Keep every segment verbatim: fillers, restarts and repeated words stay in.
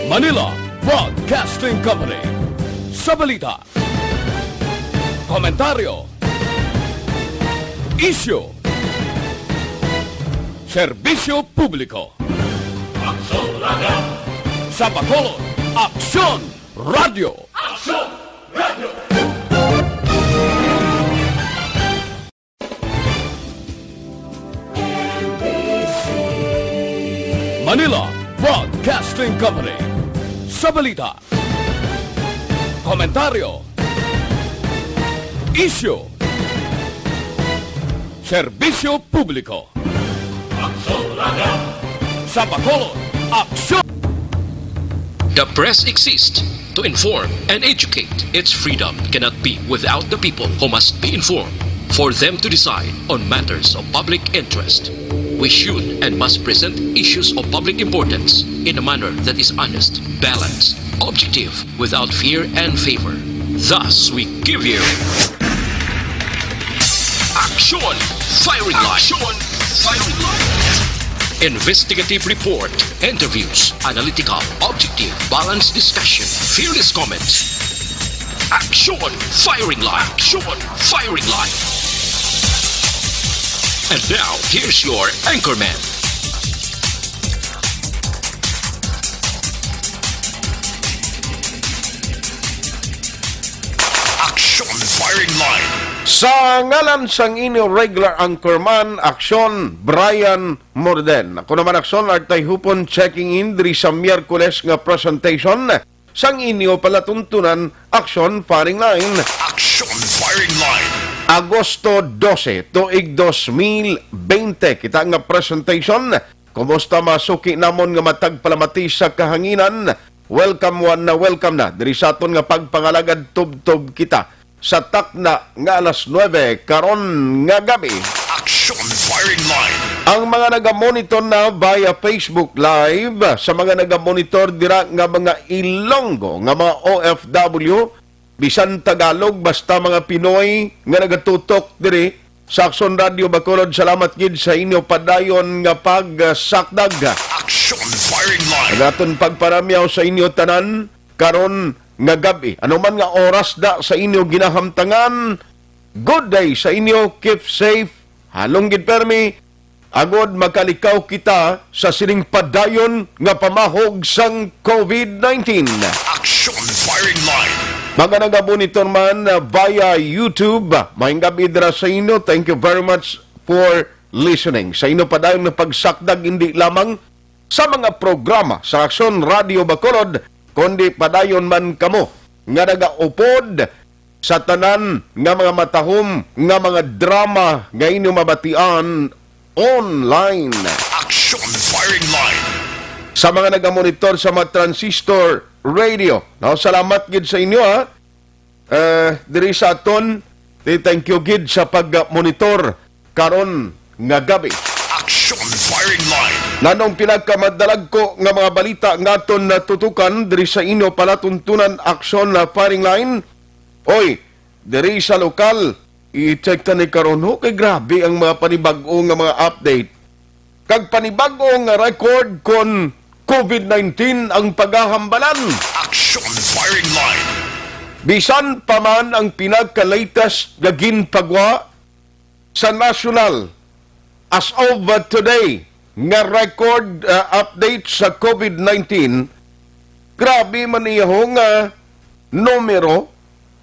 Manila Broadcasting Company. Sa balita, komentaryo, isyu, serbisyo publiko. Aksyon Radio. Sa Bacolod, Aksyon Radio. Aksyon Radio. Manila Broadcasting Company. Sa balita, komentaryo, isyu, serbisyo publiko. Aksyon Radio. Sa Bacolod, Aksyon. The press exists to inform and educate. Its freedom cannot be without the people, who must be informed for them to decide on matters of public interest. We should and must present issues of public importance in a manner that is honest, balanced, objective, without fear and favor. Thus, we give you Aksyon Firing Line. Aksyon Firing Line. Investigative report, interviews, analytical, objective, balanced discussion, fearless comments. Aksyon Firing Line. Aksyon Firing Line. And now, here's your anchorman. Aksyon Firing Line. Sa ngalan sang inyo regular anchorman, Aksyon, Brian Morden. Ako naman, Aksyon, Artay Hupon, checking in diri sa Miyerkules nga presentation sang inyo palatuntunan, Aksyon Firing Line. Aksyon Firing Line. Agosto dose, tuig dos mil bente, kita nga presentation. Kumusta, mga suki namon nga matag palamati sa kahanginan? Welcome one na welcome na diri sa aton nga pagpangalagad, tubtob kita sa takna nga alas nuebe karon nga gabi. Aksyon Firing Line. Ang mga nagamonitor na via Facebook Live, sa mga nagamonitor dira nga mga Ilonggo, nga mga O F W, bisan Tagalog, basta mga Pinoy nga nagatutok diri sa Aksyon Radio Bacolod, salamat gid sa inyo padayon nga pagsakdag. Aksyon Firing Line. Ang aton pagparamyaw sa inyo tanan karon nga gab-i. Ano man nga oras da sa inyo ginahamtangan, good day sa inyo, keep safe, halong gid permi, agod makalikaw kita sa sining padayon nga pamahog sang COVID nineteen. Aksyon Firing Line. Mga nagamonitor man, uh, via YouTube, uh, maayong gab-i dira sa inyo. Thank you very much for listening. Sa inyo padayon nga pagsakdag, hindi lamang sa mga programa sa Aksyon Radio Bacolod, kundi padayon man kamo nga nagaupod sa tanan nga mga matahom nga mga drama nga inyo mabatian online. Aksyon Firing Line. Sa mga nagamonitor sa mga transistor radio, no? Salamat gid sa inyo, ha. Eh, diri sa aton, di, thank you gid sa pag-monitor karon nga gabi. Aksyon Firing Line. Nanong pinakamadalagko nga mga balita nga aton natutukan diri sa inyo palatuntunan, Aksyon na Firing Line? Oy, diri sa lokal, i-check ta ni karon, ho, kay grabe ang mga panibag-o nga mga update kag panibag-o nga record kon COVID nineteen ang pagahambalan. Aksyon Firing Line. Bisan pa man ang pinaka-latest nga ginpagwa sa national as of, uh, today nga record, uh, update sa COVID nineteen, grabe man iya, ho, nga numero.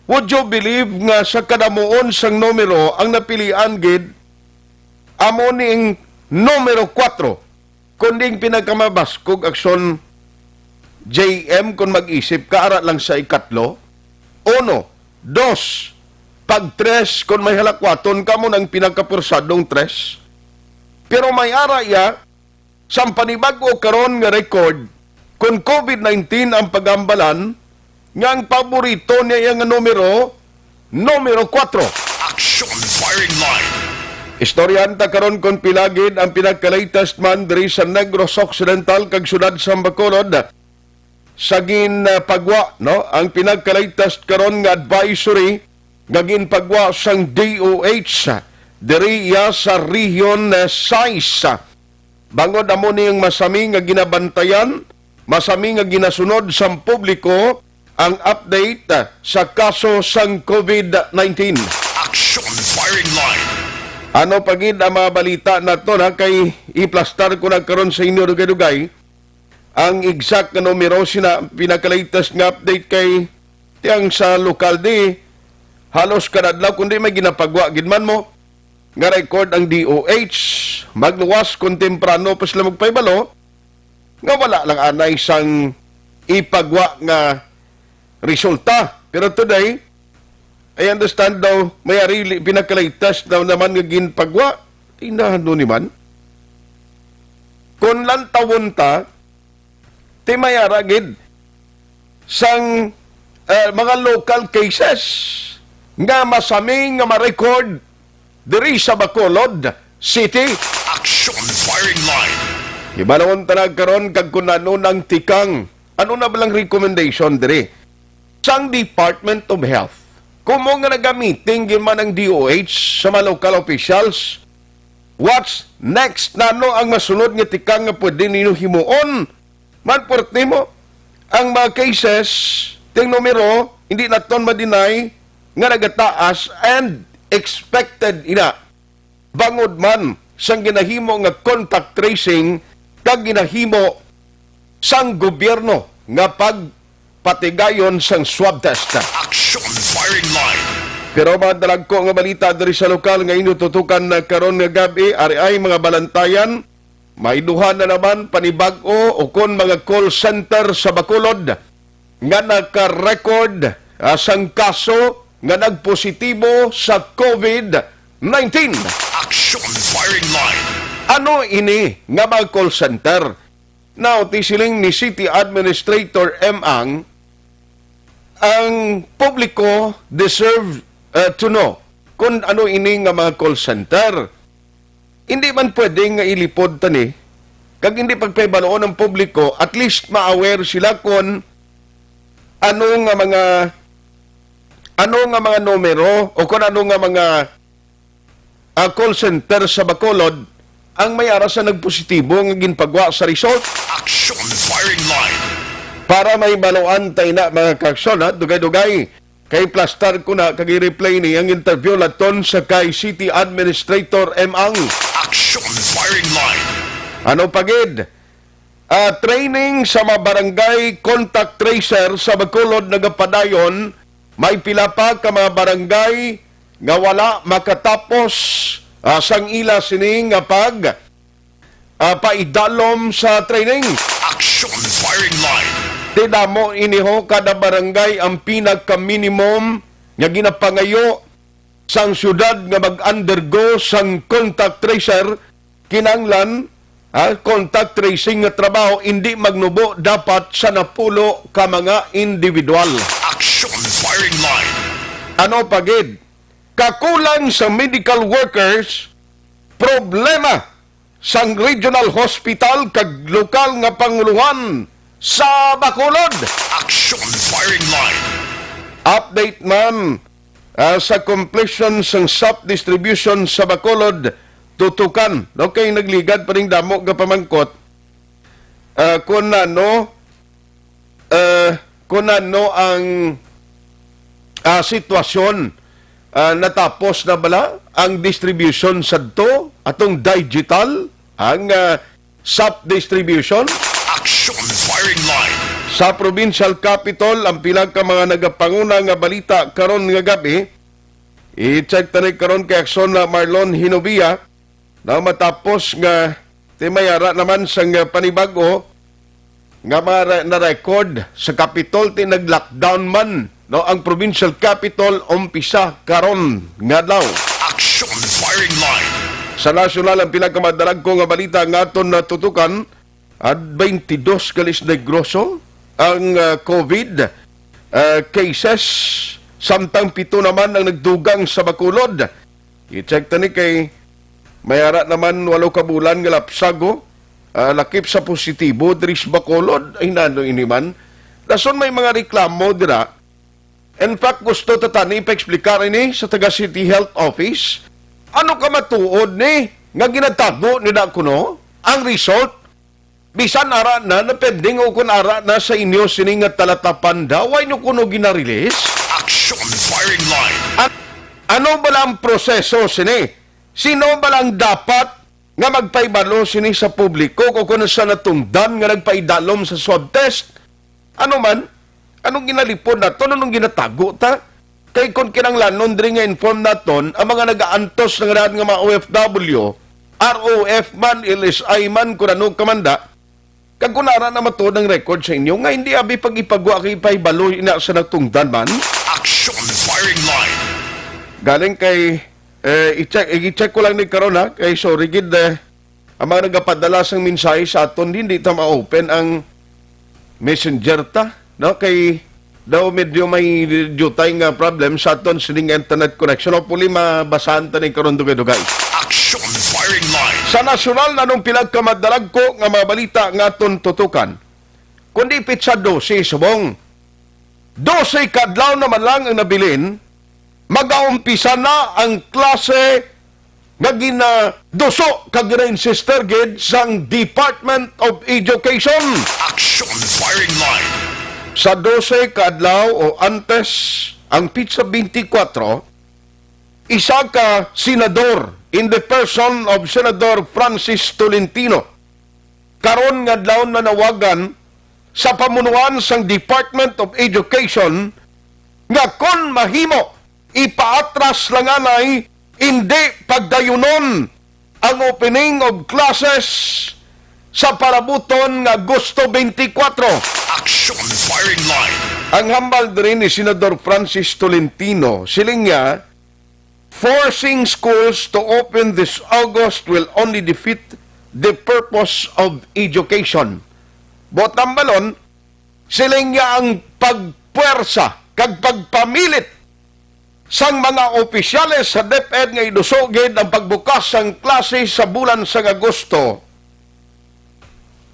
Would you believe nga sa kadamuon sang numero ang napilian gid amo ning numero kuwatro? Kundi ang pinakamabaskog, Aksyon J M, kung mag-isip ka, ara lang sa ikatlo, uno, dos, pag tres, kung may halakwaton ka, amo nang pinakapursadong tres. Pero may ara iya, sang panibag-o karon nga record, kung COVID nineteen ang pagambalan, nga ang paborito niya nga numero, numero kuwatro. Aksyon Firing Line. Istoryahan ta karon kung pila gid ang pinaka-latest man diri sa Negros Occidental kag siyudad sa Bacolod. Sa ginpagwa, no, ang pinaka-latest karon nga advisory nga ginpagwa sang D O H diri iya sa Region sais. Bangod amo ni ang masami nga ginabantayan, masami nga ginasunod sang publiko ang update sa kaso sang COVID nineteen. Action Firing Line. Ano pa gid ang mga balita nato na kay iplastar ko na karon sa inyo dugay-dugay? Ang exact nga numero sina pinaka-latest nga update kay tiyang sa lokal di halos kada adlaw kundi may ginapagwa gid man mo nga record ang D O H. Magluwas kung temprano pa sila magpahibalo nga wala lang anay sang ipagwa nga resulta. Pero today, I understand daw may ari pinaka-latest daw naman nga ginpagwa. Inano ni man? Kung lantawon ta, ti may ara gid sang, eh, mga local cases nga masami nga ma-record diri sa Bacolod City. Action Firing Line. Ibalawon ta na karon kag kung ano nang tikang, ano na balang recommendation diri sang Department of Health. Kumo nga nagamiting gyud man ang D O H sa mga local officials, what's next? Nano ang masunod nga tikang nga pwede ninyo himuon? Man, pwertehon mo ang mga cases, ting numero, hindi naton ma-deny nga nagataas and expected ina. Bangod man sang ginahimo nga contact tracing kag ginahimo sang gobyerno nga pagpatigayon sang swab test. Action Firing Line. Pero mga dalagko nga balita diri sa lokal nga inyo tutukan na karon nga gab-i, ari ay mga balantayan, may duha na naman panibag-o o kon mga call center sa Bacolod nga naka-record, ah, sang kaso nga nagpositibo sa COVID nineteen. Action Firing Line. Ano ini nga mga call center? Now, ti siling ni City Administrator M. Ang, ang publiko deserve, uh, to know kung ano ini nga mga call center. Hindi man pwede nga ilipod tani, kag hindi pagpahibaloon ang publiko, at least ma-aware sila kung ano nga mga, ano nga mga numero o kung ano nga mga, ah, call center sa Bacolod ang may ara sa nagpositibo nga ginpagwa sa result. Action Firing Line. Para may baluan tayo na, mga kaksyon, ha, dugay-dugay. Kay plastar ko na kag i-replay ni ang interview laton sa kay City Administrator M. Ang Action Firing Line. Ano pa gid? Ah, training sa mga barangay contact tracer sa Bacolod nagapadayon. May pila pa ka mga barangay nga wala makatapos, ah, sang ila sini nga pag, ah, paidalom sa training. Action Firing Line. Ti damo ini ho, kada barangay ang pinaka-minimum nga ginapangayo sang syudad nga mag-undergo sang contact tracer. Kinahanglan, ha, contact tracing nga trabaho hindi magnubo dapat sa napulo ka mga individual. Action Firing Line. Ano pa gid? Kakulang sa medical workers, problema sang regional hospital kag lokal nga panguluhan sa Bacolod. Action Firing Line. Update man, ah, sa completion sang sap distribution sa Bacolod, tutukan. Okay, nagligad pa ning damo nga pamangkot. Ah, kung ano, ah, kung ano ang, ah, sitwasyon, ah, natapos na bala ang distribution sadto atong digital, ang, ah, sap distribution? Action Firing Line. Sa provincial capitol, ang pila ka mga nagapanguna nga balita karon nga gab-i. I-check tani karon kay Aksyon na Marlon Hinovia na matapos nga ti may ara naman sang, ah, panibag-o nga mga re-, na-record sa Capitol, ti nag-lockdown man, no, ang provincial capital umpisa karon nga adlaw. Action Firing Line. Sa nasyonal, ang pila ka madalagko nga balita nga aton natutukan, at twenty-dos ka Negros ang, ah, COVID, ah, cases, samtang pito naman ang nagdugang sa Bacolod. I-check tani kay may ara naman walo ka bulan nga lapsago, ah, lakip sa positibo diri sa Bacolod. Ay, nano ini man? Dason may mga reklamo dira In fact, gusto ta tani ipa-explicar ini sa taga City Health Office. Ano ka matuod ni nga ginatago ni da kuno ang result? Bisan ara na, na pending o kun ara na sa inyo sini nga talatapan daw, why nyo kuno ginarelease? Action Firing Line. An-, ano bala ang proseso sini? Sino bala ang dapat nga magpahibalo sini sa publiko o kun sa natungdan nga nagpaidalom sa swab test? Ano man? Anong ginalipod naton? Anong ginatago ta? Kay kon kinahanglanon diri nga inform naton ang mga nagaantos nga daan nga mga O F W, R O F man, L S I man, kun ano ka man da, kag kun ara na matuod ang record sa inyo, nga hindi abi pag-ipagwa kag ipahibalo ina sa natungdan man. Action Firing Line. Galing kay, eh, i-check, i-check ko lang ni karon, ha, kay sorry gid, eh, ang mga nagapadala sang mensahe sa aton, hindi ta ma-open ang messenger ta, no? Kay daw medyo may jutay nga problem sa aton sining internet connection. Hopefully, mabasahan ta ni karon dugay-dugay. Action Firing Line. Sa nasyonal, nanong pila ka madalagko nga mga balita nga aton tutukan? Kundi pitsa dose subong. Dose ka adlaw naman lang ang nabilin, magaumpisa na ang klase nga ginaduso kag gina-insister gid sang Department of Education. Action Firing Line. Sa dose ka adlaw o antes ang pitsa twenty-four, isa ka senador in the person of Senador Francis Tolentino, karon nga adlaw nanawagan sa pamunuan sang Department of Education nga kon mahimo, ipaatras lang anay, indi pagdayunon ang opening of classes sa parabuton nga Agosto twenty-four. Action Firing Line. Ang hambal diri ni Senador Francis Tolentino, siling niya, "Forcing schools to open this August will only defeat the purpose of education." Buot hambalon, siling niya, ang pagpuwersa kag pagpamilit sang mga opisyales sa DepEd nga iduso gid ang pagbukas sang klase sa bulan sang Agosto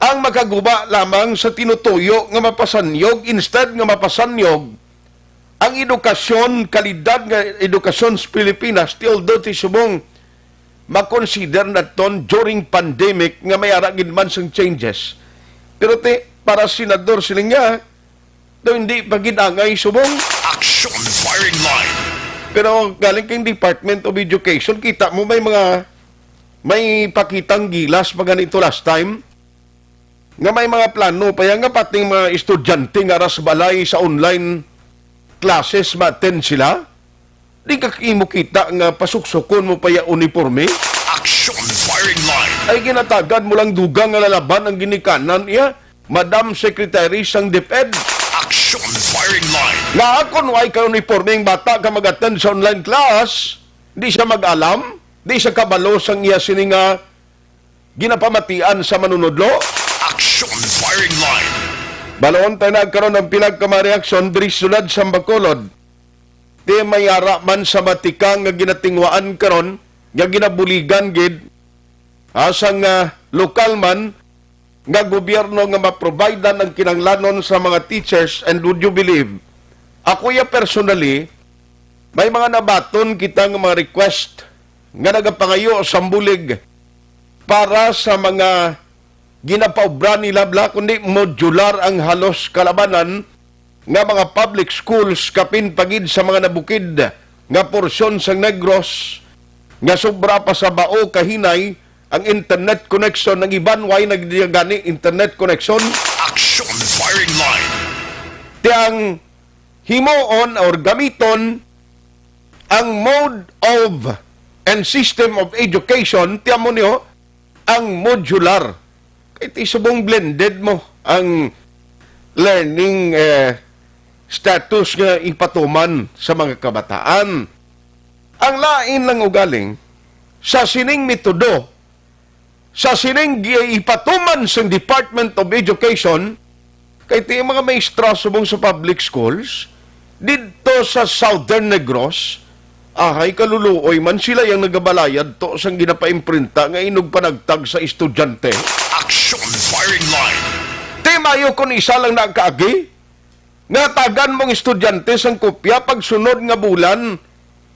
ang makaguba lamang sa tinutuyo nga mapasanyog, instead nga mapasanyog ang edukasyon, kalidad nga edukasyon sa Pilipinas, ti although ti subong makonsider naton during pandemic nga may ara gid man sang changes. Pero ti, para senador, siling niya, daw hindi pa gid angay subong. Action Firing Line. Pero galing kang Department of Education, kita mo may mga, may pakitang gilas pa ganito last time, nga may mga plano pa yan nga pating mga estudyante nga aras balay sa online classes ma-attend sila. Di ka imo kita nga pasuksukon mo pa ya uniforme? Action Firing Line. Ay, ginatagan mo lang dugang nga lalaban ang ginikanan iya, Madam Secretary sang DepEd. Action Firing Line. Nga akon way ka uniforme ang bata ka mag-attend sa online class, di siya mag-alam, di siya kabalo sang iya sini nga ginapamatian sa manunodlo. Action Firing Line. Baloon tayo na karon ang pila ka mga reaksyon diri sa siyudad sa Bacolod. Ti may ara man sa matikang nga ginatingwaan karon nga ginabuligan gid, ah, sang, ah, lokal man nga gobyerno nga maprovidean ang kinahanglanon sa mga teachers. And would you believe, ako ya personally, may mga nabaton kita nga mga request nga nagapangayo sang bulig para sa mga ginapaobra nila bala, kundi modular ang halos kalabanan nga mga public schools, kapin pa gid sa mga nabukid nga porsyon sang Negros nga sobra pa sa bao kahinay ang internet connection. Ang iban way na gid gani internet connection. Action Firing Line. Ti ang himuon or gamiton ang mode of and system of education, ti amo niyo, ang modular. Kay ti subong blended mo ang learning, eh, status nga ipatuman sa mga kabataan. Ang lain lang ugaling, sa sining metodo, sa sining gi-, ipatuman sang Department of Education, kay ti mga maestra subong sa public schools, didto sa Southern Negros, ahay, kaluluoy man sila yang nagabalayad to sang ginapaimprenta nga inog panagtag sa estudyante. Action Firing Line. Ti mayo kon isa lang na kaagi, nga tagan mong estudyante sang kopya pagsunod nga bulan,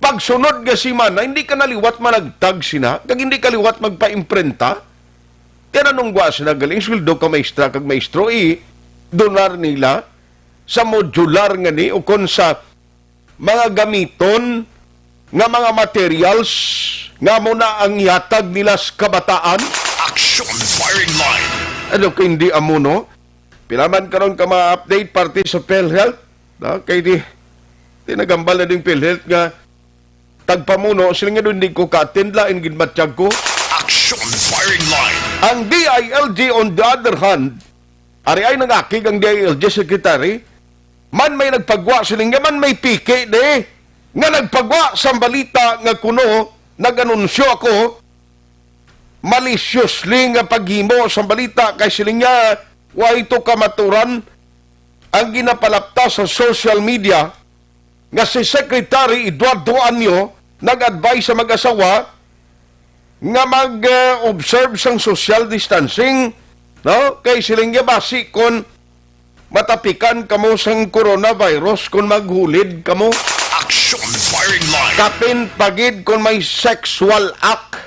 pagsunod nga semana, hindi ka na liwat managtag sina, kag hindi ka liwat magpaimprenta. Kaya nanong gwa sila galing sweldo ka maestra kag maestro, i-donar nila sa modular nga ni o kon sa mga gamiton nga mga materials nga mo na ang ihatag nila sa kabataan? Action Firing Line. Ano kung hindi amo, no? Pila man karon ka mga update parte sa PhilHealth? No? Kay di, di nagambal na ding PhilHealth nga tagpamuno, sila nga doon di ko ka-attend, lain gid matyag ko. Action Firing Line. Ang D I L G, on the other hand, ari ay nangakig ang D I L G secretary, man may nagpagwa siling nga man may piki di nga nagpagwa sang balita nga kuno nag-anunsyo ako maliciously nga paghimo sang balita kay siling niya way to kamaturan ang ginapalapta sa social media nga si Secretary Eduardo Anyo nag-advise sa mag-asawa nga mag-observe sang social distancing, no? Kay siling niya basi kon matapikan kamo sang coronavirus kon maghulid kamo. Action Firing Line. Kapin pagid kon may sexual act.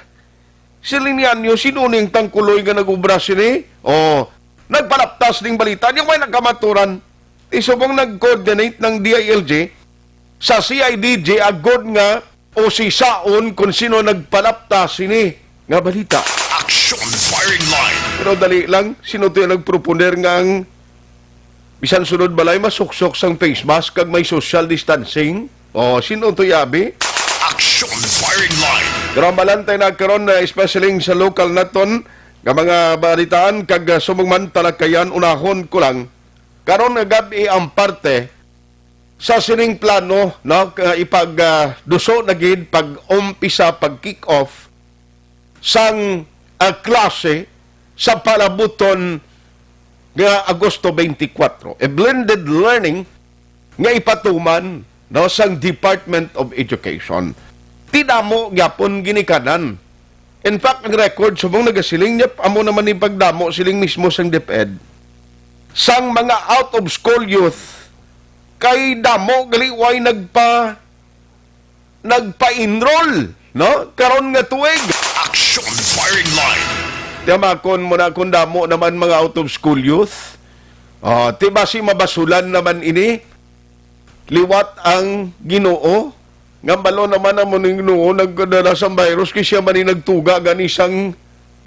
Siling ni Anyo, sino ning tangkuloy nga nag-ubra sini? Oh, nagpalaptas ning balita. Di may nagkamaturan. Isubong nag-coordinate ng D I L G sa C I D G agod nga usisaon kung sino nagpalaptas sini nga balita. Action Firing Line. Pero dali lang, sino to yung nagproponer nga ang bisan sunod balay masuksok sang face mask kag may social distancing? O, sino to yabi? Action Firing Line. Pero ang balantay na karon, na especially sa lokal naton nga mga balitaan kag, ah, subong man talakayan, unahon ko lang. Karon nga gab-i ang parte sa sining plano, no, ka ipag, ah, duso na gid pag-umpisa, pag kick off sang, ah, klase sa palabuton nga Agosto twenty-four. A blended learning nga ipatuman, no, sang Department of Education. Ti damo gyapon ginikanan. In fact, ang record subong nagasiling niya, amo naman ni pagdamo siling mismo sang DepEd. Sang mga out of school youth, kay damo gali way nagpa nagpa-enroll, no? Karon nga tuig. Action Firing Line. Tiyamakon mo na kung damo naman mga out of school youth. Ah, ti basi mabasulan naman ini. Liwat ang Ginoo. Nga balo naman ang muning Ginoo nagdala sang virus kay siya man ni nagtuga gani sang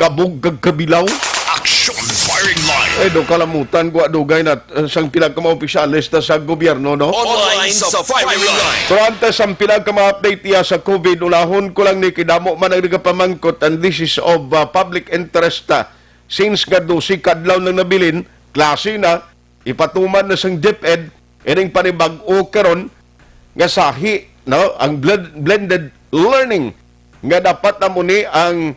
kabog kag kabilaw. Action Firing Line. Eh, do kalamutan ko, dugay na, eh, sang pila ka mga opisyales na sa gobyerno, no? Online sa Firing Line. Pero antes ang pila ka mga update iya sa COVID, unahon ko lang ni kidamo man ang nagapamangkot, and this is of, uh, public interest, uh, since nga dose kadlaw nang nabilin, klase na, ipatuman na sang DepEd ining panibag-o karon nga sahi, no, ang blend-, blended learning nga dapat na mo ni ang,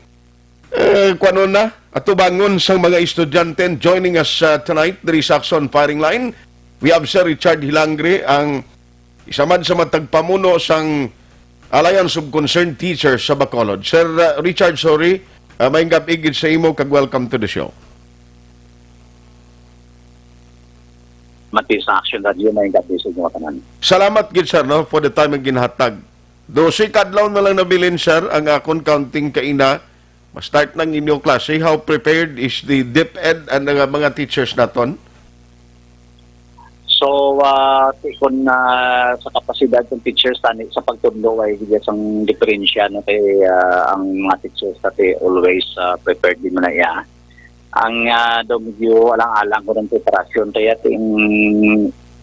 eh, kuwanon na atubangon sang mga estudyante. And joining us, uh, tonight diri sa Action Firing Line, we have Sir Richard Hilangre, ang isa man sa matagpamuno sang Alliance of Concerned Teachers sa Bacolod. Sir, uh, Richard, sorry, uh, may gab-i gid sa imo kag welcome to the show. Mati sa Action Radio, may gab-i sa inyo tanan. Salamat gid, sir, no, for the time nga ginhatag. Dose kadlaw na lang nabilin, sir, ang akon counting kaina. Ma-start ng inyo klase. How prepared is the DepEd and ang mga teachers naton? So, ah, ti-, kun, ah, sa kapasidad ng teachers tani sa pagtudlo ay gid sang diferensya, no, kay, ah, ang mga teachers tani always, ah, prepared din man na iya. Ang, ah, daw medyo alang-alang ko ng preparasyon kaya ting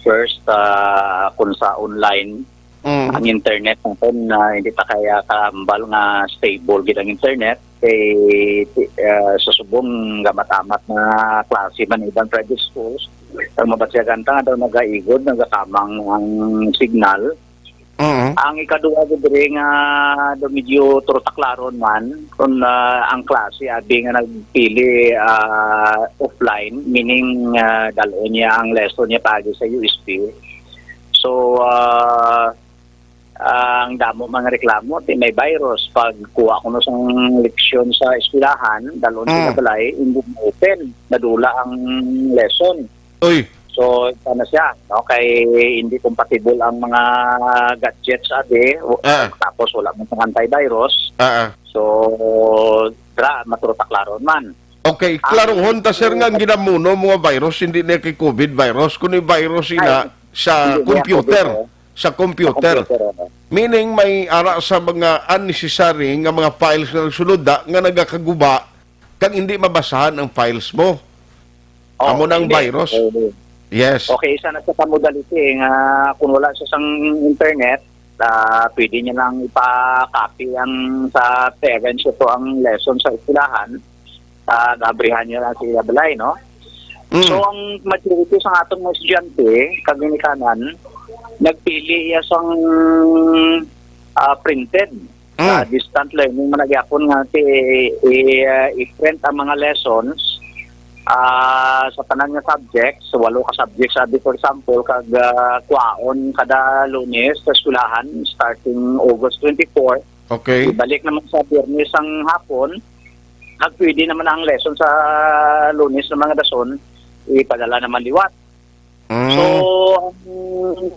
first, ah, kung sa online, Mm. ang internet natin na hindi pa kaya kaambal nga stable gid ang internet, kay, ah, sa subong nga matamat na klase man iban private schools, ang mabatyagan ta nga daw nagaigod, nagakamang ang signal. Mm. Ang ikaduha gid diri nga daw medyo turutak laron man, kung, ah, ang klase abi nga nagpili, ah, offline, meaning, ah, dal-on niya ang lesson niya paagi sa U S P. So, ah, ang damo mga reklamo, ti may virus. Pag kuha ko no sang leksyon sa eskwelahan, dal-on sila Mm. balay, hindi na open. Nadula ang lesson. Oy. So, ano siya, no? Kay hindi compatible ang mga gadgets, abi. Ah. Tapos wala man sang antivirus. Ah, ah. So, dra, matro ta klaron man. Okay, ang klaruhon ta, sir, nga ang ginamuno mga virus, hindi na kay covid virus, kundi virus ina sa computer. Sa computer. Sa computer, oo. Meaning, may ara sa mga unnecessary nga mga files nga nagsulod da, nga nagakaguba, kag hindi mabasahan ang files mo. Oh, amo na ang virus. Yes. Okay, isa na sa modality, eh, nga kung wala siya sang internet, ah, pwede niya lang ipa-copy ang sa parents ito ang lesson sa eskwelahan, ah, gabrihan niya lang sa iya balay, no? Mm. So, ang majority sa atong mga estudyante, kag ginikanan, nagpili iya sang, ah, printed. Mm. Ah, distant learning man na gyapon nga si, i-, ah, i-print ang mga lessons, ah, sa tanan nga subjects, walo ka subjects, sabi, for example, kag, ah, kwaon kada Lunes sa eskwelahan, starting August twenty-four. Okay. Ibalik naman sa Biyernes ang hapon, kag pwede naman ang lesson sa Lunes ng mga dason, ipadala naman liwat. Mm. So, ang,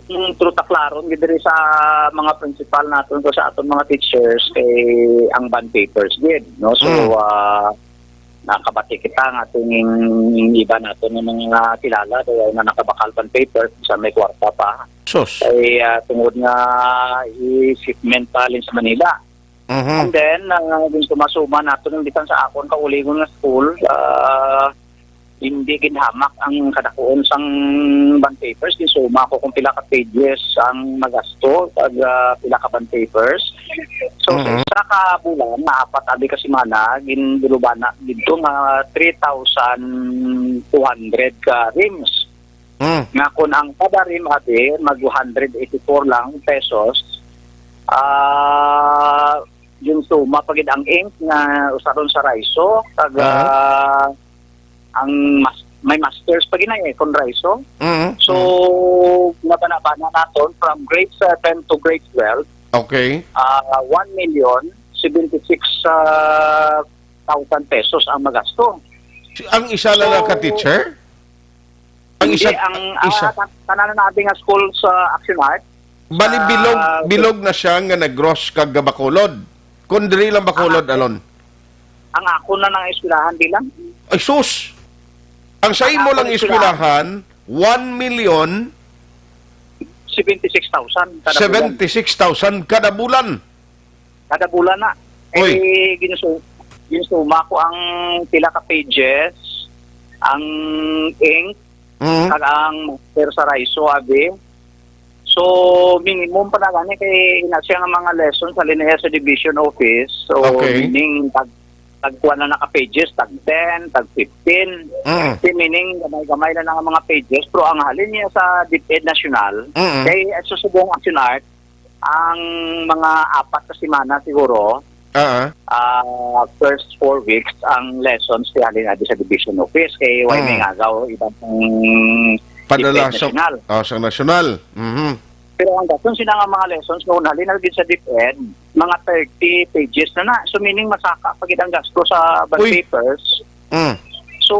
ang truta klaron gid diri sa mga principal naton, ko sa aton mga teachers, kay ang bond papers gid, no? So, mm, ah, nakabati kita nga aton iba naton nga mga kilala, daw nga nakabakal bond papers, sa may kwarta pa. Sus. Kay, ah, tungod nga i-shipment pa halin sa Manila. Mhm. And then, ah, din sumasuma nato nang bisan sa akon kauligon nga school, ah, hindi ginhamak ang kadakuon sang bond papers. Ginsuma ko kung pila ka pages ang magasto, kag, ah, pila ka bond papers. So, sa, mhm, isa ka bulan, nga apat abi ka semana, ginbulubana didto nga three thousand two hundred ka reams. Mm. Nga kung ang kada ream, abi, mag one hundred eighty-four lang pesos, ah, yung suma pa gid ang ink nga usaron sa raiso, kag, ah, ang mas-, may masters pa gid na eh, kung raiso. Mm. So, mm, nabana-bana naton from grade seven to grade twelve, okay, ah, one million seventy-six, ah, thousand pesos ang magasto. Ang isa lang, so, ka teacher? Ang hindi, isa, ang, isa, ah, tan-, tanan na natin nga school sa Action Art. Bali, sa bilog, bilog na siya nga nag-gross kag Bacolod. Kung diri lang Bacolod, ang ako, alon. Ang ako na nang eskwelahan, di lang. Ay, sus! Ang sa imo lang eskwelahan, one million seventy-six thousand kada bulan. Seventy-six thousand kada bulan. Kada bulan na. Uy. Eh, ginsu-, ginsuma ko ang pila ka pages, ang ink, mm, kag ang master sa raiso, abi. So, minimum pa na gani kay ina siya nga mga lessons sa linya sa division office. So, okay, meaning, tag-, tagkuan na na ka pages, tag ten, tag fifteen. Mm. Kasi meaning, gamay-gamay na na nga mga pages. Pero ang halin niya sa DepEd National, mm, kay sa subong Action Art, ang mga apat ka semana siguro, ah, ah, first four weeks, ang lessons ti halin abi sa division office kay way, mm, may ngagaw iban sang padala DepEd sa, nasyonal. Oh, sa nasyonal. Mhm. Pero ang gasto sina nga mga lessons noon, halin na gid sa DepEd, mga thirty pages na na. So, meaning, masaka pa gid ang gasto sa bond, uy, papers. Mm. So,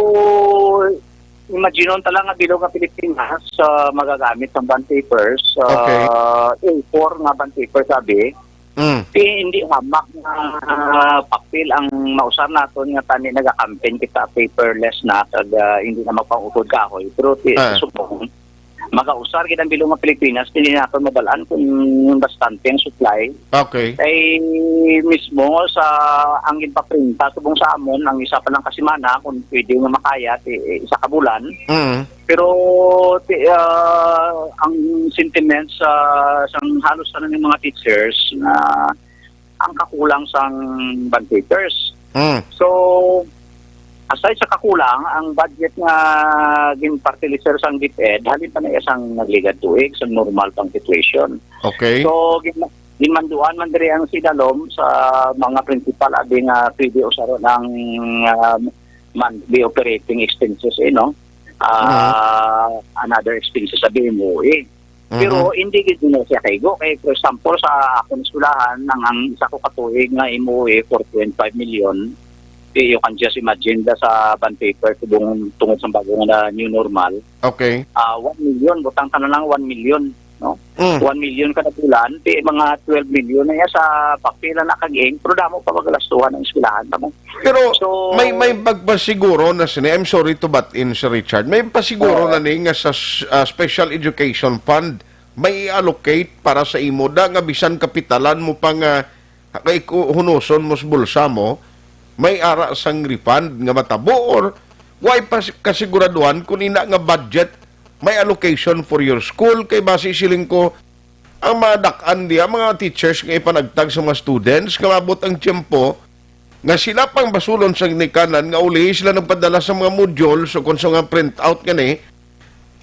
imagine ta lang nga bilog nga Pilipinas, ah, magagamit sang bond papers, okay, ah, A four nga bond papers, abi. Mm. Ti hindi hamak nga, ah, papel ang mausar naton nga tani nagakampin kita paperless na kag, ah, hindi na magpangukod kahoy. Pero ti, ah, subong, magausar gid ang bilog nga Pilipinas, hindi naton mabalaan kung bastante ang supply. Okay. Kay mismo sa ang ginpaprinta subong sa amon, ang isa pa lang ka semana, kung pwede nga makaya, ti, isa ka bulan. Mm. Pero, ti, ah, ang sentiments sa, sang halos tanan ng mga teachers na ang kakulang sang bond papers. Mm. So, aside sa kakulang, ang budget nga ginpartiliser sang DepEd, halin pa na iya sang nagligad tuig, sa normal pang situation. Okay. So, gin-, ginmanduan man diri ang sidalom sa mga principal, abi nga pwede usaron ang, ah, monthly operating expenses, eh, no? Ah, mhm, another expenses sa B M O E. Pero, mhm, hindi gid na siya kaigo. Kay, for example, sa akong eskwelahan, ang, ang isa ko katuig nga M O E, four point five million. Di, you can just imagine da sa bond paper subong tungod sa bago nga new normal. Okay. Ah, one million, butang ta na lang one million, no? Mm. One million kada bulan, di mga twelve million na iya sa papel na kag ink, pero damo pa magalastuhan ang eskwelahan ta mo. Pero So, may, may pagpasiguro na sini, I'm sorry to butt in, Sir Richard. May pasiguro Oo. na ni nga sa s-, ah, special education fund, may i-allocate para sa imo da nga bisan kapitalan mo pa nga kay ku-, hunuson mo sa bulsa mo, may ara sang refund nga matabo or way pa si-, kasiguraduhan kung ina nga budget may allocation for your school kay basi siling ko ang mga dak-an diya, mga teachers nga ipanagtag sa mga students, nga maabot ang tiyempo nga sila pang basulon sa ginikanan nga uli sila nagpadala sa mga modules o kung sa mga print out gani,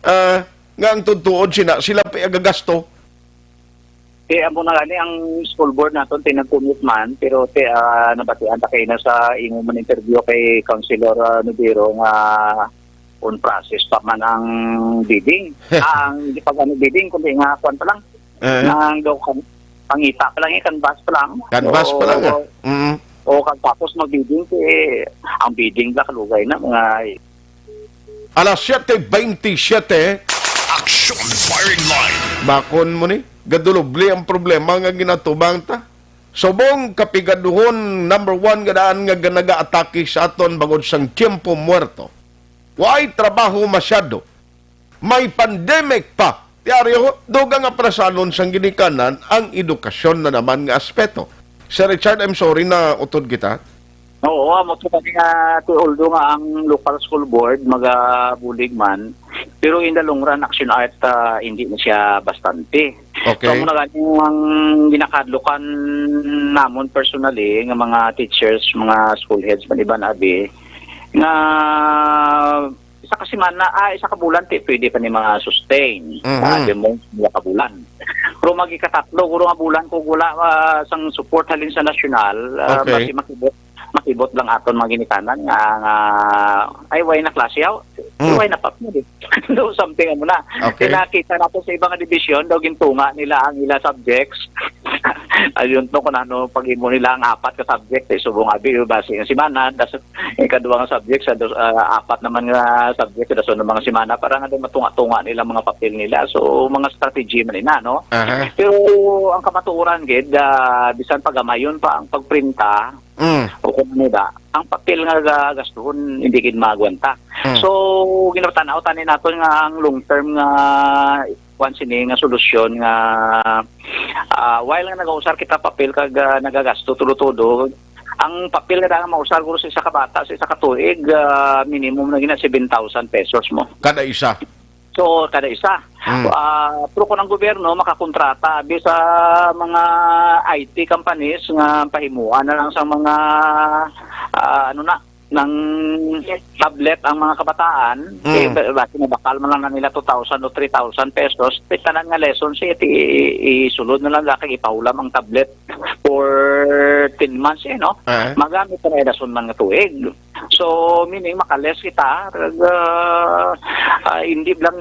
ah, nga ang tutuod sina, sila pa agagasto. Ti amo na gani ang school board naton tinagkumit man, pero ti, ah, nabatian ta kay na sa imo man interview kay Councilor, ah, Nodero nga on process pa man ang bidding. Ah, ang di pa gani bidding, kundi nga kuwan pa lang. Eh. Nang daw kan-, pangita pa lang, eh, canvas pa lang. Canvas pa lang, ah. Oo. Mm. O, kag tapos mag-bidding, eh, ang bidding ba, kalugay na, mga Alas siete veintisiete. Action Firing Line. Bakon mo ni, gadulubli ang problema nga ginatubang ta. Subong kapigaduhon, number one nga daan nga nagaatake sa aton bangod sang tiyempo muerto. Way trabaho masyado. May pandemic pa. Diaryo, dugang nga parasanon sang ginikanan ang edukasyon na naman nga aspeto. Sir Richard, I'm sorry na utod kita. Oo, amo to kami nga, Kuya Aldo, nga ang local school board magabulig man, pero in the long run, action art, ah, hindi na siya bastante. Okay. So, amo na gani ang ginakadlokan namon personally, nga mga teachers, mga school heads man iban abi, nga isa ka semana, ah, isa ka bulan, ti pwede pa ni ma-sustain. Mhm. Ah, di mo, duha ka bulan. Pero magikatatlo, guro nga bulan, kung wala, ah, sang support halin sa nasyonal, ah, Okay. basi makibot, makibot lang aton mga ginikanan nga, nga, "Ay, way na klase, yaw? Mm. Way na pap mo, di?" No, something, ano na. Okay. Kaya nakita nato sa iba nga division, daw gintunga nila ang ila subjects. Ayun to, kung ano, pag-imo nila ang apat ka subject, eh, subong abi, basi nga semana, das-, Ikaduha nga subject sa dos-, ah, apat naman nga subject sa dason nga mga semana para nga daw matunga-tunga nila mga papel nila. So, mga strategy man ina, no? Aha. Pero ang kamatuoran gid, ah, bisan pagamayon pa ang pagprinta, Mm. o kung ano da, ang papel nga gagastuhon hindi gid maagwanta. Mm. So, ginapatanaw tani naton nga ang long term nga kuwan sini nga solusyon nga, ah, while nga nagausar kita papel kag, ah, nagagasto todo-todo, ang papel nga daan nga mausar guro sa isa ka bata sa isa ka tuig, ah, minimum na gina seven thousand pesos mo. Kada isa? So, kada isa. Hmm. Ah, pero kung ang gobyerno makakontrata abi sa mga I T companies nga pahimuan na lang sa mga, ah, ano na, ng tablet ang mga kabataan, Mm. kay ba-, basi mabakal man lang na nila two thousand o three thousand pesos, ti tanan nga lesson siya, ti i-, isulod na lang, kag ipahulam ang tablet for ten months, eh, no? Ah. Magamit pa na dason man nga tuig. So, meaning, makales kita, kag, ah, ah, hindi lang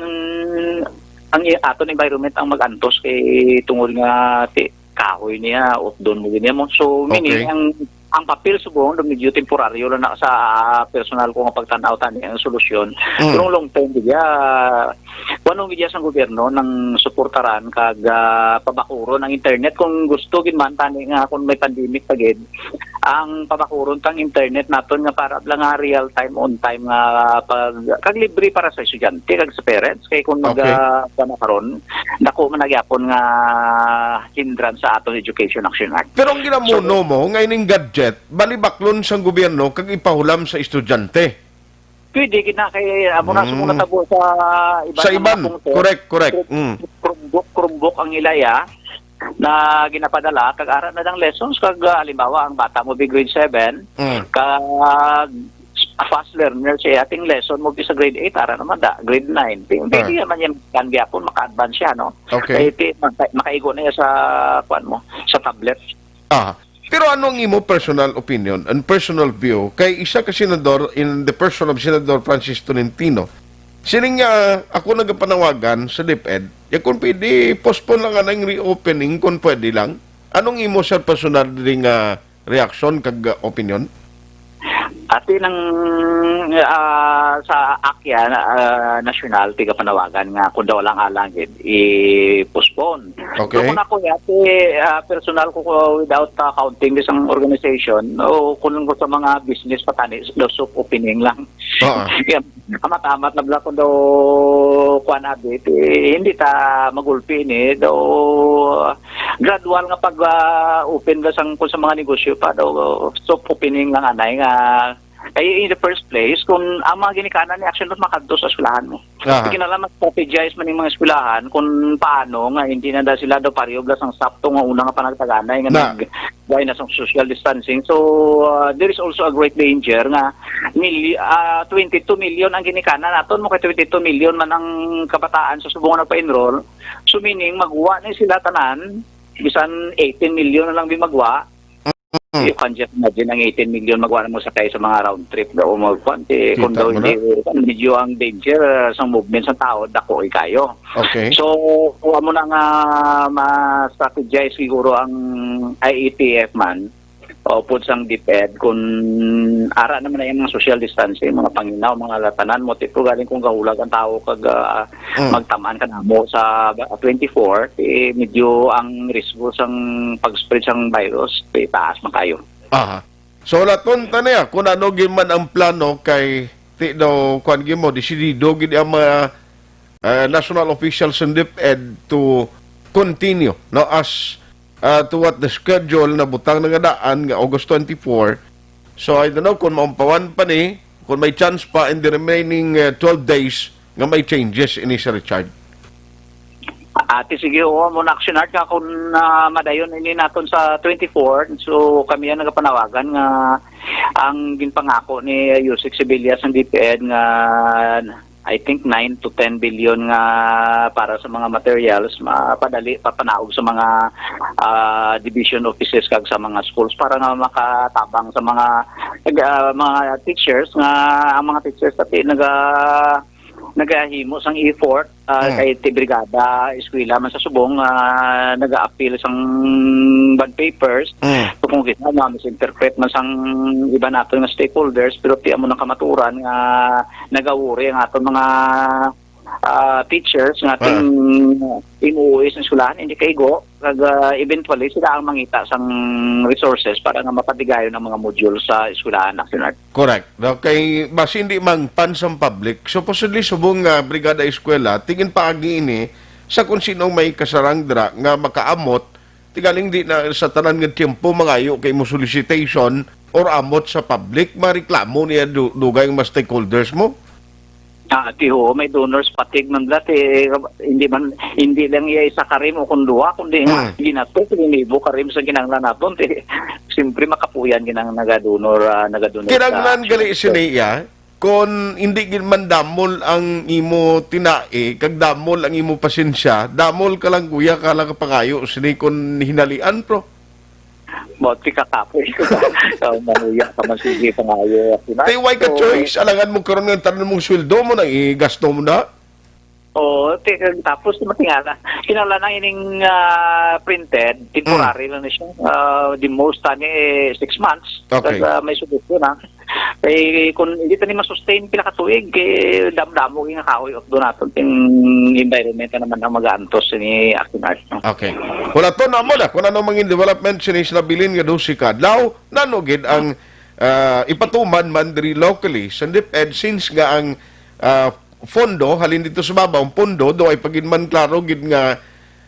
ang i-, aton environment ang mag-antos kay tungod nga ti-, kahoy niya, utdon mo gid niya mo. So, meaning, Okay. ang, ang papel subong, do medyo temporaryo lang na sa, ah, personal ko nga pagtan-aw tani ang solusyon. Mm. Pero long term, diya, kung anong media sang gobyerno nang suportaran kag, ah, pabakuron ang internet kung gusto gid man tani nga kung may pandemic pa gid, ang pabakuron tang internet naton nga para lang nga real time, on time nga pag, kag libre para sa estudyante kag sa parents. Kay kung mag, Okay. ah, kuwan na karon, dako man na gyapon nga hindrance sa aton Education Action Act. Pero ang ginamuno So, mo nga ining gadget, balibaklon sang gobyerno kag ipahulam sa estudyante. Pwede gid na kay amo na sa Mm. mga tabo sa iba Sa nga mga iban. pungso. Correct, correct. Chrome-, Mm. Chromebook, Chromebook ang ilaya na ginapadala kag ara na lang lessons kag, ah, halimbawa ang bata mo bi grade seven, Mm. kag fast learner siya, ating lesson mo bi sa grade eight, ara naman da, grade nine. Pi-, pwede Ah. naman yan, kan gyapon, maka-advance siya, no? Okay. Kay pi-, maka-, makaigo na yan sa, kuwan mo, sa tablet. Ah, pero ano ang imo personal opinion and personal view kay isa ka senador in the person of Senador Francis Tolentino? Siling nga ako nagapanawagan sa DepEd, ya kung pwede, postpone lang anang reopening kung pwede lang. Anong imo, sir, personal diri nga reaksyon kag, uh, opinion? Ati nang, ah, sa akya, ah, nasyonal, tiga panawagan nga kung daw lang alang gid, i-postpone. Okay. So, kung ako, ati, ah, personal ko, ko, without, ah, counting this ang organization, o kung sa mga business pa tani, daw soft opening lang. Oo. Kaya, amat-amat na bala kung daw, kuwan, abi, ti, hindi ta magulpi ni, daw, gradual nga pag, ah, open ba sang, kung sa mga negosyo pa, daw, soft opening lang, anay, nga Kay in the first place, kung ang mga ginikanan ni Action Note makadto sa eskwelahan mo. Aha. Sige na lang, mag-strategize man yung mga eskwelahan kung paano nga hindi na da sila daw pareho bala sang Sapto nga una nga panagtaganay nga Na. nag-, why na sa social distancing. So, uh, there is also a great danger nga mil-, uh, twenty-two million ang ginikanan naton mo, kay twenty-two million man ang kabataan sa subong nga nagpa-enroll. So, meaning, magwa ni sila tanan, bisan eighteen million na lang di magwa, Mm. You can just imagine ang eighteen million magwa na mo sakay sa mga round trip daw mo kwan, ti, Kita kung daw mo na. hindi, medyo ang danger, uh, sa movement sa tao, dako kayo. Okay. So, amo na nga ma-strategize siguro ang I E T F man, o pud sang DepEd, kung ara naman na yung mga social distancing, mga panginaw, mga latanan mo, tipo galing kung gahulag ang tao kag, ah, Mm. magtamaan ka namo sa twenty-four, eh, medyo ang risgo sang pag-spread sang virus, eh, taas man kayo. Aha. So, laton ta niya kung ano gid man ang plano kay ti daw, kuwan gid mo, desidido gid ang mga, ah, national officials sa DepEd to continue, no, as, ah, to what the schedule na butang na nga daan nga August twenty-four. So, I don't know kung maumpawan pa ni, kung may chance pa in the remaining, ah, twelve days nga may changes ini, Sir Richard. Ati, sige, oo, mo na, Action Art, nga kung, ah, madayon ini naton sa twenty-four, so kami ang nagapanawagan nga ang ginpangako ni Usec Sibillas ang DepEd nga, I think, nine to ten billion nga para sa mga materials, mapadali, papanaog sa mga, ah, division offices kag sa mga schools para nga makatabang sa mga, ah, mga teachers nga, ang mga teachers pati naga-, nagahimo sang effort, ah, Mm. kay ti brigada eskwela man sa subong, ah, nag-a-appeal sang bad papers. Mm. So, kung kita, ma-misinterpret man sang iba naton nga stakeholders, pero ti amo nang kamaturan nga nagawuri ang aton mga, ah, teachers nga Ah. ting M O E sa eskwelahan, hindi kaigo, kag, ah, eventually sila ang mangita sang resources para nga mapatigayon ang mga module sa eskwelahan, Action Art. Correct. Okay, basi hindi mangpan sang public. Supposedly, subong nga brigada eskwela, tingin paagi ini sa kung sinong may kasarang dira nga makaamot, ti galing di na sa tanan nga tiyempo mangayo kay mo solicitation or amot sa public, mareklamo niya du-, dugay ang mga stakeholders mo. Ah, ti, oo, may donors fatigue man bala, ti, hindi man, hindi lang iya isa ka rim o kung duha, kundi nga Hmm. ginato, kung libo ka rim sa kinahanglan naton, ti, siyempre makapuyan ginang nagadonor, ah, nagadonor Kinahanglan sa gali sini iya, kung hindi gid man damol ang imo tinai, kag damol ang imo pasensya, damol ka lang, kuya, ka lang kapangayo sini kung hinalian, pro. Mao ti kakapoy ko. So, mahuya ka man, sige, pangayo. Kay why ka So, choice? Alangan mo karon nga tanan mong sweldo mo na igasto mo na? Oo, ti-, tapos matingala. Kinala na ining, ah, printed, temporary Mm. lang na siya. Ah, the most tani, eh, six months. Okay. Kag, ah, may sugod ko na. Eh, kung hindi tani masustain pila ka tuig, eh, dam-damo nga kahoy, do naton ting environment na naman ang mag-aantos ni Action Art, no? Okay. Wala to na mo na kung ano mangin development sini sa nabilin nga dose ka adlaw, nano gid ang, ah, ipatuman man diri locally sa DepEd, since nga ang, ah, pondo halin dito sa babaw, ang pondo do ay pagin man klaro gid nga,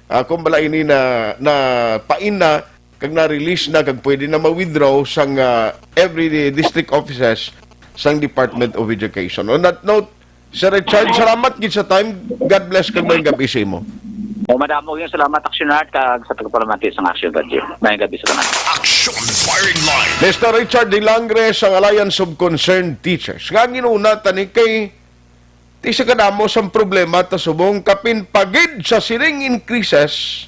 ah, kung bala ini na, na pain na kag na-release na kag pwede na ma-withdraw sang, ah, every district offices sang Department of Education. On that note, Sir Richard, salamat gid sa time. God bless kag maayong gabi sa imo. O, madamo gyud salamat, Action Art, kag sa pagpalamati sa Action Radio. Maayong gabi sa tanan. Action Firing Line. Mister Richard Dilangre sang Alliance of Concerned Teachers. Nga ginuna tani kay ti sa kadamo sang problema ta subong kapin pagid sa siring increases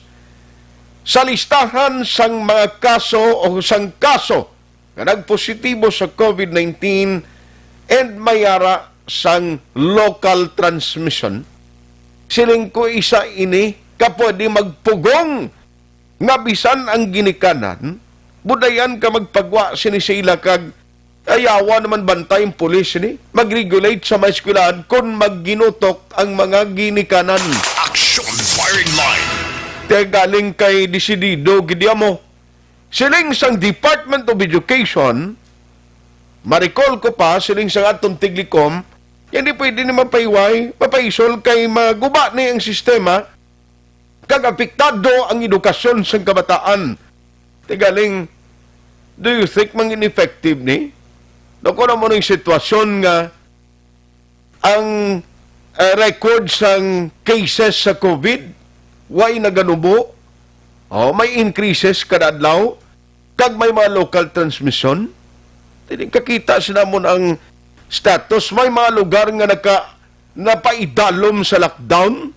sa listahan sang mga kaso o sang kaso nga nagpositibo sa COVID nineteen and may ara sang local transmission. Siling ko, isa ini ka pwede magpugong nga bisan ang ginikanan, budayan ka magpagwa sini sa ila kag Ayawa naman bantay ang pulis ni mag-regulate sa mga eskwelahan kon magginutok ang mga ginikanan. Action Firing Line. Tigaling kay desidido gid mo. Siling sang Department of Education, ma-recall ko pa, siling sang atong tiglikom, yan di pwede ni mapaiway, mapaisol kay maguba ni ang sistema, kag apektado ang edukasyon sang kabataan. Tigaling, do you think mangin effective ni? Daw ko na mo ning sitwasyon nga ang, ah, record sang cases sa COVID, way naganubo, oh, may increases kada adlaw, kag may mga local transmission. Dili kakita sa namon ang status, may mga lugar nga naka-, napaidalom sa lockdown.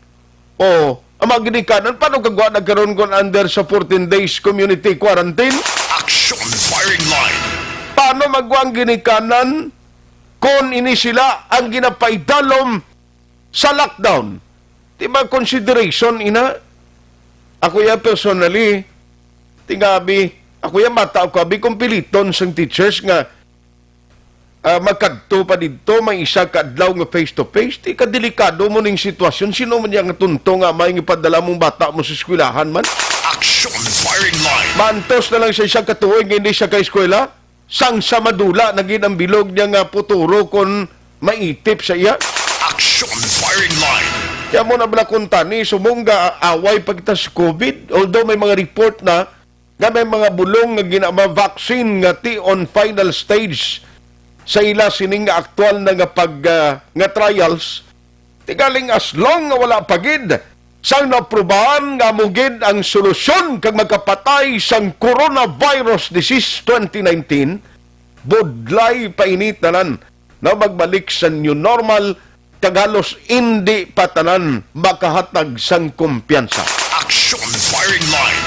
O, ang mga ginikanan, paano kagwa na karon kung under sa fourteen days community quarantine? Action Firing Line. Paano magwa ang ginikanan kung ini sila ang ginapaidalom sa lockdown? Di ba consideration ina? Ako ya personally, tingabi, ako ya mata ako abi kung piliton sang teachers nga ah, makadto pa didto, may isa ka adlaw nga face to face, di ka delikado mo ning sitwasyon. Sino man yang tunto nga may ipadala mong bata mo sa eskwelahan man? Action Firing Line. Mantos na lang sa isa ka tuig nga hindi siya ka eskwela. Sang sa madula na gid ang bilog niya nga puturo kon maitip sa iya. Action Firing Line. Kaya mo na bala kung tani, sumungga away pagtas COVID, although may mga report na nga may mga bulong nga ginama vaccine nga ti on final stage sa ila sining nga aktual na nga pag, ah, nga trials. Tigaling as long nga wala pa gid sang naprobahan nga amo gid ang solusyon kag magkapatay sang coronavirus disease twenty nineteen, budlay pa ini tanan na magbalik sa new normal, kag halos indi pa tanan makahatag sang kumpiyansa. Action Firing Line.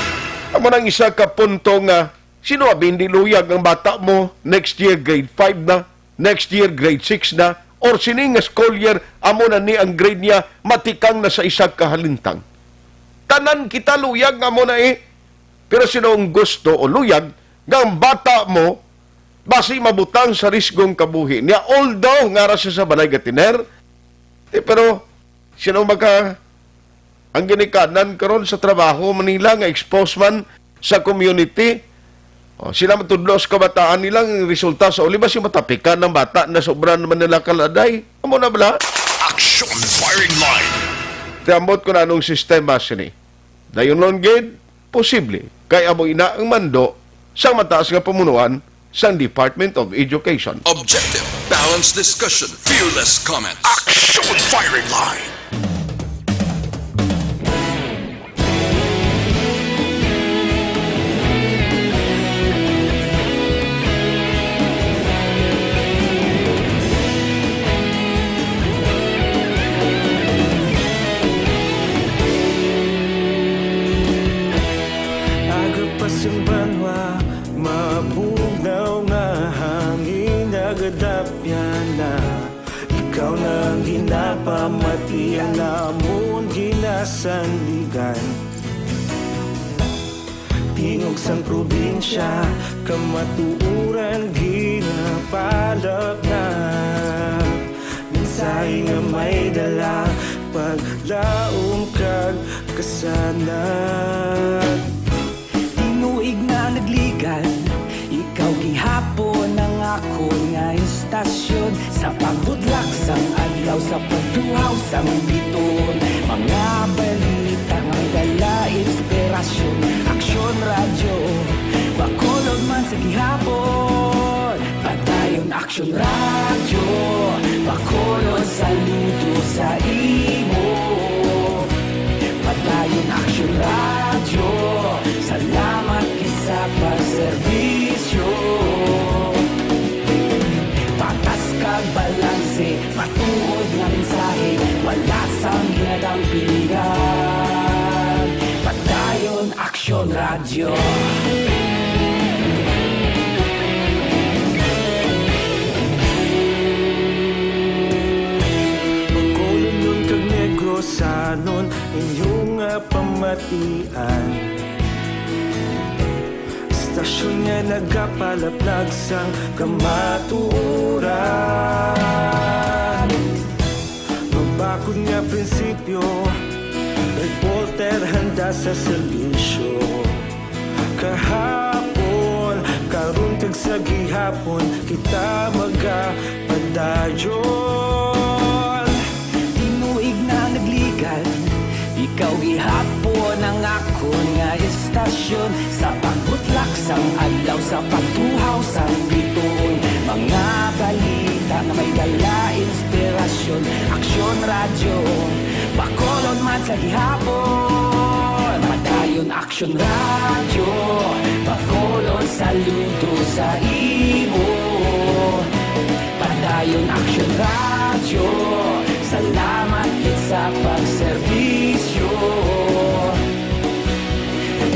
Amo nang isa ka punto nga, sino abi hindi luyag ang bata mo, next year grade five na, next year grade six na, or sini nga school year, amo na ni ang grade niya, matikang na sa isa ka halintang. Tanan kita luyag nga amo na eh. Pero sino ang gusto o luyag nga ang bata mo basi mabutang sa risgong kabuhi niya, although nga ra siya sa balay nga tener, eh, pero sino maka ang ginikanan karon sa trabaho man nila nga expose man sa community? O, sila matudlo sa kabataan nila, ang resulta sa uli, basi matapikan ang bata na sobra naman nila kaladay. Amo na bala? Action Firing Line. Tiambot ko na anong sistema sini. Dayon lang gid, posible kay amo ina ang mando sang mataas nga pamunuan sang Department of Education. Objective, balanced discussion, fearless comments. Action Firing Line. Aga pa sang banwa, mabugnaw nga hangin nagadapyan na. Ikaw na ang ginapamati, ang amon ginasandigan. Tingog sang probinsya, kamatuoran ginapalapnap. Mensahe nga may dala, paglaom kag kasanag. Tinuig na nagligan, ikaw gihapon ang akon nga istasyon. Sa pagbudlak sang adlaw, sa pagtuhaw sang biton, mga balita nga dala inspirasyon. Aksyon Radyo, Bacolod man sa gihapon. Padayon Aksyon Radyo, Bacolod, saludo sa imo. Padayon Aksyon Radyo, salamat gid sa pagserbisyo. Patas kag balanse, matuod nga mensahe, wala sang ginadampigan. Padayon Aksyon Radyo. Bacolodnon kag Negrosanon, inyo nga pamatian. Istasyon nga Gapalaplag sang kamatuoran. Mabakod nga prinsipyo, reporter handa sa serbisyo. Kahapon, karon kag sa gihapon, kita magapadayon. Tinuig na nagligan, ikaw gihapon ang akon nga istasyon. Sa pagbutlak sang adlaw, sa pagtuhaw sang bituon, mga balita nga may dala inspirasyon. Aksyon Radyo, Bacolod man sa gihapon. Padayon Aksyon Radyo, Bacolod, saludo sa imo. Padayon Aksyon Radyo, salamat gid sa pagserbisyo.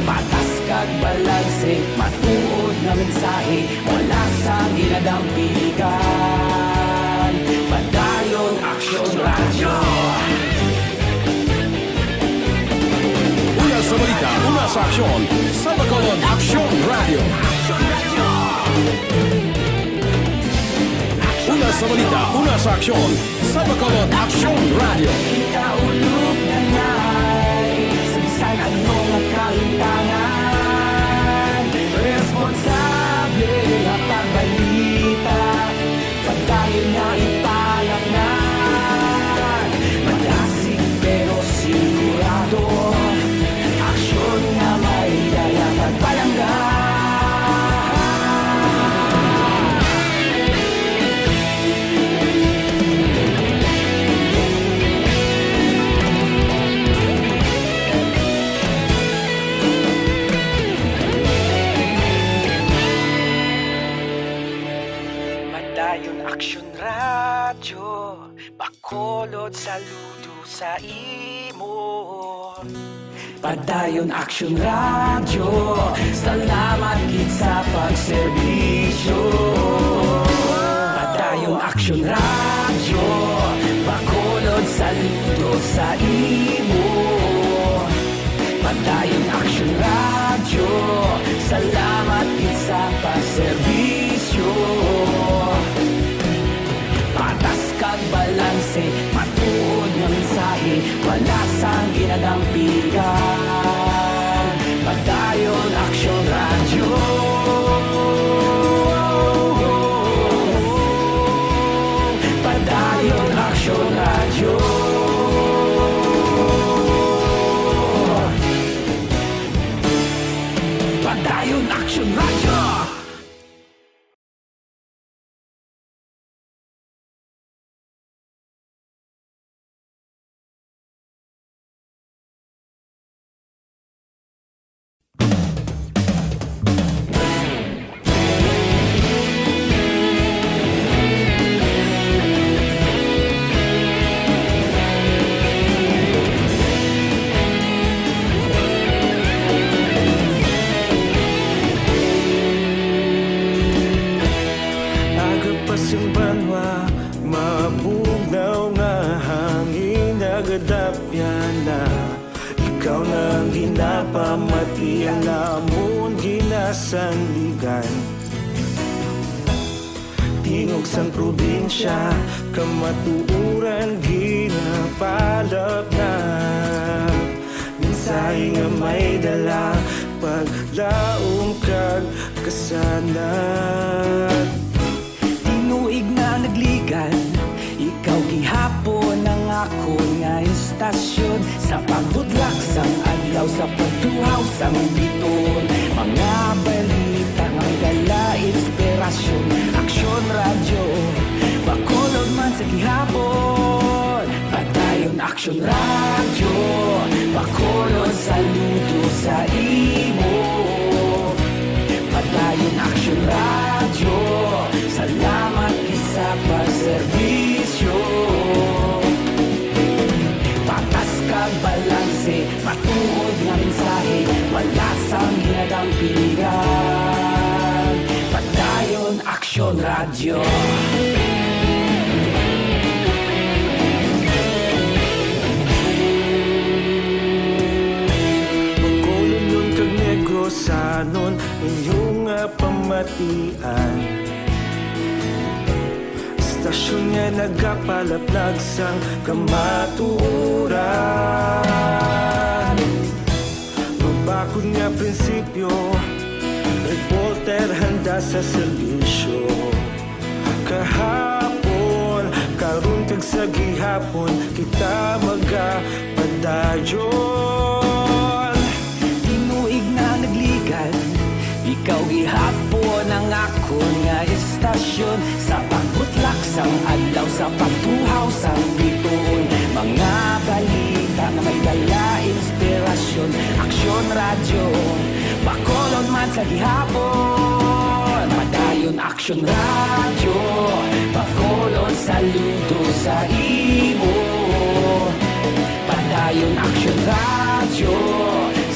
Patas kag balanse, matuod nga mensahe, wala sang ginadampigan. Padayon Aksyon Radyo. Una sa balita, una sa aksyon, sa Bacolod Aksyon Radyo. Una sa balita, una sa aksyon, sa Bacolod Aksyon Radyo. Kita ulog na na'y sa bisan ano nga kalimtangan. Responsable nga pagbalita, padayon nga ipalapnag. Madasig pero sigurado, aksyon nga may dala pagpalangga. Padayon Aksyon Radyo, Bacolod, saludo sa imo. Padayon Aksyon Radyo, salamat gid sa pagserbisyo. Padayon Aksyon Radyo, Bacolod, saludo sa imo. Padayon Aksyon Radyo, salamat gid sa pagserbisyo. Patas kag balanse, matuod nga mensahe, wala sang ginadampigan. Padayon Aksyon Radyo. Padayon Aksyon Radyo. Padayon Aksyon Radyo. Aga pa sing banwa, mabugnaw nga hangin nagadapyan na. Ikaw na ang ginapamati, ang amon ginasandigan. Tingog sang probinsya, kamatuoran ginapalapnag. Mensahe nga may dala, paglaom kag kasanag. Tinuig na nagligan, ikaw gihapon ang akon nga istasyon. Sa pagbutlak sang adlaw, sa pagtuhaw sang bituon, mga balita nga may dala inspirasyon. Aksyon Radyo, Bacolod man sa gihapon. Padayon Aksyon Radyo, Bacolod, saludo sa imo. Padayon Aksyon Radyo, salamat gid sa pagserbisyo. Patas kag balanse, matuod nga mensahe, wala sang ginadampigan. Padayon Aksyon Radyo. Bacolodnon kag Negrosanon, inyo nga pamati Tian. Istasyon nga nagapalaplag sang kamatuoran. Mabakod nga prinsipyo, reporter handa sa serbisyo. Kahapon, karon, kag sa gihapon, kita magapadayon. Tinuig na nagligan, ikaw gihapon ang akon nga istasyon. Sa pagbutlak sang adlaw, sa pagtuhaw sang bituon, mga balita nga may dala inspirasyon. Aksyon Radyo, Bacolod man sa gihapon. Padayon Aksyon Radyo, Bacolod, saludo sa imo. Padayon Aksyon Radyo,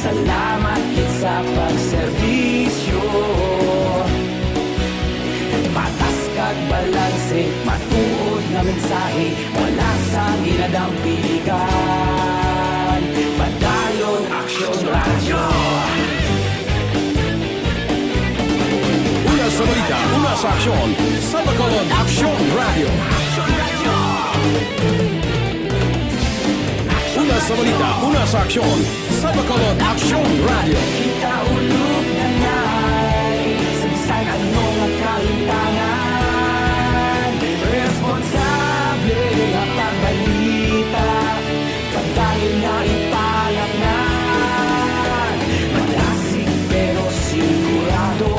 salamat gid sa pagserbisyo. Patas kag balanse, matuod nga mensahe, wala sang ginadampigan. Padayon Aksyon Radyo. Una sa balita, una sa aksyon, sa Bacolod Aksyon Radyo. Una sa balita, una sa aksyon, sa Bacolod Aksyon Radyo. Kita ulog na ngay, sa bisan ano nga kalimtangan, responsable nga pagbalita. Padayon nga ipalapnan, madasig pero sigurado.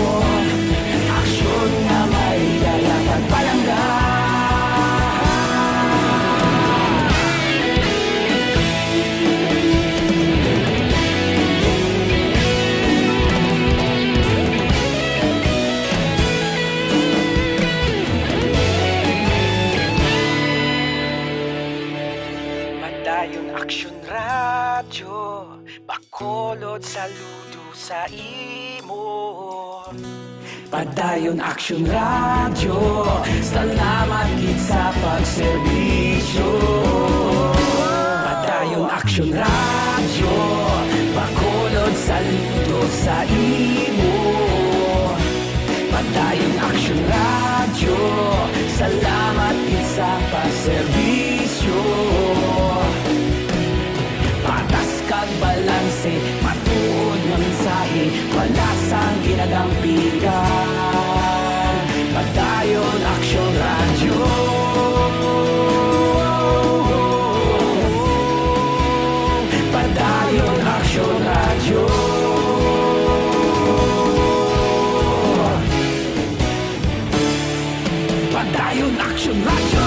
Aksyon nga may dala kag palangga. Padayon Aksyon Radyo, Bacolod, saludo sa imo. Padayon Aksyon Radyo, salamat gid sa pagserbisyo. Padayon Aksyon Radyo, Bacolod, saludo sa imo. Padayon Aksyon Radyo, salamat gid sa pagserbisyo. Patas kag balanse, matuod nga mensahe, wala sang ginadampigan. Padayon Aksyon Radyo. Padayon Aksyon Radyo. Padayon Aksyon Radyo.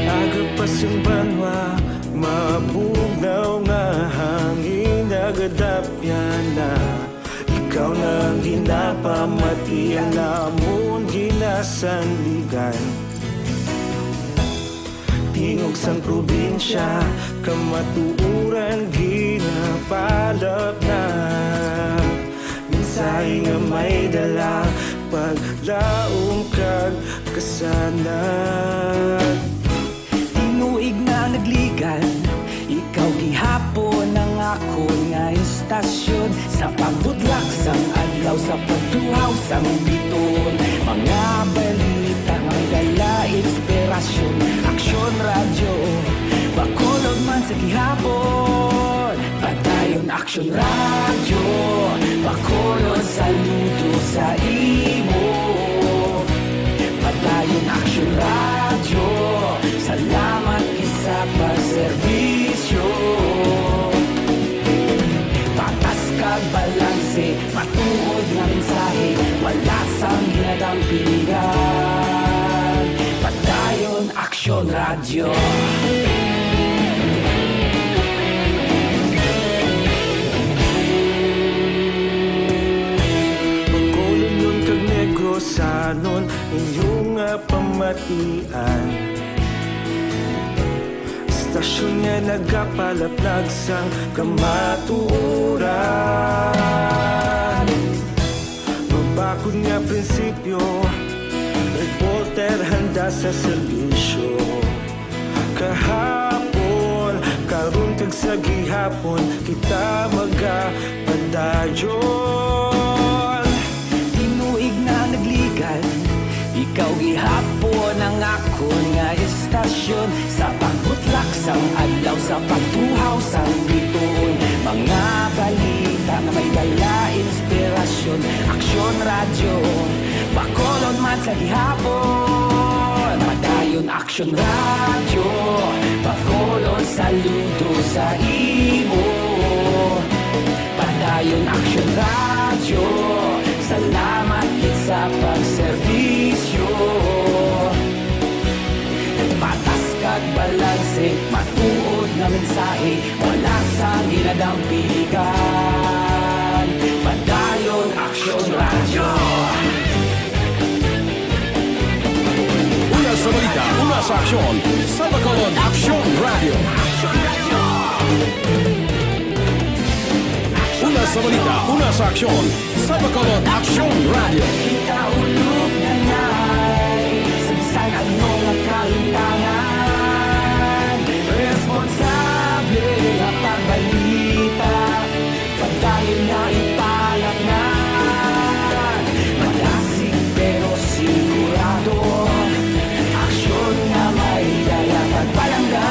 Aga pa sing banwa, mabugnaw nga hangin nagadapyan na. Ikaw na ang ginapamatian namon ginasandigan. Tingog sang probinsya, kamatuoran ginapalapnag. Mensahe nga may dala, paglaom kag kasanag. Tinuig na nagligan, ikaw gihapon ang akon nga istasyon. Sa pagbutlak sang adlaw, sa pagtuhaw sang bituon, mga balita nga may dala inspirasyon. Aksyon Radyo, Bacolod man sa gihapon. Padayon Aksyon Radyo, Bacolod, saludo sa imo. Padayon Aksyon Radyo, salamat gid sa pagserbisyo. Patas kag balanse, matuod nga mensahe, wala sang ginadampigan. Padayon Aksyon Radyo. Sanon inyong nga pamatian, istasyon nga nagapalaplag sang kamatuoran. Mabakod nga prinsipyo, reporter handa sa serbisyo. Kahapon, karon, kag sa gihapon, kita magapadayon. Tinuig na nagligan, ikaw gihapon ang akon nga istasyon. Sa pagbutlak sang adlaw, sa pagtuhaw sang bituon, mga balita nga may dala inspirasyon. Aksyon Radyo, Bacolod man sa gihapon. Padayon Aksyon Radyo, Bacolod, saludo sa imo. Padayon Aksyon Radyo, salamat gid sa pagserbisyo. Patas kag balanse, matuod nga mensahe, wala sang ginadampigan. Padayon Aksyon Radyo. Una sa balita, una sa aksyon, sa Bacolod Aksyon Radyo. Una sa balita, una sa aksyon, sa Bacolod Aksyon Radyo. Kita ulog na nay, sa bisan ano nga kalimtangan, responsable nga pagbalita. Padayon na ipalatnan, malasig pero sigurado. Aksyon nga may dala pagpalangga.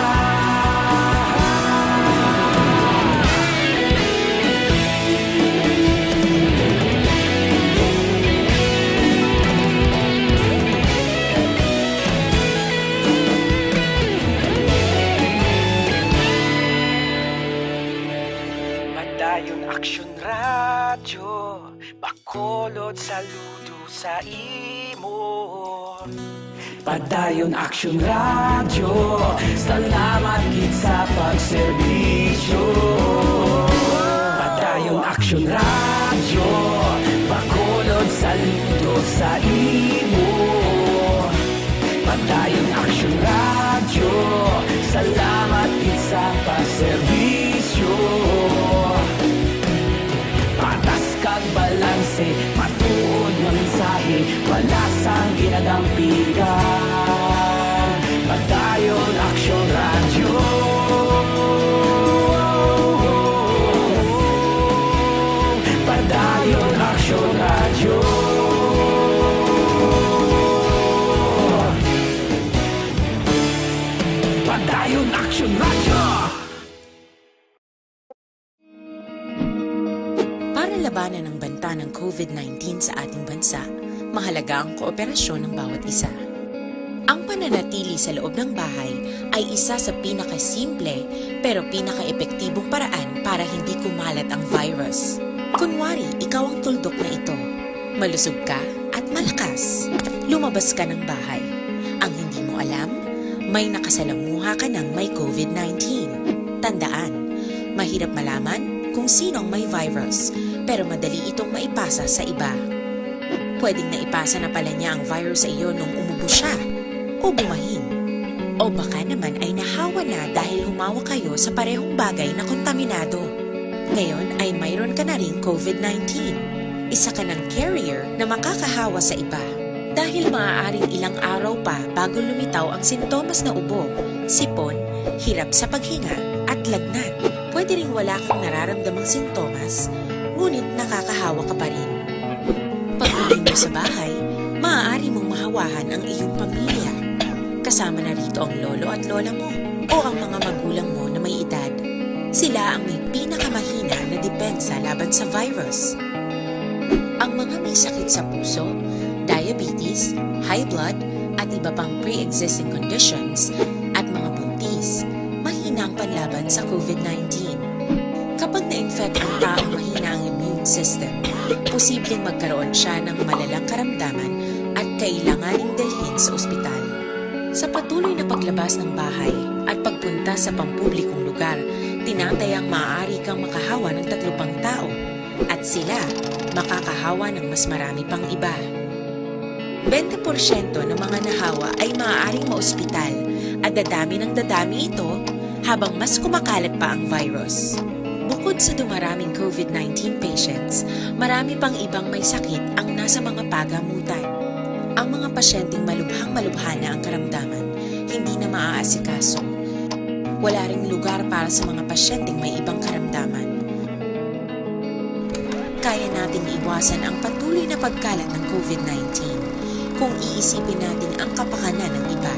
Padayon Aksyon Radyo, Bacolod, saludo sa imo. Padayon Aksyon Radyo, salamat gid sa pagserbisyo. Padayon Aksyon Radyo, Bacolod, saludo sa imo. Padayon Aksyon Radyo, salamat gid sa pagserbisyo. Patas kag balanse, matuod nga mensahe, wala sang ginadampigan. Padayon Aksyon Radyo. Padayon Aksyon Radyo. Padayon Aksyon Radyo. Para labanan ang banta ng COVID nineteen sa ating bansa, mahalaga ang kooperasyon ng bawat isa. Ang pananatili sa loob ng bahay ay isa sa pinakasimple pero pinakaepektibong paraan para hindi kumalat ang virus. Kunwari, ikaw ang tuldok na ito. Malusog ka at malakas. Lumabas ka ng bahay. Ang hindi mo alam, may nakasalamuha ka ng may COVID nineteen. Tandaan, mahirap malaman kung sino ang may virus, pero madali itong maipasa sa iba. Pwedeng naipasa na pala niya ang virus sa iyo nung umubo siya o bumahin. O baka naman ay nahawa na dahil humawa kayo sa parehong bagay na kontaminado. Ngayon ay mayroon ka na ring COVID nineteen. Isa ka ng carrier na makakahawa sa iba. Dahil maaaring ilang araw pa bago lumitaw ang sintomas na ubo, sipon, hirap sa paghinga, at lagnat. Pwede ring wala kang nararamdamang sintomas, ngunit nakakahawa ka pa rin. Pag-uwi mo sa bahay, maaari mong mahawahan ang iyong pamilya. Kasama na rito ang lolo at lola mo o ang mga magulang mo na may edad. Sila ang may pinakamahina na depensa laban sa virus. Ang mga may sakit sa puso, diabetes, high blood, at iba pang pre-existing conditions, at mga buntis, mahina ang panlaban sa COVID nineteen. Kapag na-infect ang taong mahina ang immune system, posibleng magkaroon siya ng malalang karamdaman at kailanganing dalhin sa ospital. Sa patuloy na paglabas ng bahay at pagpunta sa pampublikong lugar, tinatayang maaari kang makahawa ng tatlo pang tao at sila makakahawa ng mas marami pang iba. Bente porsyento ng mga nahawa ay maaaring maospital at dadami ng dadami ito habang mas kumakalat pa ang virus. Bukod sa dumaraming COVID nineteen patients, marami pang ibang may sakit ang nasa mga pagamutan. Ang mga pasyenteng malubhang-malubha na ang karamdaman, hindi na maaasikaso. Wala ring lugar para sa mga pasyenteng may ibang karamdaman. Kaya nating iwasan ang patuloy na pagkalat ng COVID nineteen kung iisipin natin ang kapakanan ng iba.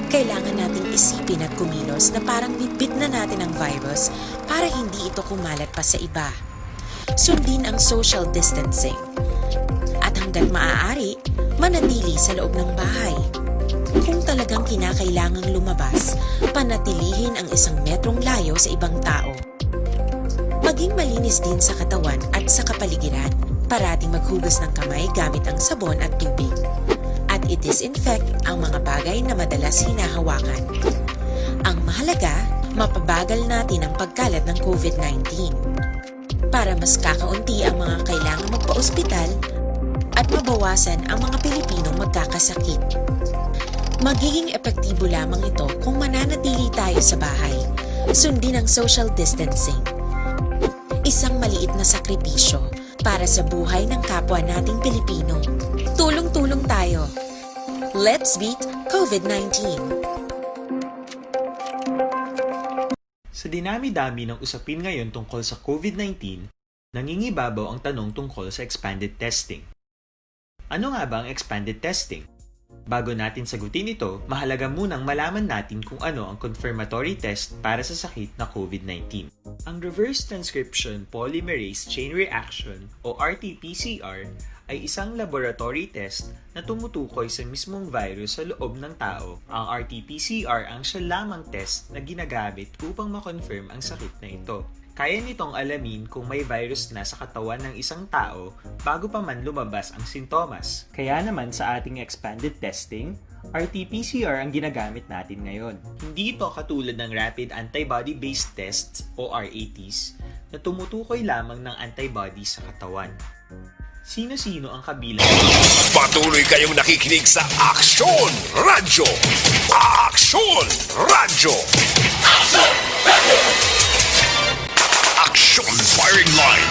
Kailangan nating isipin at kumilos na parang bitbit na natin ang virus para hindi ito kumalat pa sa iba. Sundin ang social distancing. At hanggat maaari, manatili sa loob ng bahay. Kung talagang kinakailangang lumabas, panatilihin ang isang metrong layo sa ibang tao. Maging malinis din sa katawan at sa kapaligiran. Parating maghugas ng kamay gamit ang sabon at tubig. At i-disinfect ang mga bagay na madalas hinahawakan. Ang mahalaga, mapabagal natin ang pagkalat ng COVID nineteen. Para mas kakaunti ang mga kailangang magpa-ospital at mabawasan ang mga Pilipinong magkakasakit. Magiging epektibo lamang ito kung mananatili tayo sa bahay. Sundin ang social distancing. Isang maliit na sakripisyo para sa buhay ng kapwa nating Pilipino. Tulong-tulong tayo. Let's beat COVID nineteen. Sa dinami-dami ng usapin ngayon tungkol sa COVID nineteen, nangingibabaw ang tanong tungkol sa expanded testing. Ano nga ba ang expanded testing? Bago natin sagutin ito, mahalaga munang malaman natin kung ano ang confirmatory test para sa sakit na COVID nineteen. Ang reverse transcription polymerase chain reaction o R T P C R ay isang laboratory test na tumutukoy sa mismong virus sa loob ng tao. Ang R T P C R ang siya lamang test na ginagamit upang ma-confirm ang sakit na ito. Kaya nitong alamin kung may virus na sa katawan ng isang tao bago pa man lumabas ang sintomas. Kaya naman sa ating expanded testing, R T P C R ang ginagamit natin ngayon. Hindi ito katulad ng rapid antibody-based tests o R A Ts na tumutukoy lamang ng antibody sa katawan. Sino-sino ang kabilang? Patuloy kayong nakikinig sa Aksyon Radyo. Aksyon Radyo. Aksyon Firing Line.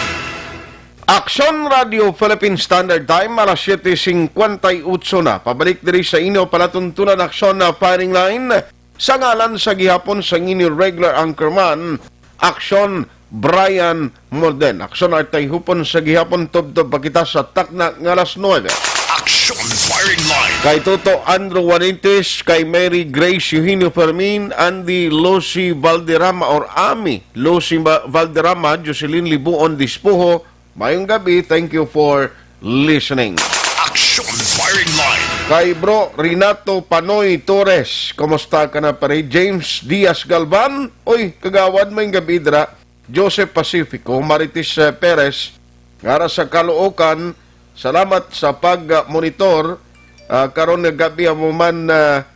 Aksyon Radio Philippine Standard Time, alas siyete singkwenta y otso na. Pabalik diri sa inyo palatuntunan, Aksyon na Firing Line. Sa ngalan sa gihapon sa inyo regular anchorman, Aksyon Brian Morden. Aksyon, atay hupon sa gihapon, tubtob pa kita sa takna nga alas nuebe. Aksyon Firing Line. Kay Toto Andrew Juanites, kay Mary Grace Eugenio Fermin, Andy Lucy Valderrama or Ami Lucy Ba-, Valderrama, Jocelyn Libuon Dispuho, mayong gabi. Thank you for listening. Aksyon Firing Line. Kay Bro Renato Panoy Torres, kumusta ka na, pare? James Diaz Galvan, oy, kagawad, mayong gabi dira. Joseph Pacifico, Marites, eh, Perez, ngara sa Caloocan, salamat sa pag-monitor. Ah, karon nga gabi amo man, ah,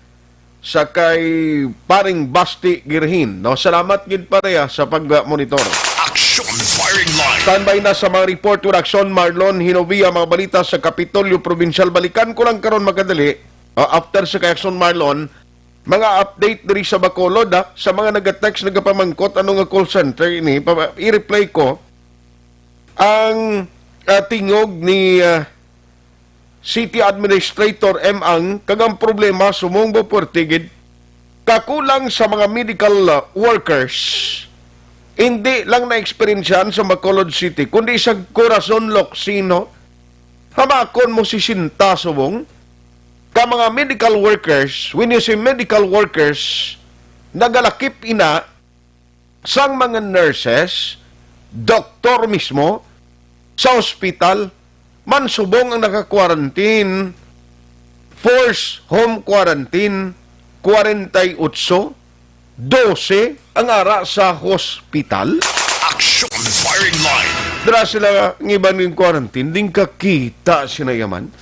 sa kay Paring Basti Girhin, no? Salamat gid, pareha, sa pag-monitor. Aksyon Firing Line. Standby na sa mga report with Aksyon Marlon Hinovia, mga balita sa Kapitolyo Provincial. Balikan ko lang karon makadali, ah, after sa kay Aksyon Marlon, mga update diri sa Bacolod, ah, sa mga nagatext, nagapamangkot, ano nga call center ini, pa-, i-replay ko ang, ah, tingog ni, ah, City Administrator M. Ang, kag ang problema, sumong ba puwerte gid, kakulang sa mga medical, ah, workers. Hindi lang na-eksperyensyahan sa Bacolod City, kundi sa Corazon, Locsin, no? Hamakon mo sesenta subong ka mga medical workers. When you say medical workers, nagalakip ina sang mga nurses, doktor mismo, sa ospital, man subong ang naka-quarantine, forced home quarantine, kwarenta y otso, dose ang ara sa hospital. Aksyon Firing Line. Dira sila nga iban ng quarantine, din kakita sinayaman.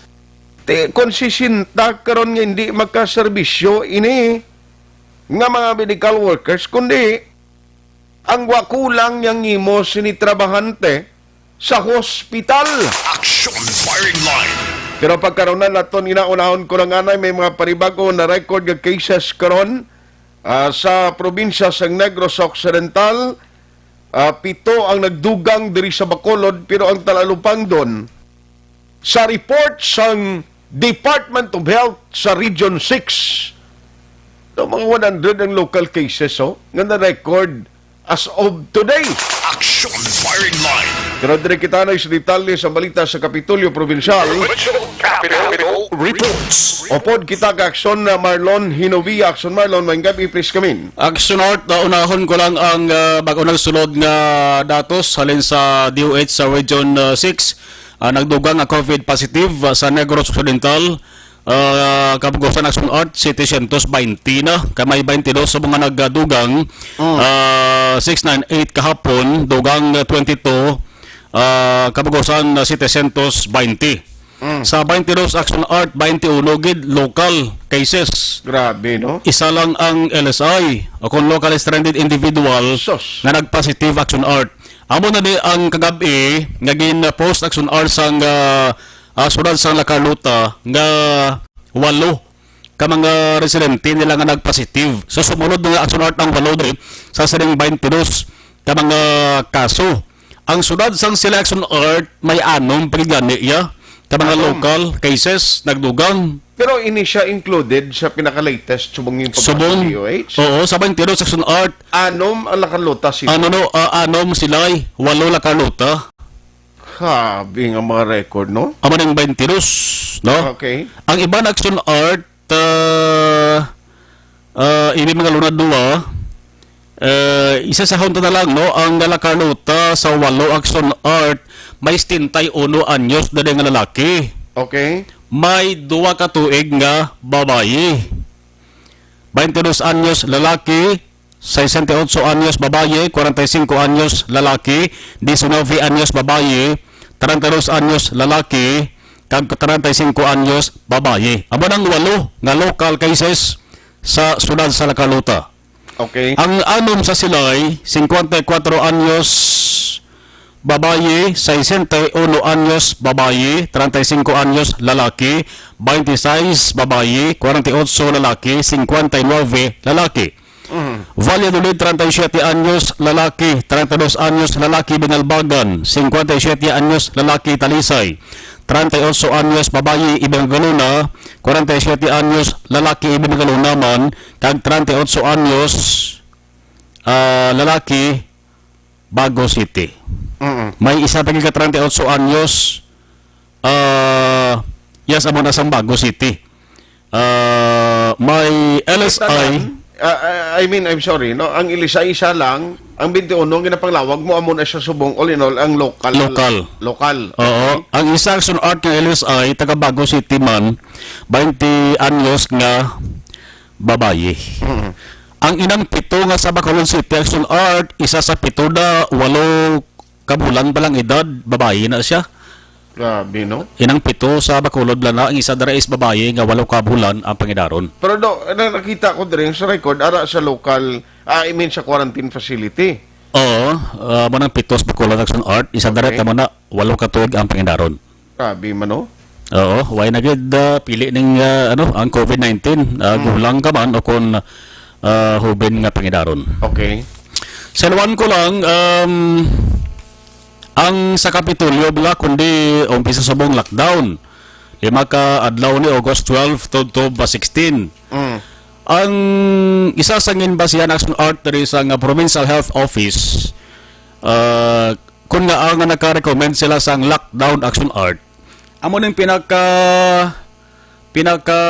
Ti, kung sesenta karon nga hindi makaserbisyo ini nga mga medical workers, kundi ang wa kulang yang imo sini trabahante sa hospital. Aksyon Firing Line. Pero pagkaron na naton, inaunahon ko lang anay, may mga panibag-o na record nga cases karon, ah, sa probinsya sang Negros Occidental. Ah, pito ang nagdugang diri sa Bacolod, pero ang Talalupangdon, sa report sang Department of Health sa Region six, no, mga one hundred ang local cases, oh, nga na-record as of today. Action Firing Line. Pero diri kita na sa detalye sa balita sa Kapitolyo Provincial. Regional Capital Reports. Upod kita ka Action, uh, Marlon Hinovia. Action Marlon, maayong gab-i, please come in. Action Art, uh, unahon ko lang ang, uh, bag-o nagsulod nga datos halin sa D O H sa Region, uh, six. Uh, nagdugang nga COVID positive, uh, sa Negros Occidental. Ah, kabugusan, Action Art, setecientos baynte na. Kay may baynte dos sa mga nagdugang, Mm. ah, six nine eight kahapon, dugang, ah, twenty-two, ah, kabugusan, ah, setecientos baynte. Mm. Sa baynte dos, Action Art, baynte uno gid local cases. Grabe, no? Isa lang ang L S I, o kung locally stranded individual, Sus. nga nag-positive, Action Art. Amo na ni ang kagab-i nga gin-post, Action Art, sang, ah, ah, siyudad sang La Carlota nga walo ka mga residente nila nga nagpositive. So, sumulod nga, Action Art, ang walo diri sa sining twenty-two ka mga kaso. Ang siyudad sang Sila, Action Art, may anom pa gid gani iya ka mga Anom. local cases nagdugang. Pero ini siya included sa pinaka-latest subong yung Subong. pagpasok sa D O H? Oo, sa twenty-two, Action Art. Anom ang La Carlota City. Ano, no, ah, anom sila, eh. Walo La Carlota. Grabe nga mga record, no? Amo ning twenty-two, no? Okay. Ang iban, Action Art, ah, ah, ini mga lunad duwa, eh, isa sa hunta na lang, no? Ang La Carlota sa walo, Action Art, may setenta y uno anyos na nga lalaki. Okay. May duwa ka tuig nga babayi. Twenty-two anyos lalaki, sesenta y ocho anyos babayi, kwarenta y singko anyos lalaki, diecinueve anyos babayi, treinta y dos anyos lalaki, kag treinta y cinco anyos babayi. Amo nang walo nga local cases sa siyudad sa La Carlota. Okay. Ang anom sa silay, cincuenta y cuatro anyos babayi, sesenta y uno anyos babayi, treinta y cinco anyos lalaki, veintiséis babayi, cuarenta y ocho lalaki, cincuenta y nueve lalaki. Mhm. Valladolid, treinta y siete anyos lalaki, treinta y dos anyos lalaki, Binalbagan, cincuenta y siete anyos lalaki, Talisay, treinta y ocho anyos babayi, Ibingaluna, cuarenta y siete anyos lalaki, Ibingaluna man, kag treinta y ocho anyos, ah, lalaki, Bago City. Mm-mm. May isa pa ka treinta y ocho anyos, ah, yes, amo na sang Bago City. Ah, may L S I. Tanan, ah, ah, I mean, I'm sorry, no? Ang L S I isa lang, ang twenty-one ang ginapanglawag mo, amo na siya subong, all in all, ang local. Local. Local. Oo. Okay. Ang isa, Action Art, nga L S I, taga Bago City man, twenty anyos nga babayi. Mm. Ang inang pito nga sa Bacolod City, Action Art, isa sa pito na walo ka bulan pa lang edad, babayi na siya. Grabe, no? Inang pito sa Bacolod, bala na, ang isa dira is babayi nga walo ka bulan ang pangidaron. Pero do, na-, nakita ko diri sa record, ara sa local, ah, I mean sa quarantine facility. Oo, ah, mo nang pito sa Bacolod, Action Art, isa dira Okay. tamo na, walo ka tuig ang pangidaron. Grabe man, no? Oo, way na gid, ah, pili ning, ah, ano, ang COVID nineteen, ah, Hmm. gulang ka man o kung, ah, huben nga pangidaron. Okay. Sa luwan ko lang, um, ang sa Kapitolyo bala, kundi umpisa subong lockdown. Lima ka adlaw ni August twelve to, to ba sixteen. Mm. Ang isa sa ginbasihan, Action Art, diri sa nga Provincial Health Office, ah, kun nga ang naka-recommend sila sang lockdown, Action Art, amo ning pinaka, pinaka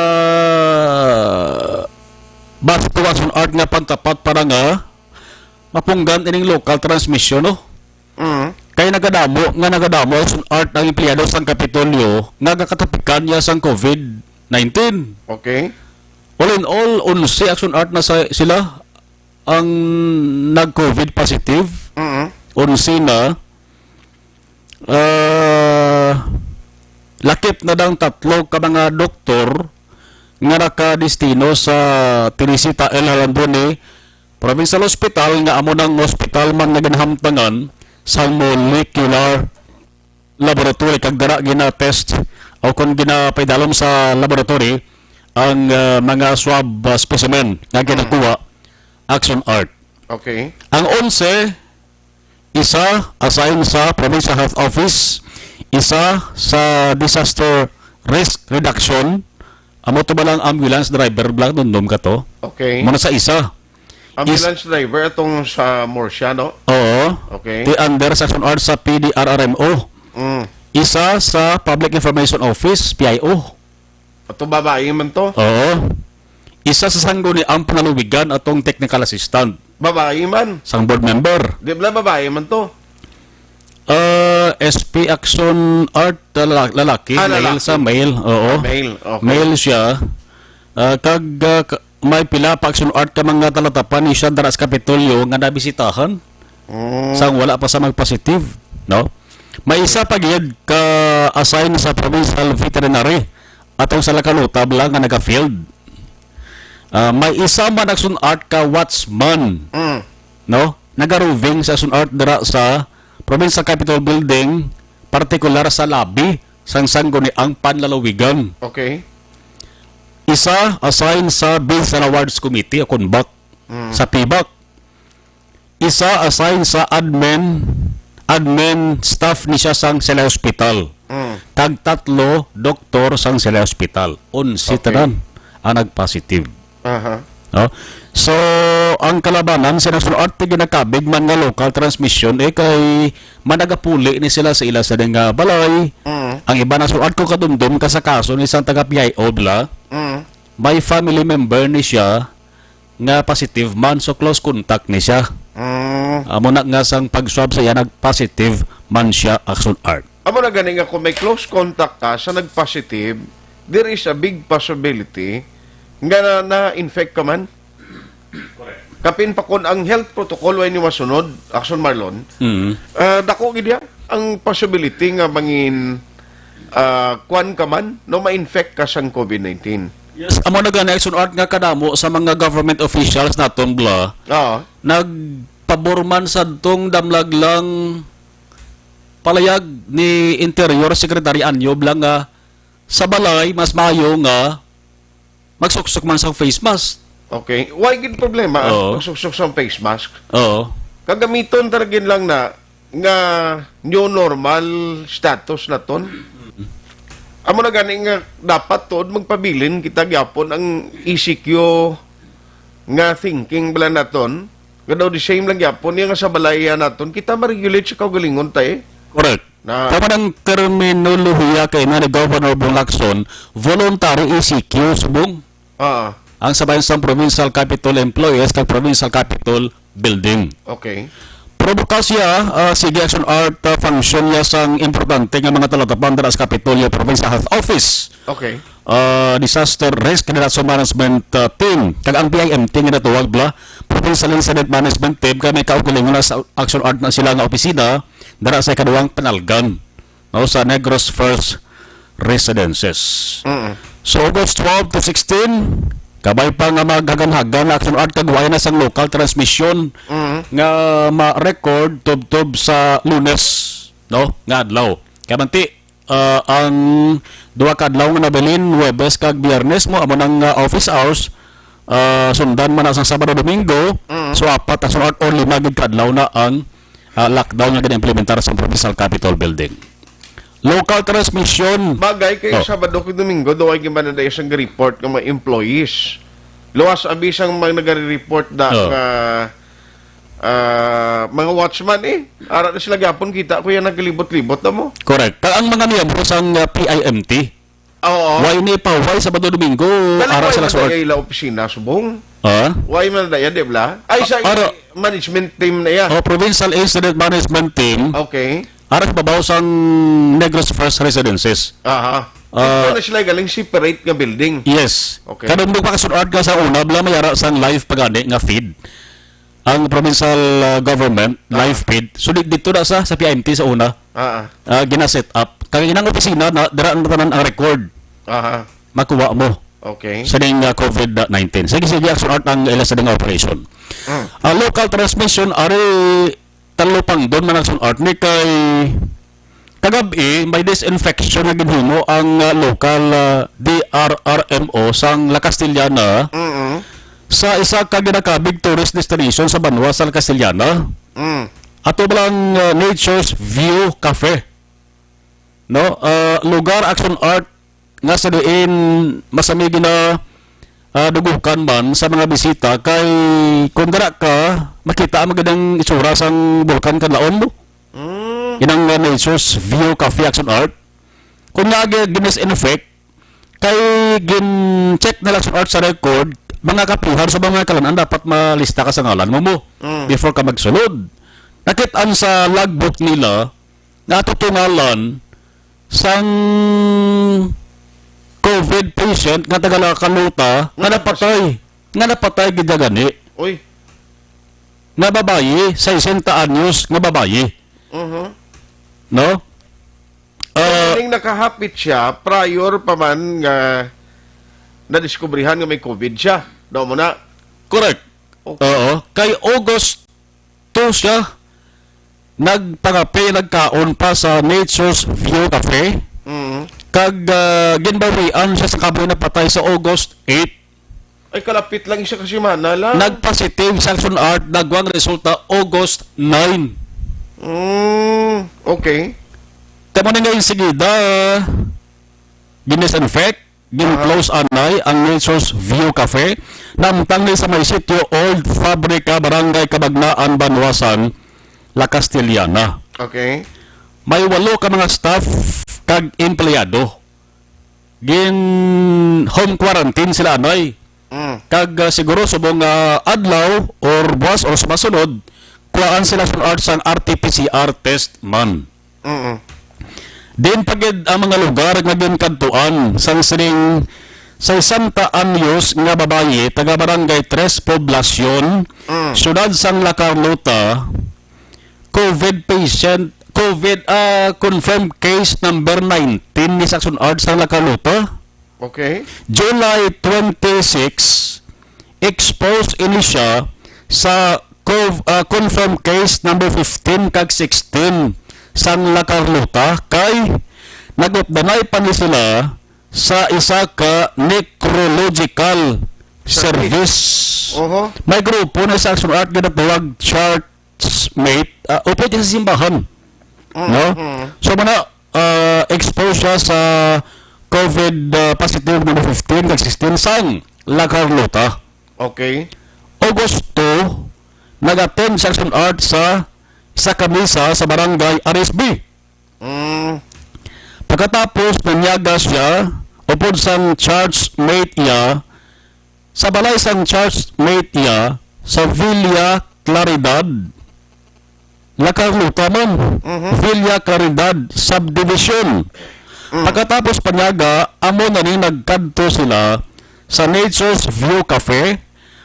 basto, Action Art, nga pantapat para nga mapunggan ining local transmission, no? Mm. Kay nagadamo, nga nagadamo, Action Art, ang empleyado sang Kapitolyo nga gakatapikan niya sang COVID nineteen. Okay. All in all, onse, Action Art, na sa, sila ang nag-COVID positive. Mm. Onse na. Ah, lakip na dang tatlo ka mga doktor nga nakadestino sa Teresita L. Jalandoni Provincial Hospital, nga amo nang hospital man nga ginahamtangan sa molecular laboratory, kag dira gina-test o kung ginapaidalom sa laboratory ang, ah, mga swab, ah, specimen nga ginakuha, Action Art. Okay. Ang onse, isa assign sa Provincial Health Office, isa sa Disaster Risk Reduction, amo to ba lang ambulance driver, Black Dondom ka to? Okay. Muna sa isa. Ambulance driver atong sa Murcia, no? Oo. Okay. Ti under sa Action Art sa P D R R M O. Mm. Isa sa Public Information Office, P I O. Ato babae man to? Oo. Isa sa Sangguniang Panlalawigan atong technical assistant. Babae man? Sang board member. Di ba babae man to? Ah, S P Action Art, ah, lala-, lalaki, Ah, male lalaki. sa male. Oo. Ah, male, okay. Male siya. Ah, kag, ah, ka-, may pila pa Action Art ka mga talatapan ni siya dara sa Kapitolyo nga nabisitahan. Mm. Sang wala pa sa mag-positive, no? May isa pa gyud ka assign sa provincial veterinary atong sa Lakalutab lang nga naga-field. Ah, may isa man Action Art ka watchman, Mm. no? Naga-roving sa Action Art dira sa Provincial Capitol Building, partikular sa lobby sang Sangguniang Panlalawigan. Okay. Isa assign sa Bills and Awards Committee o kon bak, Mm. sa PBAC. Isa assign sa admin, admin staff ni siya sang Sila Hospital. Mm. Kag tatlo, doktor sang Sila Hospital. Onse Okay. tanan ang nag-positive. Aha. No? So, ang kalabanan sa National Arte ginakabig man nga local transmission, eh, kay managapuli ni sila sa ila sa nga balay. Mm. Ang iba na sulat ko kadumdum ka sa kaso ni isang taga P I O bla. Mm. May family member ni siya nga positive man, so close contact ni siya. Mm. Amo na nga sang pag-swab sa iya, nag-positive man siya, Action Art. Amo na gani nga kung may close contact ka sa nag-positive, there is a big possibility nga na, na-infect ka man. Kapin pa kung ang health protocol way ni masunod, Action Marlon, Mm. ah, dako gid ya ang possibility nga mangin, ah, kwan ka man, no, ma-infect ka sang COVID nineteen. Yes, amo na gani, Action Art, nga kadamo sa mga government officials naton bla, Oo. nagpabor man sadtong damlag lang palayag ni Interior Secretary Anyo bla nga sa balay mas maayo nga magsuksok man sa face mask. Okay. Why gid problema ang Oo. pagsuksok sa face mask? Oo. Kagamiton ta ra gid lang na nga new normal status naton. Amo na gani nga dapat tuod magpabilin kita gyapon ang E C Q nga thinking bala naton. Nga daw the same lang gyapon niya nga sa balaya naton kita ma-regulate sa kaugalingon ta eh. Correct. Na Tama ang terminolohiya kay na ni Governor Bong Lacson, voluntary E C Q subong. Ah, Ang sabayan sang Provincial Capitol Employees kag Provincial Capitol Building. Okay. Pero bukas siya, ah, sige, Action Art, ah, function niya sang importante nga mga talatapan dira sa Kapitolyo Provincial Health Office. Okay. Ah, Disaster Risk Reduction Management, ah, Team. Kag ang P I M T nga natawag bla, Provincial Incident Management Team, kay may kaugalingon na sa Action Art na sila nga opisina dira sa ikaduhang panalgan, no, sa Negros First Residences. Mm. So, August twelve to sixteen, kabay pa nga maghaganhagan na Action Art kag wala na sang local transmission Mm. nga ma-record tubtob sa Lunes, no, nga adlaw. Kay manti, ah, ang duha ka adlaw nga nabilin, Huwebes kag Biyernes mo, amo nang, ah, office hours, ah, sundan man na sang Sabado, Domingo. Mm. So, apat, Action Art, or lima gid ka adlaw na ang, ah, lockdown nga gina-implementar sa Provincial Capitol Building. Local transmission. Bagay kay Oh. Sabado kag Domingo, daw ay gimana da isang report nga mga employees. Luwas abi sang mga nagare-report da Oh. nga, ah, mga watchman eh. Ara na sila gapon, kita ko yan naglibot-libot na mo. Correct. Kag ang mga miyembro sang, ah, P I M T, Oo. Why ni pa, why Sabado Domingo? Dali, ara why sila man suot? Dali ila opisina subong? Ah? Why man daya, di ba? Ay, sa Ah, ara- management team na iya. Oh, Provincial Incident Management Team. Okay. Ara sa babaw sang Negros First Residences. Aha. Ah. Ito na sila galing separate nga building. Yes. Okay. Kadumdog pa kasunod ka sa una, bla may ara sang live pagani nga feed ang provincial, ah, government, Ah. live feed. So, di-, dito na sa, sa P I M T sa una, Ah, ah. ah, gina-set up. Kaya ng opisina, na, dira na tanan ang record. Aha. Makuha mo. Okay. Sa ning, ah, COVID nineteen. Sige, sige, Action Art ang ila sa ning operation. Mm. Ah, local transmission, ari, talupang doon man Action Art ni kay Kagab-i, may disinfection nga ginhimo ang, ah, local, ah, D R R M O sang La Castellana Mm-mm. sa isa ka ginakabig tourist destination sa banwa sa La Castellana. Mm. Ato ba lang, ah, Nature's View Cafe? No? Ah, lugar, action art nga sa diin masami gina, ah, dugukan man sa mga bisita kay kung dira ka, makita ang magandang itsura sang Bulkan Kanlaon mo. Mm. Inang, ah, Nature's View Cafe Action Art. Kung nga gi-, gin-disinfect, kay gin-check na lang sa art sa record, mga kapihan sa mga kalan-an dapat malista ka sa ngalan mo mo Mm. before ka magsulod. Nakit-an sa logbook nila nga ato to ngalan sang COVID patient nga taga La Carlota nga Nga napatay, nga napatay gid gani Uy. nga babayi, sesenta anyos nga babayi. Mhm. No? Ah, Ning nakahapit siya prior pa man nga nadiskubrihan nga may COVID siya. Daw mo na. Correct. Okay. Oo. Kay August two siya, nagpangape, nagkaon pa sa Nature's View Cafe. Mm. Kag, ah, ginbawian siya sa kamoy napatay sa August eight. Ay, kalapit lang siya ka semana lang. Nagpositive sa action art, nagwang resulta August nine. Mm, okay. Kamo na nga insigida, gin-disinfect, gin-close Aha. anay ang Nature's View Cafe. Namtang ni sa may sitio Old Fabrica, Barangay Cabagnaan, Banwasan, La Castellana. Okay. May walo ka mga staff kag empleyado. Gin home quarantine sila, anay. Mm. Kag, ah, siguro subong nga adlaw or buwas or sa masunod, kuhaan sila sa art sang R T P C R test man. Mm-mm. Din pa gid ang mga lugar nga ginkadtuan sang sining sesenta anyos nga babayi taga Barangay Tres Poblacion, Mm. siyudad sang La Carlota, COVID patient, COVID, ah, confirmed case number nineteen ni sa action art sang La Carlota. Okay. July twenty-six, exposed ini siya sa cov-, ah, confirmed case number fifteen kag sixteen sang La Carlota, kay nag-updanay pa ni sila sa isa ka necrological Service. service. Oho. May grupo na sa action art ginatawag Church Mate, ah, upod sa simbahan. Mm, No? mm. So, mana, ah, exposed siya sa COVID, ah, positive number fifteen kag sixteen sang La Carlota. Okay. August two, nag-attend siya sa art sa, sa kamisa sa barangay Arisbi. Mm. Pagkatapos, nanyaga siya upod sang church mate iya, sa balay sang church mate iya sa Villa Claridad, La Carlota man. Mhm. Villa Claridad Subdivision. Mm. Pagkatapos panyaga, amo na ni nagkadto sila sa Nature's View Cafe.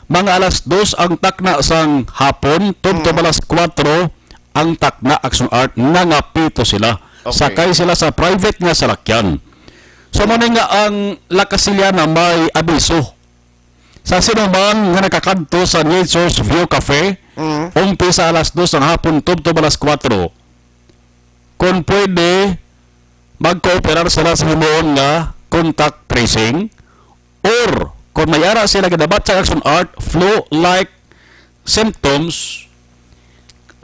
Mga alas dos ang takna sang hapon, tubtob Mm. alas kuwatro ang takna, action art, nangapito sila. Okay. Sakay sila sa private nga salakyan. So, mo ni nga ang La Castellana may abiso. Sa sino man nga nakakadto sa Nature's View Cafe, Mm. umpisa alas dos ng hapon, tubtob alas kuwatro, kung pwede, magkooperar sila sa himuon nga contact tracing, or kung may ara sila ginabat sa action art, flu-like symptoms,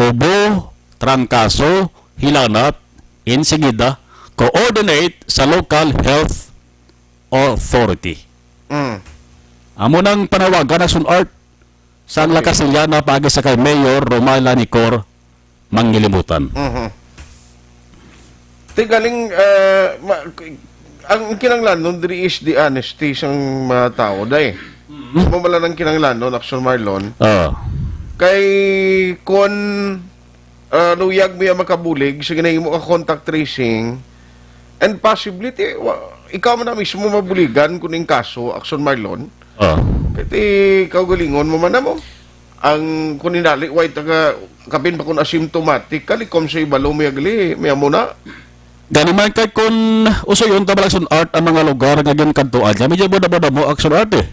ubo, trangkaso, hilanat, insigida, coordinate sa local health authority. Mm. Amo nang panawagan na sun art sa La Okay. Castellana paagi sa kay Mayor Romila Nicor Mangilimutan. Mhm. Ti galing, ah, ma-, ang kinahanglanon diri is the honesty sang mga tao, day. Mhm. Mo bala nang kinahanglanon, Action Marlon? Oo. Kay kon, ah, luyag mo ya makabulig, sige na imo ka contact tracing, and possibly, ti, wa-, ikaw man na mismo mabuligan kun ing kaso, Action Marlon. Oo. Kay ti kaugalingon mo man na mo. Ang kun inali, way taga, kapin pa kun asymptomatic, kalikom sa ibalo, may agli, may amo na. Gani man kay kun usuyon ta bala sun art ang mga lugar nga ginkadtuan niya, medyo buda-buda mo action art eh.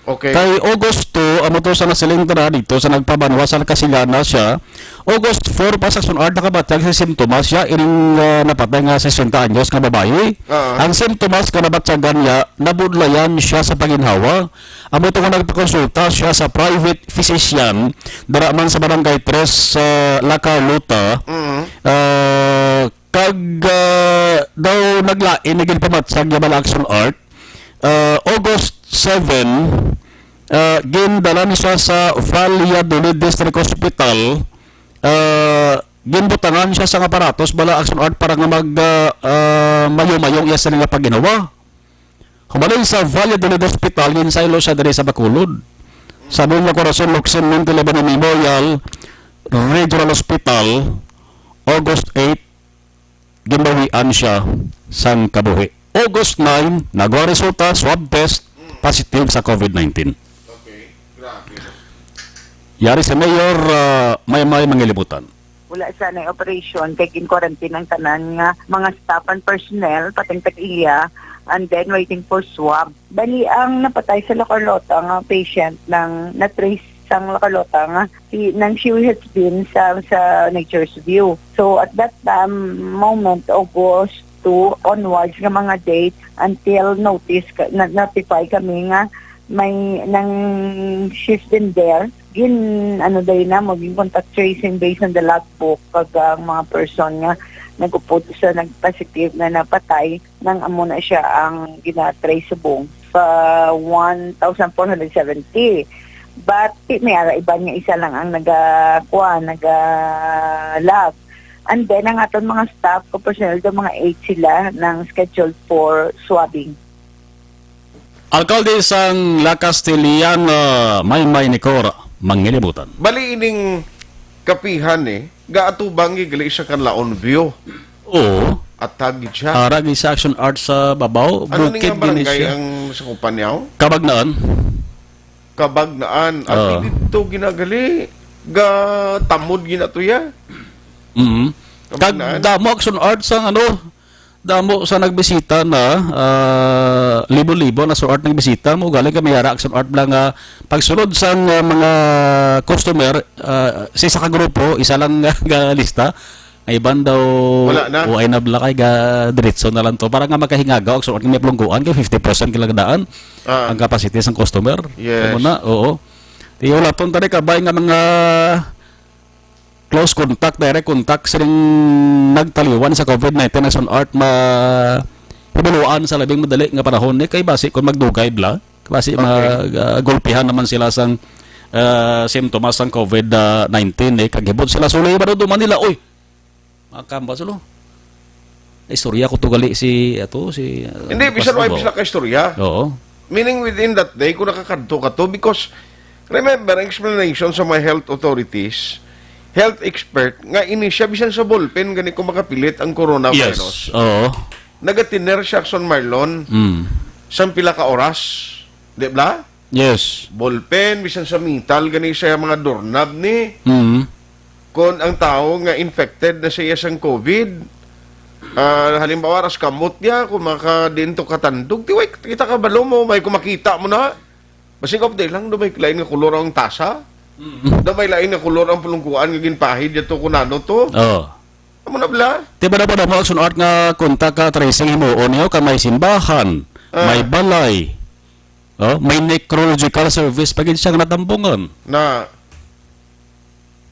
Okay. Kay August two, amo to sa nasiling ta na dito sa nagpabanwa sa Castellana siya, August four pa sa Action Art nakabatyag sa simptomas siya ining, ah, napatay nga sesenta anyos nga babayi. Ah. Ang simptomas nga nabatyagan niya, nabudlayan siya sa paginhawa. Amo to nga nagpakonsulta siya sa private physician dira man sa Barangay Tres sa La Carlota. Mm. Ah, kag, ah, daw naglain na ginpamatyag niya bala, Action Art. Ah, August seven, ah, gindala ni siya sa Valladolid District Hospital. Ah, ginbutangan siya sang aparatos bala, Action Art, para nga mag, ah, ah, mayo-mayo ang iya sini nga pagginawa. Humalin sa Valladolid Hospital, ginsaylo siya diri sa Bacolod. Sa Bulla Corazon Locsin Monte Libano Memorial Regional Hospital, August eight, ginbawian siya sang kabuhi. August nine, nagwa resulta, swab test, positive sa COVID nineteen. Okay, grabe, no? Yari si Mayor, ah, Maymay Mangilibutan. Wala sa na operation kay gin-quarantine ang tanan nga mga staff and personnel, pati ang tag-iya, and then waiting for swab. Bali, ang napatay sa La Carlota nga patient nang na-trace sang La Carlota nga si, nang she has been sa, sa Nature's View. So, at that time, moment, August two onwards nga mga date, until notice, ka, na, notify kami nga may nang she's been there. Gin, ano, day na mo, gin contact tracing based on the logbook, kag ang mga person nga nag-upod sa nag-positive na napatay, nang amo na siya ang gina-trace subong pa one thousand four hundred seventy. But, ti-, may ara iban nga isa lang ang naga-, kuha, naga-log. And then, ang aton mga staff, ko personnel, do mga eight sila nang scheduled for swabbing. Alkalde sang La Castellana, Maymay Nicor Mangilibutan. Bali ining kapihan, eh, gaatubang gali siya kan La Union. Oo. Atag gid siya. Ara gid sa Action Art sa babaw, ano ni bukid nga gini barangay siya. Ang sakupan niya? Cabagnaan. Cabagnaan. At Oo. Dito ginagali, ga tamod ginatuya. Mm. Cabagnaan. Kag damo Action Art sa ano, damo sa nagbisita na, ah, libo-libo na Action Art nagbisita mo. Galing kami ara Action Art lang, ah, pagsulod sang, ah, mga customer, ah, sa isa ka grupo, isa lang nga lista. Ay, iban daw, wala na. O ay nabla kay ga diretso na lang to. Para nga makahingagaw, so, may plungguan kay fifty percent kila daan Ah. Ang capacity sang customer. Yes. Amo na, oo. Di wala ton tani kabay nga mga close contact, direct contact sining nagtaliwan sa COVID nineteen, Action Art, ma hibaluan sa labing madali nga panahon ni kay basi kung magdugay bla, basi Okay. mag, ah, gulpihan naman sila sang, ah, simptomas sang COVID nineteen, eh, kag hibot sila suli ba daw duman nila, oy, mga kambas, lo. Istorya ko to gali si, ato, si, ah, Hindi, bisan Pastor wala Bo. Sila ka istorya. Oo. Meaning within that day, kung nakakadto ka to, because remember, ang explanation sa mga health authorities, health expert, nga ini siya bisan sa ballpen, gani ko makapilit ang coronavirus. Yes, oo. Nagatiner siya, Action Marlon, Mm. sang pila ka oras. Di ba? Yes. Ballpen, bisan sa metal, gani siya mga doorknob ni. Mm. Kung ang tao nga infected na siya sang COVID, ah, halimbawa, ras kamot niya, kung maka, diin to katandog, tiway, kita ka balo mo, may kumakita mo na. Basig of day lang, do may lain nga kulor ang tasa. Mm. Do may lain nga kulor ang pulungkuan nga ginpahid niya to, kung ano to. Oo. Amo na bala? Di ba dapat mo, Action Art, nga contact ka tracing himuon niyo ka may simbahan, Ah. may balay, oh, may necrological service pa gid siya nga natambungan. Na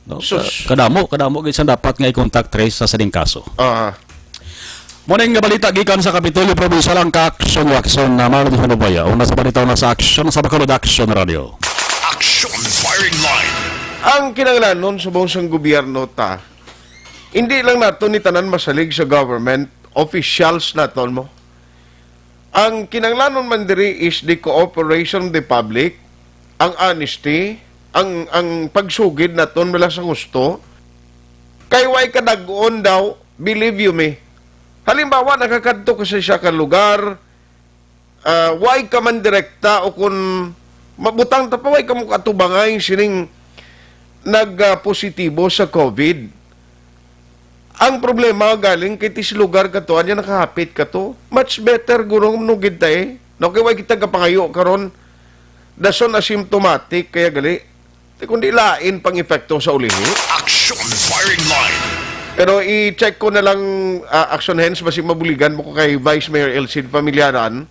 No? Sus. Ka-, kadamo, kadamo gid sa dapat nga i-contact trace sa sining kaso. Ah. Morning nga balita gikan sa Kapitolyo Probinsyal ang ka-action, action na Marlon Hanubaya. Una sa balita, una sa action sa Bacolod Action Radio. Action Firing Line. Ang kinahanglanon subong sang gobyerno ta, hindi lang nato ni tanan masalig sa government officials naton mo. Ang kinahanglanon man diri is the cooperation of the public, ang honesty, ang, ang pagsugid naton mula sa gusto. Kay way kadag-on daw, believe you me. Halimbawa, nakakadto ka sa isa ka lugar, ah, way ka man direkta o kun mabutang ta pa, way ka mo katubangay sining nag, ah, positibo sa COVID. Ang problema galing kay ti si lugar ka to, anya nakahapit ka to. Much better guro nugid ta eh. No, kay way kita kapangayo karon. Dason asymptomatic kaya gali. kundi lain pang epekto sa ulihi. Action Firing Line. Pero i-check ko na lang, ah, Action Hands, basi mabuligan mo ko kay Vice Mayor Elcid Familiaran.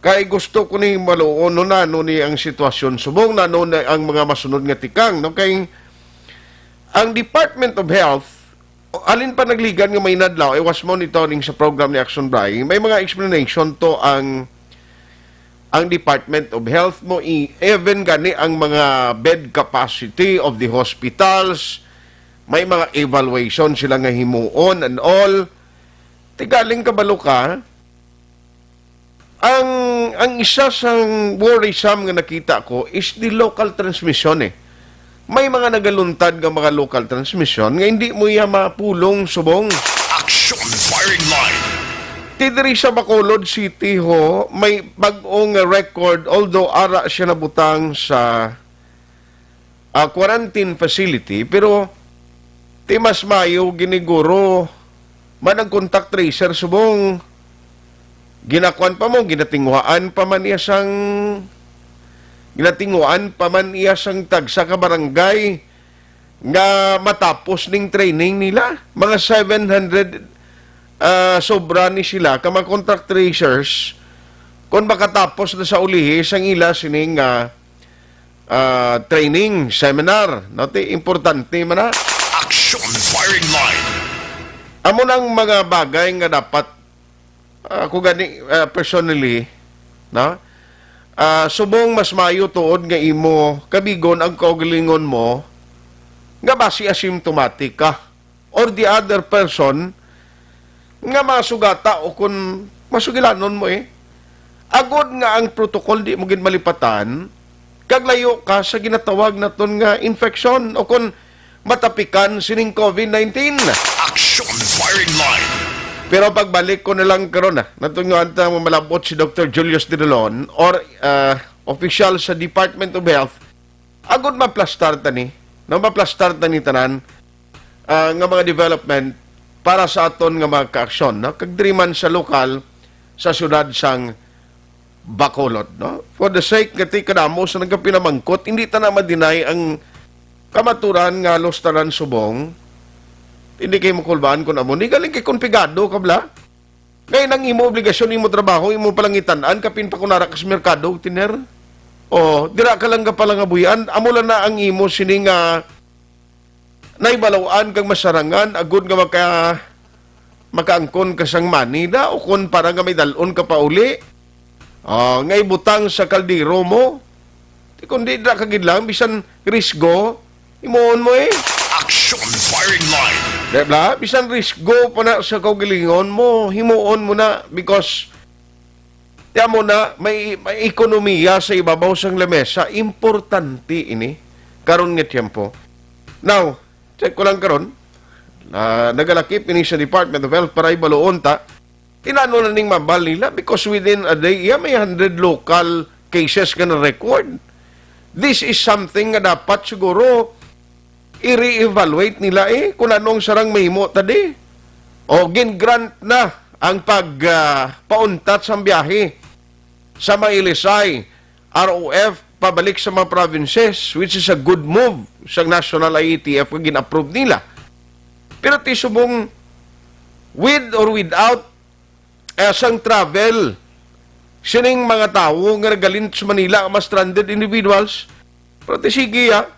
Kay gusto ko ni maluon no nano ni ang sitwasyon subong nano na ang mga masunod nga tikang, no? Kay ang Department of Health, alin pa nagligan nga may nadlaw, I was monitoring sa program ni Action Bray, may mga explanation to ang ang Department of Health mo, i-, even gani ang mga bed capacity of the hospitals, may mga evaluation sila nga himuon and all. Tigaling kabalo ka, ang, ang isa sang worrisome nga nakita ko is the local transmission eh. May mga nagaluntad nga mga local transmission nga hindi mo iya mapulong subong. Action Firing Line. Ti diri sa Bacolod City ho, may bag-ong record, although ara siya nabutang sa, ah, quarantine facility, pero ti mas mayo giniguro man ang contact tracer subong ginakuan pa mo, ginatinguhaan pa man iya sang, ginatinguhaan pa man iya sang tagsa ka barangay nga matapos ning training nila. Mga seven hundred, ah, sobra ni sila ka mga contact tracers kung makatapos na sa ulihi sang ila sining, ah, ah, training, seminar. No, ti importante man na. Action Firing Line. Amo nang mga bagay nga dapat, ah, ako gani, ah, personally, no? Ah, subong mas mayo tuod nga imo kabigon ang kaugalingon mo nga basi asymptomatic ka or the other person nga masugata o kun masugilanon mo eh. Agod nga ang protocol di mo gid malipatan, kag layo ka sa ginatawag naton nga infection o kun matapikan sining covid nineteen. Action Firing Line. Pero pagbalik ko na lang karon, ah, natunguan ta mo malabot si Doctor Julius Drilon or, ah, official sa Department of Health, agud maplastar ta ni, no, maplastar ta ni tanan, ah, nga mga development para sa aton nga mga kaaksyon, no? Kag diri man sa lokal, sa siyudad sang Bacolod, no? For the sake nga ti kadamo sa nagapinamangkot, hindi ta na ma-deny ang kamaturan nga halos tanan subong. Hindi kay makulbaan kun amo ni galing kay kon pigado ka bala. Kay nang imo obligasyon, imo trabaho, imo palangitan-an, kapin pa kun ara ka sa merkado, tiner. O, dira ka lang gapalangabuhian, amo lang na ang imo sini nga naibalaw-an kag masarangan, agud nga maka-, makaangkon ka sang money na, o kon para nga may dal-on ka pauli. O, nga ibutang sa kaldero mo. Ti kundi dira ka gid lang, bisan risgo, himuon mo eh. Action Firing Line. Di ba? Bisan risgo pa na sa kaugalingon mo, himuon mo na because tiyan mo na may, may ekonomiya sa ibabaw sang lamesa. Importante ini karon nga tiyempo. Now, check ko lang karon. Na, nagalakip ini sa Department of Health para ibaluon ta. Inano na ning mabal nila because within a day, iya may hundred local cases nga na-record. This is something nga dapat siguro i-re-evaluate nila eh, kung ano ang sarang mahimo tadi. O gin-grant na ang pag, ah, pauntat sang biyahe sa mga Ilisay, R O F, pabalik sa mga provinces, which is a good move sa national I A T F nga gin-approve nila. Pero ti subong, with or without, eh, sang travel sining mga tawo nga nagaling sa Manila nga mga stranded individuals, pero ti sige, ah,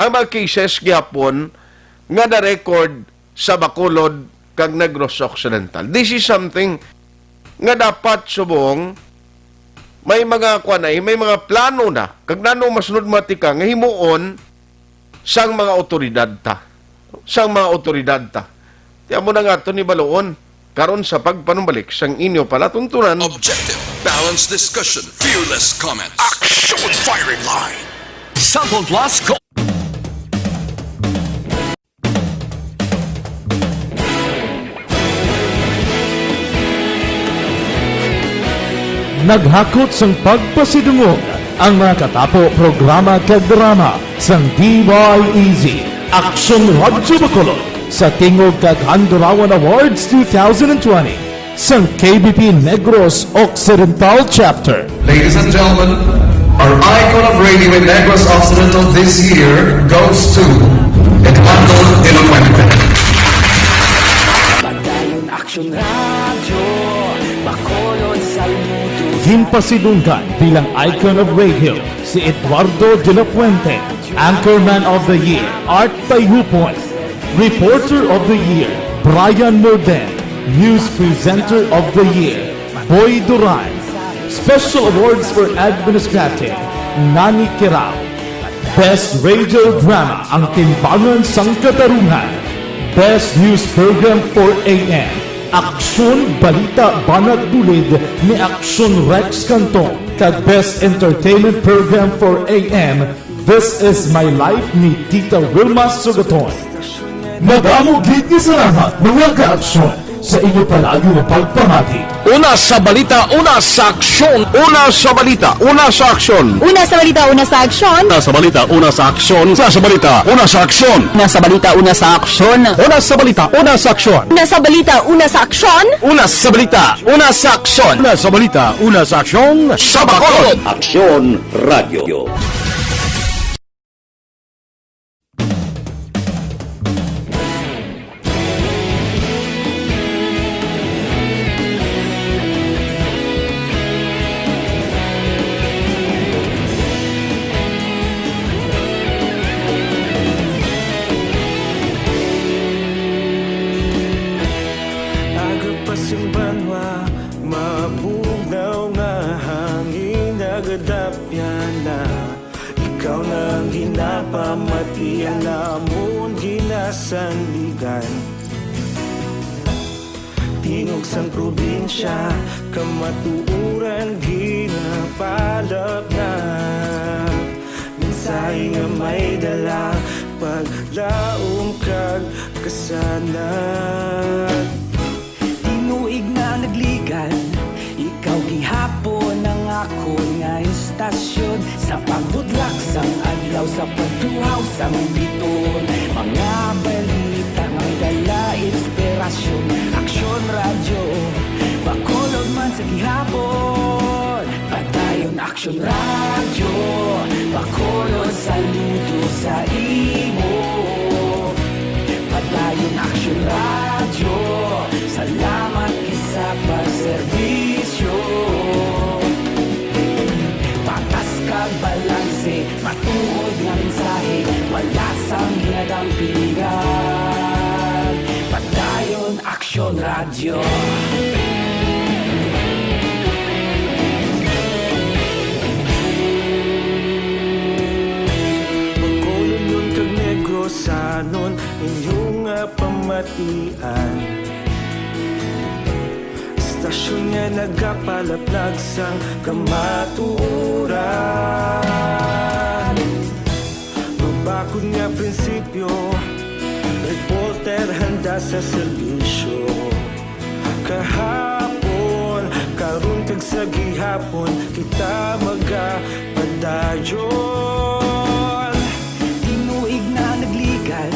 ang mga cases gihapon nga na-record sa Bacolod kag Negros Occidental. This is something nga dapat subong may mga kuan na, may mga plano na kag nano masunod mga tika nga himuon sang mga awtoridad ta. Sang mga awtoridad ta. Ti amo na nga aton ni baluon karon sa pagpanumbalik sang inyo palatuntunan. Objective, balanced discussion, fearless comments. Action Firing Line. Sample Plus Co- Naghakot sang pagpasidungog ang mga katapo, programa kag drama sang D Y E Z, Aksyon Radyo Bacolod, sa tingog kag Handurawan Awards two thousand twenty sang K B P Negros Occidental Chapter. Ladies and gentlemen, Our icon of radio in Negros Occidental this year goes to Eduardo de la Fuente. Padayon Action Radio, Bacolod, saludo. Ginpasidunggan bilang icon of radio si Eduardo de la Fuente, Anchorman of the Year, Art Tayupon, Reporter of the Year, Brian Morden, News Presenter of the Year, Boy Duran. Special awards for Administrative, Nani Kirao. Best Radio Drama, Ang Timbangan sang Katarungan. Best News Program for A M, Aksyon Balita Banat Bulid ni Aksyon Rex Canton, kag Best Entertainment Program for A M, This Is My Life ni Tita Wilma Sugaton. Madamo gid nga salamat, mga kaaksyon, sa inyo palagi nga pagpamati. Una sa balita, una sa aksyon. Una sa balita, una sa aksyon. Una sa balita, una sa aksyon. Una sa balita, una sa aksyon. Una sa balita, una sa aksyon. Una sa balita, una sa aksyon. Una sa balita, una sa aksyon. Una sa balita, una sa aksyon. Una sa balita, una sa aksyon. Una sa balita, una sa aksyon. Sa Bacolod. Aksyon Radio. Aga pa sing banwa, mabugnaw nga hangin nagadapyan na. Ikaw na ang ginapamati, alamon ginasandigan. Tingog sang probinsya, kamatuoran ginapalap na. Mensahe nga may dala, paglaom kag kasanag. Tinuig na nagligan, ikaw gihapon ang akon nga istasyon. Sa pagbutlak sang adlaw, sa pagtuhaw sang biton, mga balita nga may dala inspirasyon. Aksyon Radyo, Bacolod man sa gihapon. Padayon Aksyon Radyo, Bacolod, saludo sa imo. Padayon Aksyon Radyo, salamat gid sa pagserbisyo. Patas kag balanse, matuod nga mensahe, wala sang ginadampigan. Padayon Aksyon Radyo. Bacolodnon kag Negrosanon, inyo nga pamatian. Istasyon nga nagapalaplag sang kamatuoran. Mabakod nga prinsipyo, reporter handa sa serbisyo. Kahapon, karon kag sa gihapon, kita magapadayon. Tinuig na nagligan,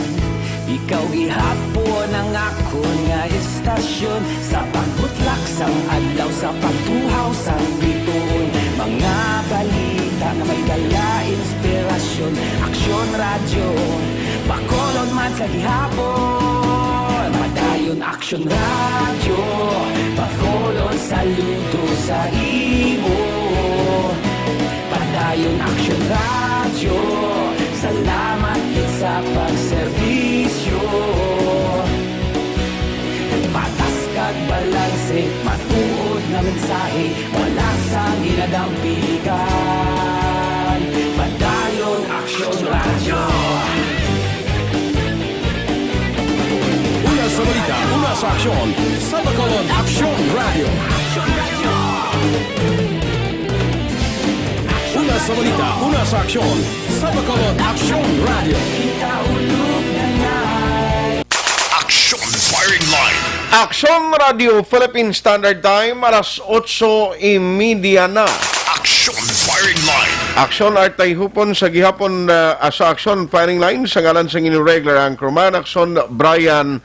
ikaw gihapon ang akon nga istasyon. Sa pagbutlak sang adlaw, sa pagtuhaw sang bituon, mga balita nga may dala inspirasyon. Aksyon Radyo, Bacolod man sa gihapon. Padayon Aksyon Radyo, Bacolod, saludo sa imo. Padayon Aksyon Radyo, salamat gid sa pagserbisyo. Patas kag balanse, matuod nga mensahe, wala sang ginadampigan. Padayon Aksyon Radyo. Una sa balita, una sa aksyon, sa Bacolod Aksyon Radyo. Una sa balita, una sa aksyon, sa Bacolod Aksyon Radyo. Aksyon Firing Line. Aksyon Radio Philippine Standard Time, alas otso y media na. Aksyon Firing Line. Aksyon Art Tayhupon sa gihapon, ah, sa Aksyon Firing Line sa ngalan sa inyong regular anchorman, Aksyon Brian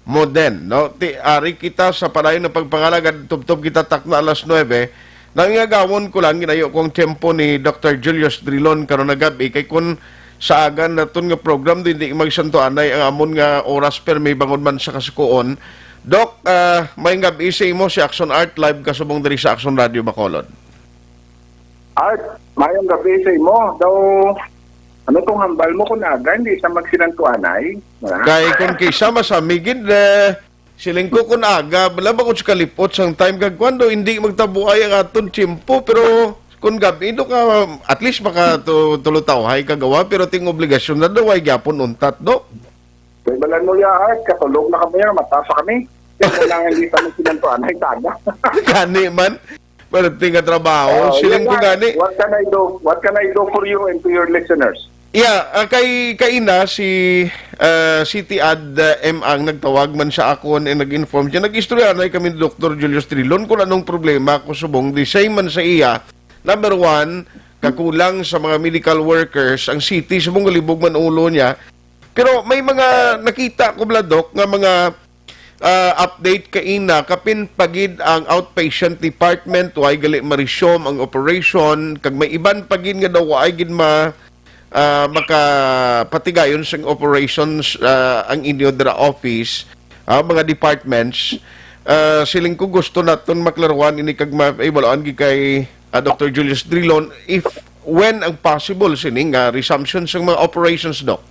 Moden, no? Ti, ari kita sa padayon nga pagpangalagad, tubtob kita takna alas nuebe. Nangingagawon ko lang, ginayo ko ang tiyempo ni Doktor Julius Drilon karon nga gab-i, kay kun sa aga naton nga program, di, di magsanto anay ang amon nga oras, pero may bangon man sa kasukuon. Doc, ah, may gab-i sa imo si Action Art, live ka subong diri sa Action Radio Bacolod. Art, mayong gabi sa imo. Daw, ano tong hambal mo kung aga, hindi sa magsinantuanay? Ah. Kay kung kisa masamigid, eh, siling ko kung aga, wala ba kung kalipot sang time kag kwando, hindi magtabuay ang aton tiyempo, pero kung gabi do ka, at least maka tu-, tulutawhay kagawa, pero ting obligasyon na daw ay gyapon untat, do? Kay balan mo ya, Art, katulog na kami, mata pa kami. Kaya kailangan hindi pa magsinantuanay, taga. Gani man. Perti nga trabaho. Oh, siling ko gani. What can I do? What can I do for you and to your listeners? Yeah, ah, kay kaina si, ah, City Ad, ah, M ang nagtawag man sa akon and nag-inform siya. Nag-istorya na kami ni Doktor Julius Trilon kung anong problema ko subong. The same man sa iya. Number one, kakulang sa mga medical workers ang city subong galibog man ulo niya. Pero may mga nakita ko, bala, Doc, nga mga ah, update kaina, kapin pa gid ang outpatient department, way gali ma-resume ang operation, kag may iban pa gid nga daw way gid ma-, ah, makapatigayon sang operations, ah, ang inyo dira office, ah, mga departments. Ah, siling ko gusto naton maklaruhan ini kag maibalaan gid kay, ah, Doktor Julius Drilon if when ang possible sining, ah, resumption sang mga operations, Doc?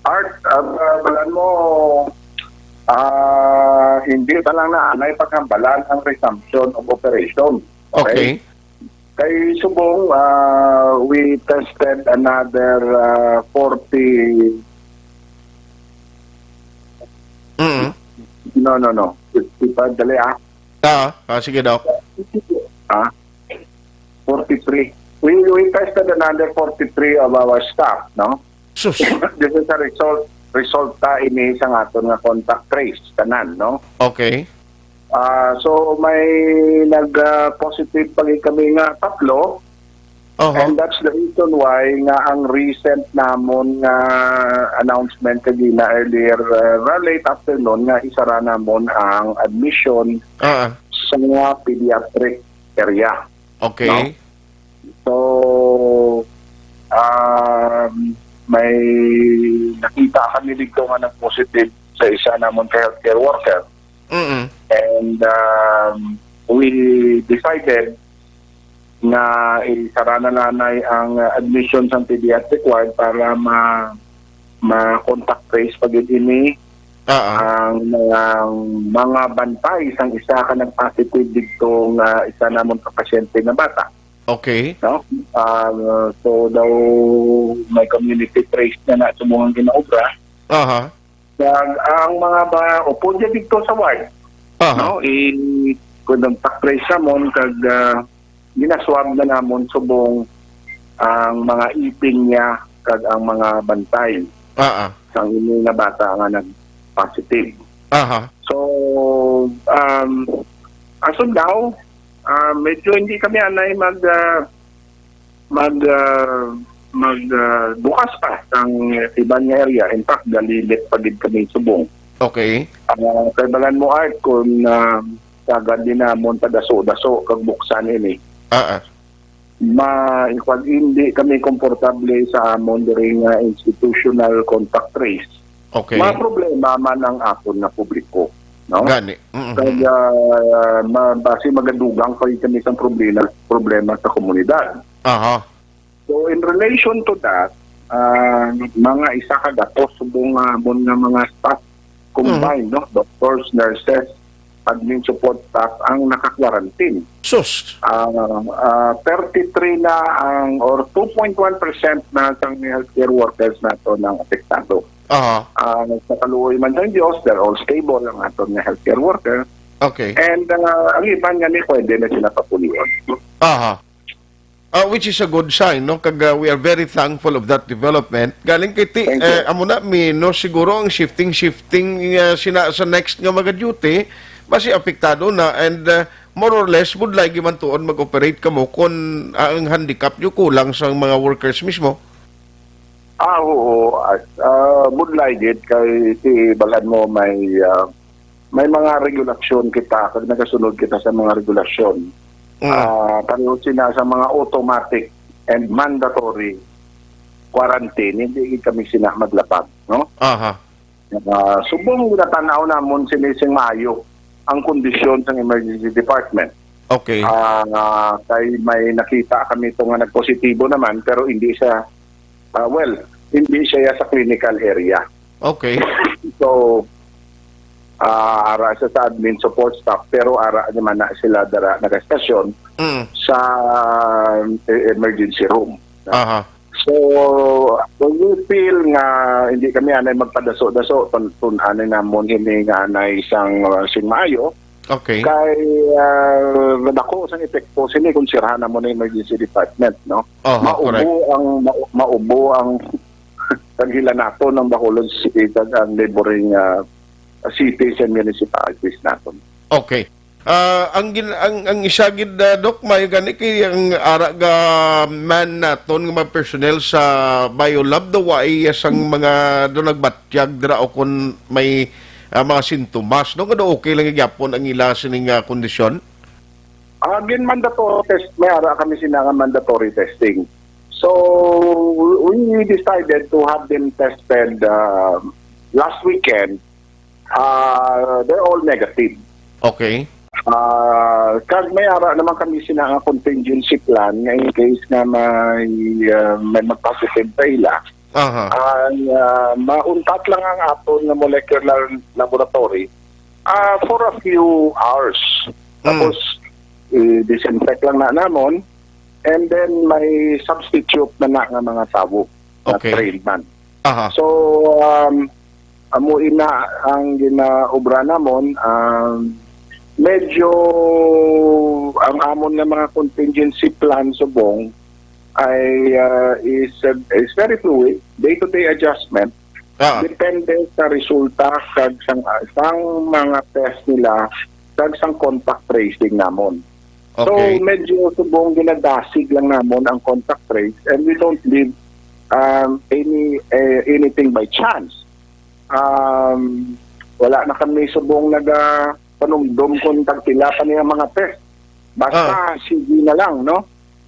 Art, ah, ah, balan mo, ah, hindi na lang na anay paghambalan ang resumption of operation. Okay? Okay. Kay subong, ah, we tested another, ah, forty. Mm. No, no, no. Fifty-five, dali, ah. Ah, ah, sige, Doc. Ah, forty-three. We, we tested another forty-three of our staff, no? Sus. This is a result, resulta ini sa aton nga contact trace, tanan, no? Okay. Ah, so may nag, ah, positive pa gid kami nga tatlo. Oho. And that's the reason why nga ang recent namon nga announcement kagina earlier, uh, ra late afternoon nga isara namon ang admission Ah. sa mga pediatric area. Okay. No? So, um, may nakita kami dito nga nag-positive sa isa namon ka healthcare worker. Mm-mm. And, um, we decided nga isara na lanay ang admission sang pediatric ward para ma-, ma-contact trace pa gid ini Ah, ah. ang, ang mga bantay sang isa ka nag-positive dito nga isa namon ka pasyente nga bata. Okay. No? Ah, so daw may community trace na na subong ang ginaobra. Aha. Kag ang mga ba, upod niya dito sa ward, Aha. no? I, contact trace namon kag, ah, ginaswab na namon subong ang mga ipin niya kag ang mga bantay Ah, ah. sang ini nga bata nga nag-positive. Aha. So, um, as of now, ah, medyo hindi kami anay mag, ah, mag, ah, mag, ah, bukas pa sang iban nga area. In fact, galilit pa gid kami subong. Okay. Ah, kay balan mo, Art, kung, ah, sagad din namon padaso-daso kag buksan ini. Ah, ah. Ma-, pag hindi kami komportable sa amon diri nga institutional contact trace, Okay. ma-problema man ang aton nga publiko, no? Gani. Mm-hmm. Kaya, ah, ma-, basi magadugang pa rin kami sa problema, problema sa komunidad. Aha. So, in relation to that, ah, mga isa ka gatos subong nga amon nga mga staff combined, Mm. no? Doctors, nurses, admin support staff ang naka-quarantine. Sus! Ah, ah, thirty-three na ang, or two point one percent na sang healthcare workers nato ang apektado. Aha. Ah, sa kaluoy man sang Dios, they're all stable ang aton nga healthcare worker. Okay. And, ah, ang iban nga ni pwede na sila papulion. Aha. Ah, which is a good sign, no? Kag, ah, we are very thankful of that development. Galing kay ti-, Thank you. eh, amo na, mi-, no, siguro ang shifting-shifting, ah, sina-, sa next nga mga duty, basi apektado na, and, ah, more or less, budlay gimantuon mag-operate kamo kung, ah, ang handicap nyo kulang sa mga workers mismo. Ah, oo. Ah, ah, budlay gid kay si balan mo may, ah, may mga regulasyon kita, kag nagasunod kita sa mga regulasyon. Mm. Ah, pareho sina sa mga automatic and mandatory quarantine, hindi gid kami sina maglabag, no? Aha. Ah, subong ginatanaw namon sini sing maayo ang kondisyon sang emergency department. Okay. Ah, kay may nakita kami to nga nagpositibo naman, pero hindi siya, ah, well, hindi siya sa clinical area. Okay. So, ah, ara siya sa admin support staff, pero ara naman na sila dara nagastasyon Mm. sa, eh, emergency room. Aha. So, we feel nga hindi kami anay magpadaso-daso, tun-, tun-, anay namon ini nga anay sang, uh, sing maayo. Okay. Kay, uh, dako sang epekto sini kung sirhan namon ang emergency department, no? Oho, correct. Maubo ang, mau-, maubo ang tagila nato ng Bacolod City kag ang neighboring, uh, cities and municipalities naton. Okay. Ah, ang gin-, ang, ang isa gid, ah, Doc, maayo gani kay ang ara ga man naton nga mga personnel sa Biolab daw wa iya sang mga do nagbatyag dira o kun may, ah, mga sintomas, no? Nga daw okay lang gyapon ang ila sining, ah, kondisyon? Ah, gin mandatory test, may ara kami sina nga mandatory testing. So, we decided to have them tested, ah, last weekend. Ah, they're all negative. Okay. Ah, kag may ara naman kami sina nga contingency plan nga in case nga may, ah, may mag-positive sa ila. Aha. Ang, ah, mauntat lang ang aton nga molecular laboratory, ah, for a few hours. Mm. Tapos, i-disinfect lang na namon, and then may substitute na na nga mga tawo na Okay. trained man. Aha. So, um, amo ina ang ginaobra namon. Um, medyo ang amon nga mga contingency plan subong ay, uh, is, uh, is very fluid, day-to-day adjustment. Ah. Depende sa resulta kag sang, sang mga test nila kag sang contact tracing namon. So, Okay. medyo subong ginadasig lang namon ang contact trace, and we don't leave, um, any, eh, anything by chance. Um, wala na kami subong naga panumdom kung tagpila pa niya mga test. Basta Ah. sige na lang, no?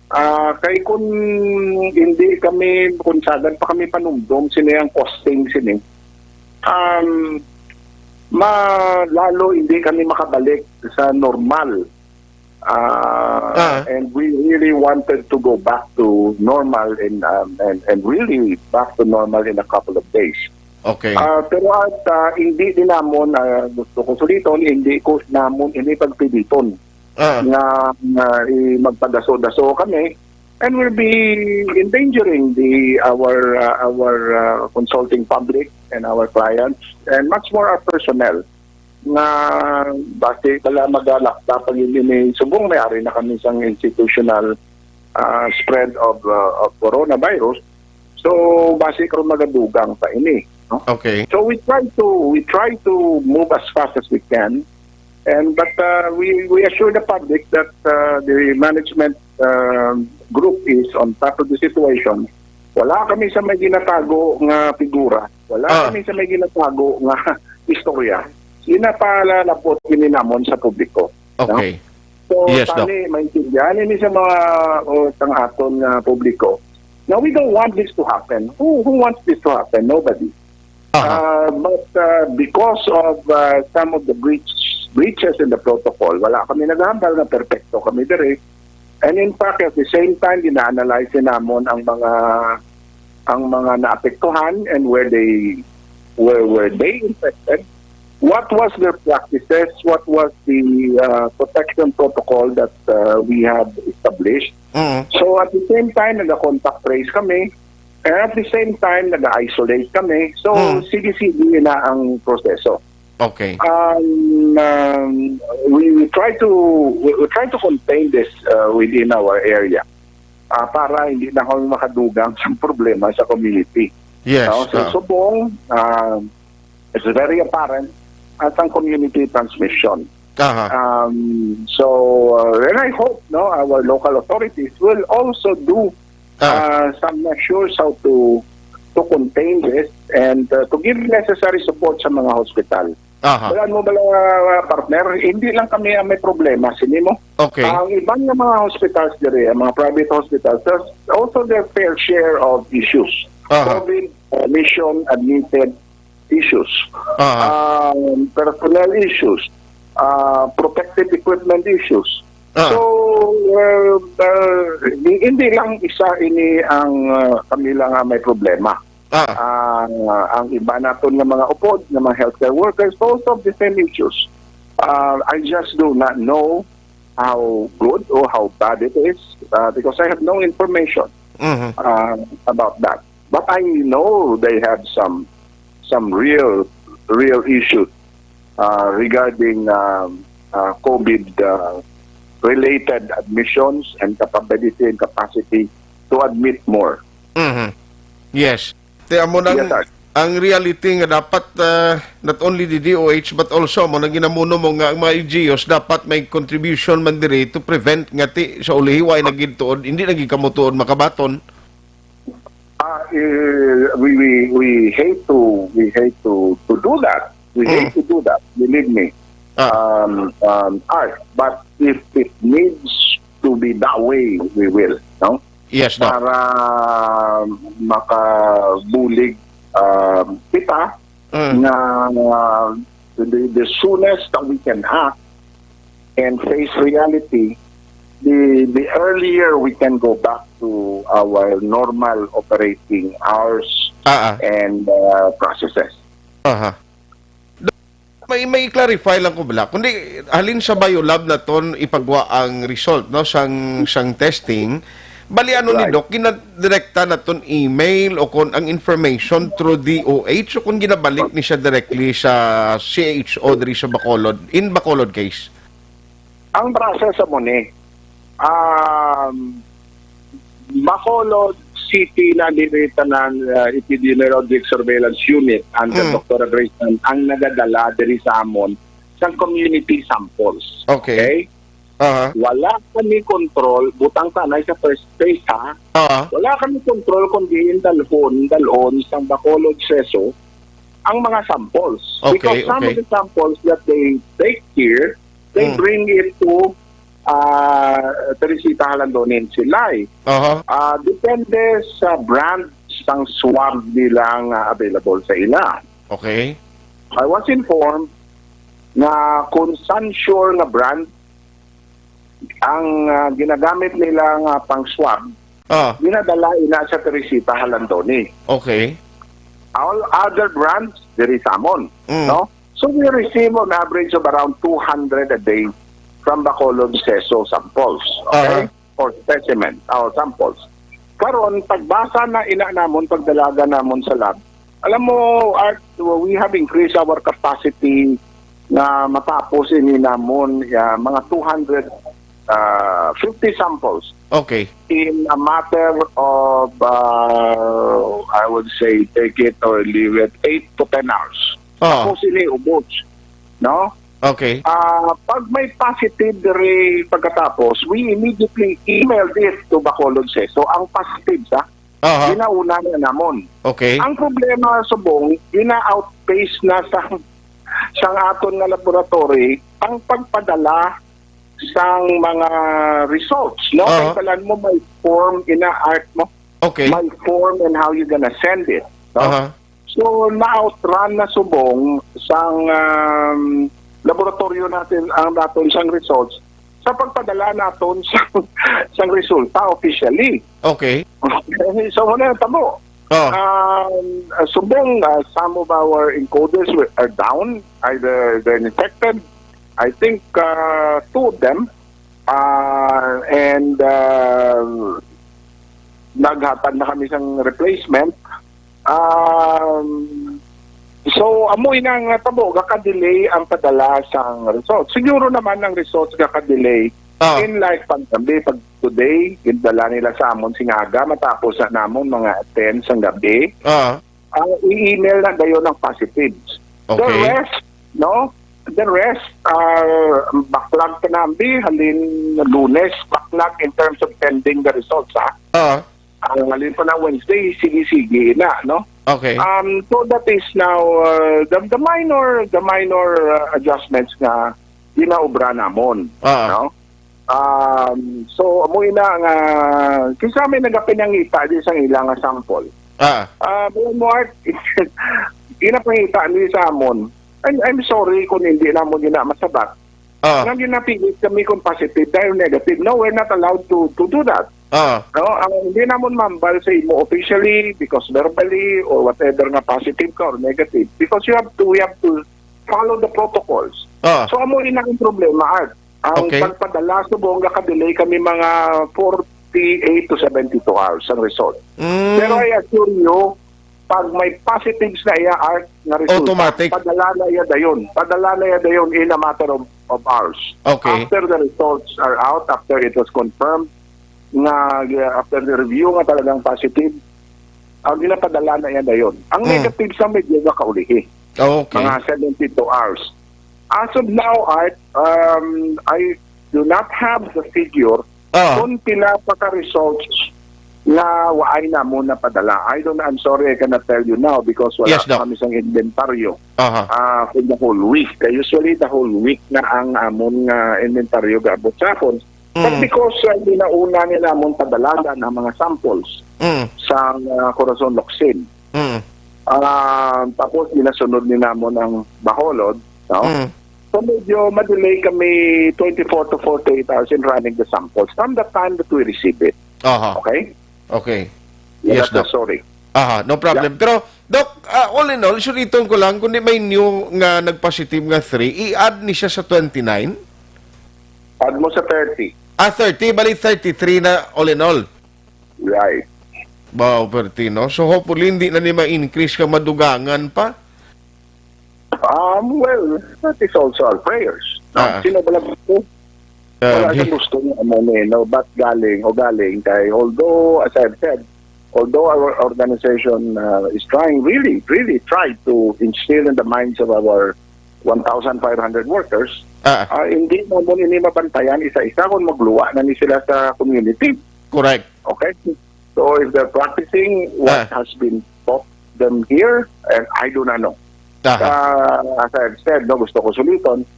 Ah, kay kung hindi kami, kung sagad pa kami panumdom sini ang costing sini, um, ma-, lalo hindi kami makabalik sa normal. Ah, Ah. and we really wanted to go back to normal in, um, and, and really back to normal in a couple of days. Okay. Ah, pero at, ah, hindi din namon, ah, gusto ko suliton, hindi ko namon ini pagpiliton Ah. nga, nga i-, magpadaso-daso kami, and will be endangering the, our, ah, our, ah, consulting public and our clients and much more our personnel nga basi pala magalakta pag hindi ni subong may ari na kami sang institutional, ah, spread of, ah, of coronavirus. So, basi karon magadugang pa ini, no? Okay. So, we try to, we try to move as fast as we can. And, but, uh, we, we assure the public that, uh, the management, uh, group is on top of the situation. Wala kami sa may ginatago nga figura. Wala Ah. kami sa may ginatago nga istorya. Ginapalalapot ini namon sa publiko. No? Okay. So, Yes, Doc. tani, maintindihan ini sa mga, o, sang aton nga publiko. Now, we don't want this to happen. Who, who wants this to happen? Nobody. Aha. Uh, but, uh, because of, uh, some of the breach, breaches in the protocol, wala kami naghambal nga perpekto kami diri. And in fact, at the same time, gina-analyze namon ang mga, ang mga naapektuhan and where they, where, were they infected. What was their practices? What was the, uh, protection protocol that, uh, we have established? Mm. So, at the same time, nag-contact trace kami. And at the same time, nag-isolate kami. So, Mm. sige-sige na ang proseso. Okay. Um, um, we, we try to, we, we try to contain this, uh, within our area, ah, para hindi na kami makadugang sa problema sa community. Yes, No? So, ah. subong, um, it's very apparent at ang community transmission. Aha. Um, so, uh, and I hope, no, our local authorities will also do, Ah. uh, some measures how to, to contain this and, uh, to give necessary support sa mga hospital. Aha. Balaan mo bala, partner, hindi lang kami ang may problema, sini mo. Okay. Ang iban nga mga hospitals diri, ang mga private hospitals, there's also their fair share of issues. Aha. COVID, admission, admitted issues. Aha. Um, personnel issues, uh, protective equipment issues. Aha. So, uh, uh, hindi lang isa ini ang, uh, kami lang nga may problema. Ah. Ang, uh, ang iba naton nga mga upod, nga mga healthcare workers, also of the same issues. Uh, I just do not know how good or how bad it is, uh, because I have no information, Mhm. uh, about that. But I know they have some, some real, real issues, uh, regarding, um, uh, COVID, uh, related admissions and capability and capacity to admit more. Mhm. Yes. Te, amo nang Yes, sir. ang reality nga dapat, ah, not only the D O H but also mo nang ginamuno mo nga ang mga L G Us dapat may contribution man diri to prevent nga ti sa ulihi wa na gid tuod, hindi na gid kamo tuod makabaton. Ah, eh, we, we, we hate to, we hate to, to do that. We hate Mm. to do that, believe me. Ah. Um, um, ah, but if it needs to be that way, we will, no? Yes, Doc. Para makabulig, um, kita Mm. nga, uh, the, the soonest that we can act and face reality, the, the earlier we can go back to our normal operating hours Ah, ah. and, uh, processes. Aha. May, may clarify lang ko bala. Kundi halin sa Biolab naton ipagwa ang result, no, sang, sang testing. Bali, ano ni Right. Doc, ginadirekta naton email o kon ang information through D O H o kon ginabalik ni siya directly sa C H O diri sa Bacolod, in Bacolod case? Ang process amo ni, um, Bacolod City na diri tanan, uh, Epidemiologic Surveillance Unit under Mm. Doktora Grace Tan ang nagadala diri sa amon sang community samples. Okay. Okay? Aha. Wala kami control, butang tanay sa first phase, ha? Aha. Wala kami control kung diin dalhon, dalhon sang Bacolod CESO ang mga samples. Okay, Because some okay. of the samples that they take here, they Mm. bring it to, uh, Teresita Jalandonin, Silay. Aha. Uh, depende sa brand sang swab nila nga available sa ila. Okay. I was informed nga kung Sunsure nga brand ang, ah, ginagamit nila nga pang swab, Ah. ginadala ina sa Teresita Jalandonin. Okay. All other brands, diri sa amon, Mm. no? So we receive on average of around two hundred a day from Bacolod CESO samples, okay? Aha. Or specimen, or samples. Karon, pagbasa na ina namon, pagdalaga namon sa lab, alam mo, Art, we have increased our capacity nga matapos ini namon, ah, mga two hundred, ah, fifty samples Okay. in a matter of, ah, I would say, take it or leave it, eight to ten hours. Oo. Tapos ini ubos, no? Okay. Ah, pag may positive diri pagkatapos, we immediately emailed it to Bacolod CESO. Ang positive sa Aha. ginauna na namon. Okay. Ang problema subong, gina-outpace na sa, sang aton nga laboratory ang pagpadala sang mga results, no? Aha. Kay balaan mo may form ina-art mo. Okay. May form and how you gonna send it, no? Aha. So, na-outrun na subong sang, um, laboratorio natin ang naton sang results sa pagpadala naton sang, sang resulta officially. Okay. Okay, so, muna ang tabo. Oh. Um, uh, subong, uh, some of our encoders were, are down, either they're infected. I think, uh, two of them, uh, and, uh, naghatag na kami sang replacement. Um, so, amo ina nga tabo, gaka-delay ang padala sang results. Siguro naman ang results gaka-delay Ah. in life pang gabi. Pag today, gindala nila sa amon sing aga, matapos na namon mga ten sang gabi. Ah. Ang i-email na dayon ang positives. The Okay. rest, no? The rest are baklag ka na, ambi, halin Lunes, baklag in terms of pending the results, ha? Ah. Ang halin pa na Wednesday, sige-sige na, no? Okay. Um, so that is now, uh, the, the minor, the minor, uh, adjustments nga ginaobra namon, Ah. no? Um, so, amo ina nga, kinsa may nagapinangita di sang ila nga sample? Ah. Ah, Brother Mark, ginapangita ni sa amon. I'm, I'm sorry kung hindi namon yun na masabat. Ah. Nga ginapilit kami kung positive dahil negative. No, we're not allowed to, to do that. Ah. No, ang hindi namon mambal sa imo officially because verbally or whatever nga positive ka or negative. Because you have to, we have to follow the protocols. Ah. So, amo ina ang problema, Art. Ang Okay. pagpadala, subong, gaka-delay kami mga forty-eight to seventy-two hours ang result. Mm. Pero I assure you, pag may positives na iya, Art, nga resulta, Automatic. padala na iya dayon. Padala na iya dayon in a matter of, of hours. Okay. After the results are out, after it was confirmed, nga, uh, after the review nga talagang positive, ang ginapadala na iya dayon. Ang Mm. negative sa medyo makaulihi. Okay. Mga seventy-two hours. As of now, Art, um, I do not have the figure Ah. kung pila pa ka results nga waay namon napadala. I don't, I'm sorry, I cannot tell you now because wala Yes, Doc. kami sang inventaryo, Aha. ah, for the whole week. Kaya usually, the whole week na ang amon nga inventaryo gaabot sa akon. But Mm. because, uh, ginauna nila amon padalagan ang mga samples Mm. sang, uh, Corazon Locsin. Mm. Ah, tapos ginasunod ni namon ang Bacolod, no? Mm. So medyo ma-delay kami twenty-four to forty-eight hours in running the samples from the time that we receive it. Aha. Okay? Okay. Yeah, Yes, that's the Doc. story. Aha, no problem. Yeah. Pero, Doc, ah, all in all, suliton ko lang, kung di may new nga nag-positive nga three, i-add ni siya sa twenty-nine? Add mo sa thirty. Ah, thirty, bali thirty-three na all in all. Right. Wow, perti, no? So, hopefully, hindi na ni ma-increase ka madugangan pa. Um, well, that is also our prayers. No? Ah. Sino ba lang gusto? Ah, Wala bi- siyang gusto niya, ano, eh, no? But galing, o galing, kay, although, as I've said, although our organization, uh, is trying, really, really try to instill in the minds of our one thousand five hundred workers, Ah. ah, hindi mo mo ini mabantayan isa-isa kung magluwa na ni sila sa community. Correct. Okay? So, if they're practicing what Ah. has been taught them here, and I do not know. Aha. Uh, as I've said, no, gusto ko suliton,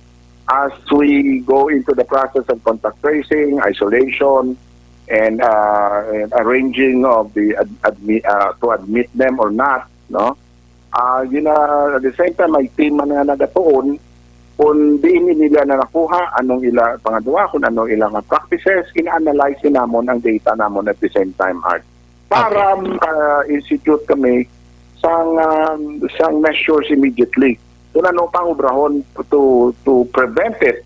as we go into the process of contact tracing, isolation, and, uh, and arranging of the ad-, admi-, uh, to admit them or not, no? Ah, yun na, at the same time, may team man nga nagatuon, kung diin nila na nakuha, anong ila pangadwa, kung anong ila nga practices, ina-analyze namon ang data namon at the same time, Art. Para, Okay. ah, institute kami sang, um, sang measures immediately. Kung ano pang obrahon to, to prevent it,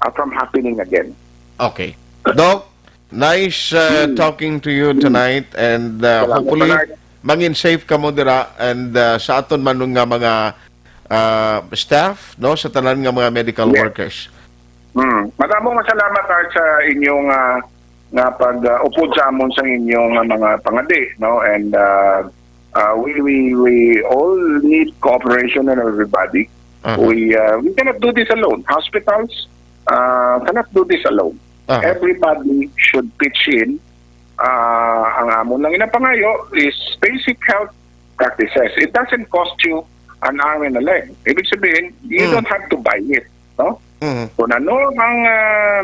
ah, from happening again. Okay. Doc, nice, uh, Hmm. talking to you Hmm. tonight, and, uh, Salamat, hopefully, Bernard. mangin safe kamo dira, and, uh, sa aton man nga mga, uh, staff, no, sa tanan nga mga medical Yes. workers. Hmm. Madamo nga salamat, Art, sa inyong, ah, nga pag, ah, upod sa amon sa inyong, ah, mga pangadi, no, and, ah, ah, we, we, we all need cooperation of everybody. Aha. We, uh, we cannot do this alone. Hospitals, uh, cannot do this alone. Aha. Everybody should pitch in. Uh, ang amon lang inapangayo is basic health practices. It doesn't cost you an arm and a leg. Ibig sabihin, you Mm. don't have to buy it, no? Mm. Kung ano ang, uh,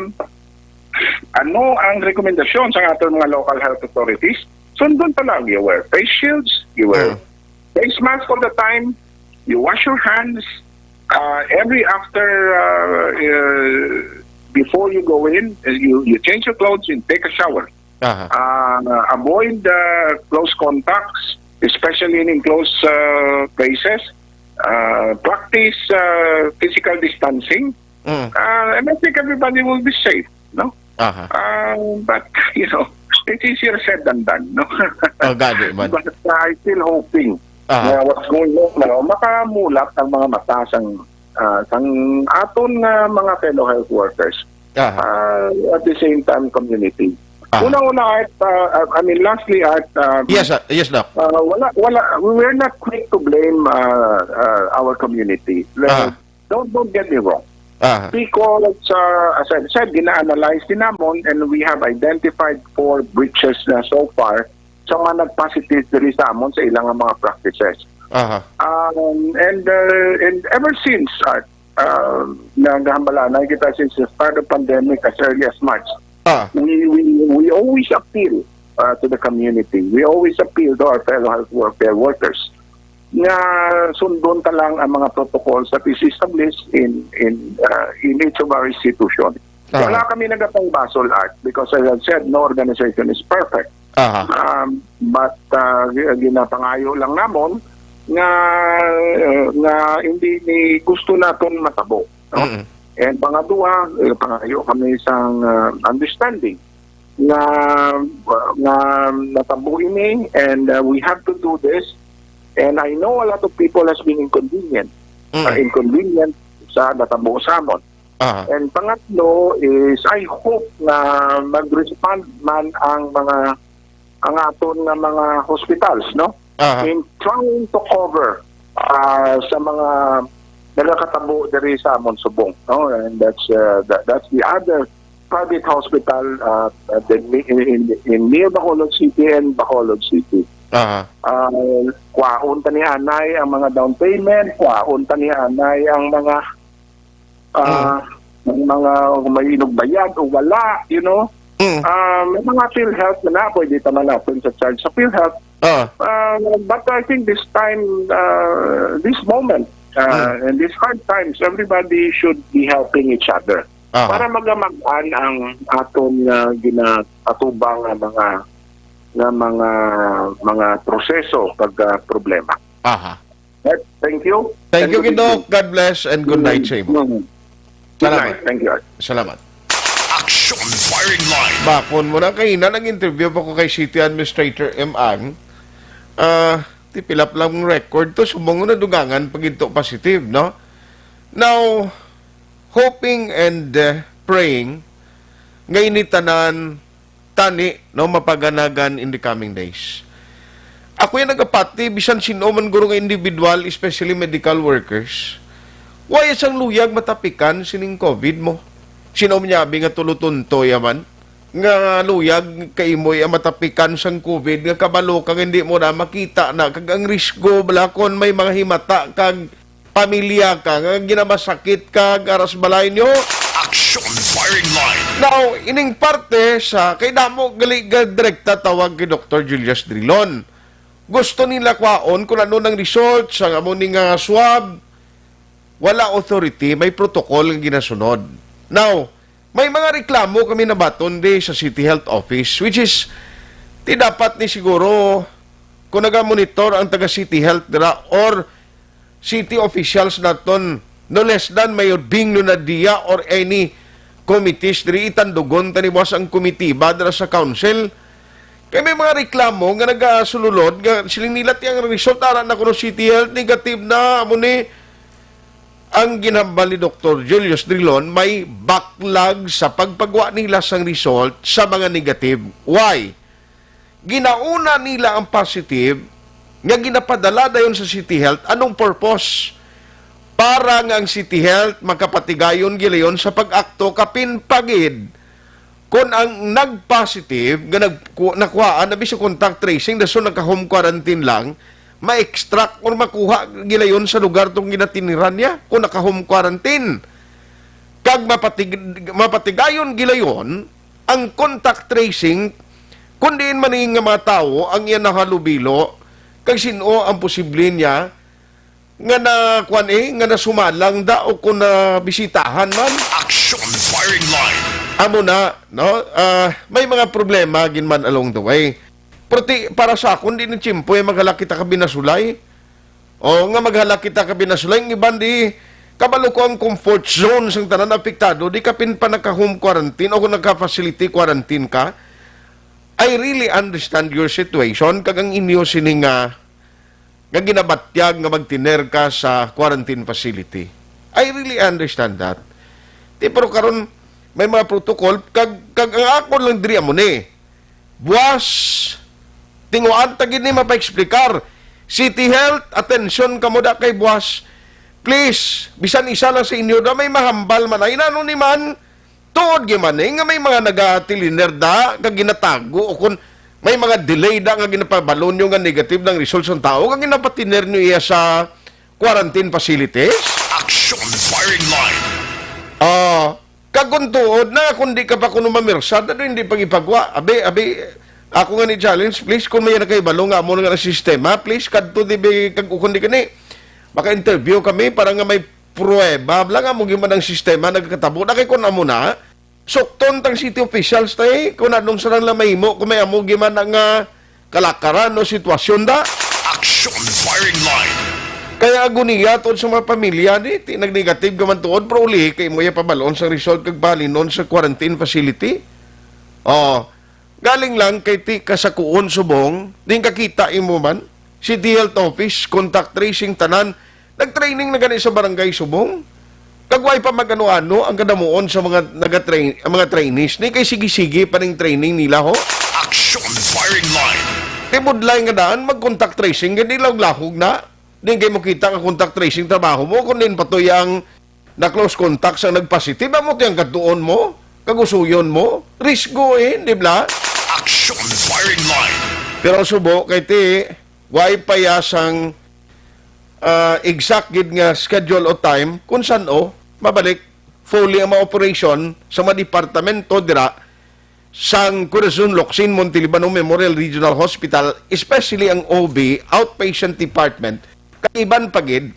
ano ang rekomendasyon sa aton mga local health authorities, sundon pa lang. You wear face shields, you wear Mm. face mask all the time, you wash your hands, uh, every after, uh, uh, before you go in, uh, you, you change your clothes and take a shower. Aha. Uh, avoid, uh, close contacts, especially in enclosed, uh, places. Uh, practice, uh, physical distancing. Mm. Uh, and I think everybody will be safe, no? Aha. Uh, but, you know, it's easier said than done, no? Oh, gani man. But, uh, I still hoping Aha. na what's going on now, makamulat ang mga mata sang, uh, sang aton, uh, mga fellow health workers. Aha. Uh, at the same time, community. Aha. Una-una, Art, uh, uh, I mean, lastly, Art, uh, Yes, sir. Yes, Doc. uh, wala, wala, we're not quick to blame, uh, uh, our community. Aha. Don't, don't get me wrong. Aha. Because, uh, as I've said, gina-analyze din namon and we have identified four breaches na so far. sa mga nag-positive diri sa amon sa ilang mga practices. Aha. Um, and, uh, and ever since, uh, uh, nagahambalanay kita since the start of pandemic as early as March. Ah. We, we, we always appeal, uh, to the community. We always appeal to our fellow health welfare workers nga sundon ta lang ang mga protocols that is established in, in, uh, in each of our institution. Aha. Wala kami nagapangbasol, Art, because as I've said, no organization is perfect. Aha. Um, but, uh, gi-, ginapangayo lang namon nga, nga hindi ni gusto naton matabo, no? Mm. And pangadua, eh, pangayo kami sang, uh, understanding nga, nga natabo ini, and, uh, we have to do this. And I know a lot of people has been inconvenient, Mm. uh, inconvenient sa natabo sa amon. Aha. And pangatlo is, I hope na mag-respond man ang mga, ang aton nga mga hospitals, no? Aha. In trying to cover, ah, sa mga nagakatabo diri sa amon subong, no? And that's, uh, that, that's the other private hospital, uh, uh, the, in, in, in near Bacolod City and Bacolod City. Aha. Ah, kwaon ta ni anay ang mga down payment, kwaon ta ni anay ang mga, ah, Mm. ang mga may inugbayad o wala, you know. Mm. Ah, may mga PhilHealth na, na pwede ta man naton sa charge sa PhilHealth. Ah. Ah, but I think this time, ah, this moment, ah, Mm. in these hard times, everybody should be helping each other. Aha. Para magamag-an ang aton nga ginaatubang nga mga, nga mga, mga proseso kag, ah, problema. Aha. Right. Thank you. Thank And you, good Doc. evening. God bless and good night sa imo. Mm. Good Salamat. night. Thank you. Salamat. Action Firing Line. Bakon mo na, kay nag-interview pa ko kay City Administrator M. Ang, ah, tipilap lang ang record to, subong na dugangan pag ito positive, no? Now, hoping and, uh, praying nga ini tanan tani, no, mapaganagan in the coming days. Ako yung nagapati, bisan sino man guro nga individual, especially medical workers, why sang luyag matapikan sining COVID mo? Sino man yabi nga tulutunto yaman? Nga luyag kay mo ya matapikan sang COVID, nga kabalo ka nga hindi mo na makita na, kag ang risgo bala kon may mga himata kag pamilya ka nga ginamasakit ka, garas balay nyo. Action Firing Line. Now, ining parte sa, kay damo gali ga direkta tawag kay Doktor Julius Drilon. Gusto nila kwaon kung ano nang result sa amo ni nga swab. Wala authority, may protocol nga ginasunod. Now, may mga reklamo kami nabaton di sa City Health Office, which is, di dapat ni siguro kung naga-monitor ang taga City Health dira or city officials naton, no less than Mayor Bing Lunadia or any committees diri, itandugon tani buwas ang komitiba dira sa council. Kay may mga reklamo nga nagasululod nga siling nila ti ang result ara na kuno City Health negative na, amo ni ang ginhambal ni Doktor Julius Drilon, may backlog sa pagpagwa nila sang result sa mga negative. Why? Ginauna nila ang positive nga ginapadala dayon sa City Health. Anong purpose? Para nga ang City Health makapatigayon gilayon sa pag-akto kapin pagid kon ang nag-positive nga nagku-, nakuhaan na bisag contact tracing, dason naka-home quarantine lang, ma-extract or makuha gilayon sa lugar tong ginatiniran niya kung naka-home quarantine. Kag mapatig-, mapatigayon gilayon ang contact tracing, kung diin man ni nga mga tawo ang iya nahalubilo, kag sin-o ang posible niya nga na, kuwan eh, nga nasumalang da o kung nabisitahan man. Action Firing Line. Amo na, no? Ah, may mga problema gin man along the way. Pero ti, para sa akon, di na tiyempo eh, maghala kita ka binasulay. O, nga maghala kita ka binasulay, ang iban di, kabalo ko ang comfort zone sang tanan apektado, di kapin pa naka-home quarantine o kung naka-facility quarantine ka. I really understand your situation, kag ang inyo sini nga, nga ginabatyag nga magtiner ka sa quarantine facility. I really understand that. Ti, pero karon, may mga protocol, kag, kag ang ako lang diri amo ni. Buwas, tinguan ta gid ni mapa-explicar. City Health, atensyon kamo da kay buwas. Please, bisan isa lang sa inyo da may mahambal man ay nano ni man. Tuod gyud man eh, nga may mga nagatiliner da, nga ginatago, o kun May mga delay da nga ginapabalo nyo nga negative ng results ng tao, nga ginapatiner nyo iya sa quarantine facilities. Action Firing Line. Ah, kag kung tuod na, kung di ka pa kuno mamirsa, ano hindi pag ipagwa? Abi, abi, ako nga ni challenge, please, kung may nakahibalo nga amo nga ang sistema, please, kadto di bi, kag kung di kani, maka-interview kami para nga may pruweba lang amo gyud man ang sistema nagkatabo na kay kun amo na, sukton tang city officials tay, kung anong sarang lang mahimo, kung may amo gyud man nga kalakaran o sitwasyon da. Action Firing Line. Kaya agoniya tuod sa mga pamilya ni, ti nagnegative ka man tuod, pero uli kay mo iya pabalon sa result kag balinon sa quarantine facility. Oh, galing lang kay ti kasakuon subong, din kakita imo man. City Health Office, contact tracing, tanan. Nag-training na gani sa barangay subong. Kag way pa mag-ano-ano ang kadamuon sa mga nagatrain, ang mga trainees ni kay sige-sige pa ning training nila, ho. Action Firing Line. Kay budlay nga daan, mag-contact tracing, gani lahog-lahog na. Di kay mo kita nga contact tracing trabaho mo, kung din patoy ang na-close contact sa nagpositive, amo ti ang katuon mo, kagusuyon mo, risgo eh, di ba? Action Firing Line. Pero ang subo kay ti, way pa ya sang, ah, exact gid nga schedule o time kung san-o mabalik fully ang mga operation sa mga departamento dira sang Corazon Locsin Montelibano Memorial Regional Hospital, especially ang O B, outpatient department, kag iban pa gid,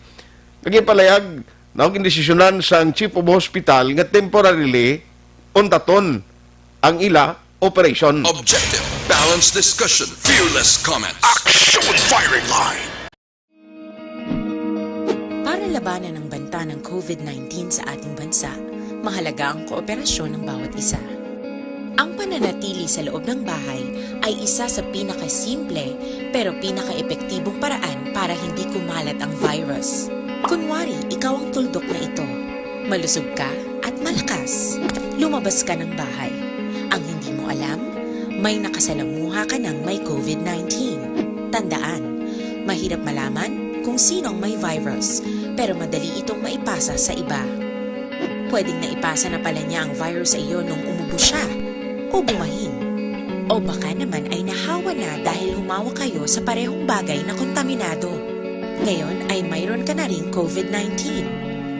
kag ipalayag na gindesisyonan sang Chief of Hospital nga temporarily untaton ang ila operation. Objective, balanced discussion, fearless comments. Action Firing Line. Para labanan ang banta ng COVID nineteen sa ating bansa, mahalaga ang kooperasyon ng bawat isa. Ang pananatili sa loob ng bahay ay isa sa pinakasimple pero pinakaepektibong paraan para hindi kumalat ang virus. Kunwari, ikaw ang tuldok na ito. Malusog ka at malakas. Lumabas ka ng bahay. Ang hindi mo alam, may nakasalamuha ka ng may COVID nineteen. Tandaan, mahirap malaman kung sino ang may virus, pero madali itong maipasa sa iba. Pwedeng naipasa na pala niya ang virus sa iyo nung umubo siya o bumahin. O baka naman ay nahawa na dahil humawa kayo sa parehong bagay na kontaminado. Ngayon ay mayroon ka na ring COVID nineteen.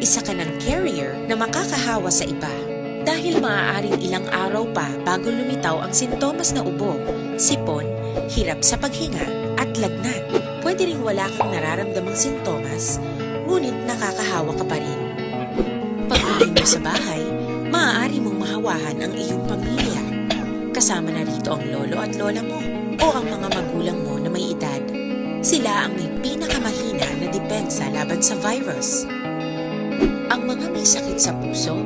Isa ka ng carrier na makakahawa sa iba. Dahil maaaring ilang araw pa bago lumitaw ang sintomas na ubo, sipon, hirap sa paghinga, at lagnat. Pwede ring wala kang nararamdamang sintomas, ngunit nakakahawa ka pa rin. Pag-uwi mo sa bahay, maaari mong mahawahan ang iyong pamilya. Kasama na rito ang lolo at lola mo o ang mga magulang mo na may edad. Sila ang may pinakamahina na depensa laban sa virus. Ang mga may sakit sa puso,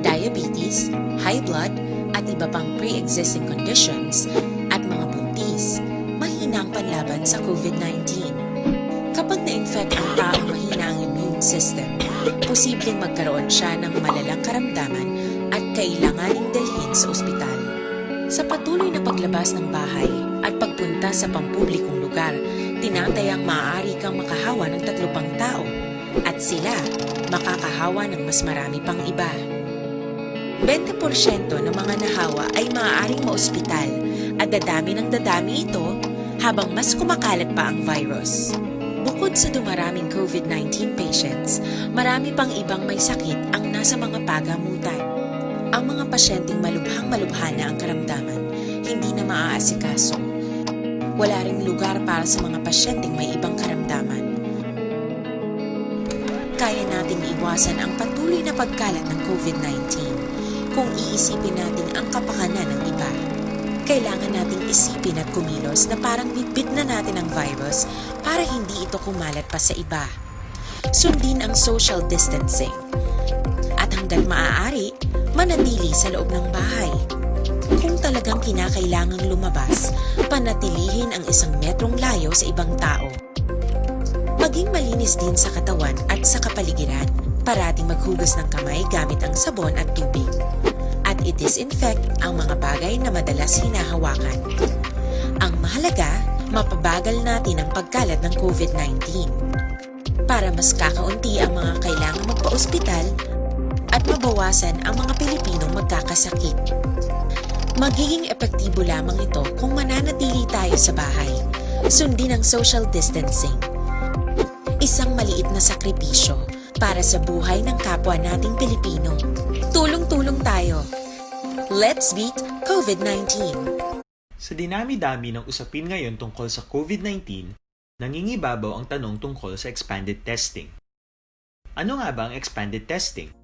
diabetes, high blood, at iba pang pre-existing conditions, at mga buntis, mahina ang panlaban sa COVID nineteen. Kapag na-infect ang taong mahina ang immune system, posibleng magkaroon siya ng malalang karamdaman at kailanganing dalhin sa ospital. Sa patuloy na paglabas ng bahay at pagpunta sa pampublikong lugar, tinatayang maaari kang makahawa ng tatlo pang tao at sila makakahawa ng mas marami pang iba. Bente porsyento ng mga nahawa ay maaaring maospital at dadami ng dadami ito habang mas kumakalat pa ang virus. Bukod sa dumaraming COVID nineteen patients, marami pang ibang may sakit ang nasa mga pagamutan. Ang mga pasyenteng malubhang-malubha na ang karamdaman, hindi na maaasikaso. Wala ring lugar para sa mga pasyenteng may ibang karamdaman. Kaya nating iwasan ang patuloy na pagkalat ng COVID nineteen kung iisipin natin ang kapakanan ng iba. Kailangan nating isipin at kumilos na parang bitbit na natin ang virus para hindi ito kumalat pa sa iba. Sundin ang social distancing. At hanggat maaari, manatili sa loob ng bahay. Kung talagang kinakailangang lumabas, panatilihin ang isang metrong layo sa ibang tao. Maging malinis din sa katawan at sa kapaligiran. Parating maghugas ng kamay gamit ang sabon at tubig. At i-disinfect ang mga bagay na madalas hinahawakan. Ang mahalaga, mapabagal natin ang pagkalat ng COVID nineteen. Para mas kakaunti ang mga kailangang magpa-ospital at mabawasan ang mga Pilipinong magkakasakit. Magiging epektibo lamang ito kung mananatili tayo sa bahay. Sundin ang social distancing. Isang maliit na sakripisyo para sa buhay ng kapwa nating Pilipino. Tulong-tulong tayo. Let's beat COVID nineteen. Sa dinami-dami ng usapin ngayon tungkol sa COVID nineteen, nangingibabaw ang tanong tungkol sa expanded testing. Ano nga ba ang expanded testing?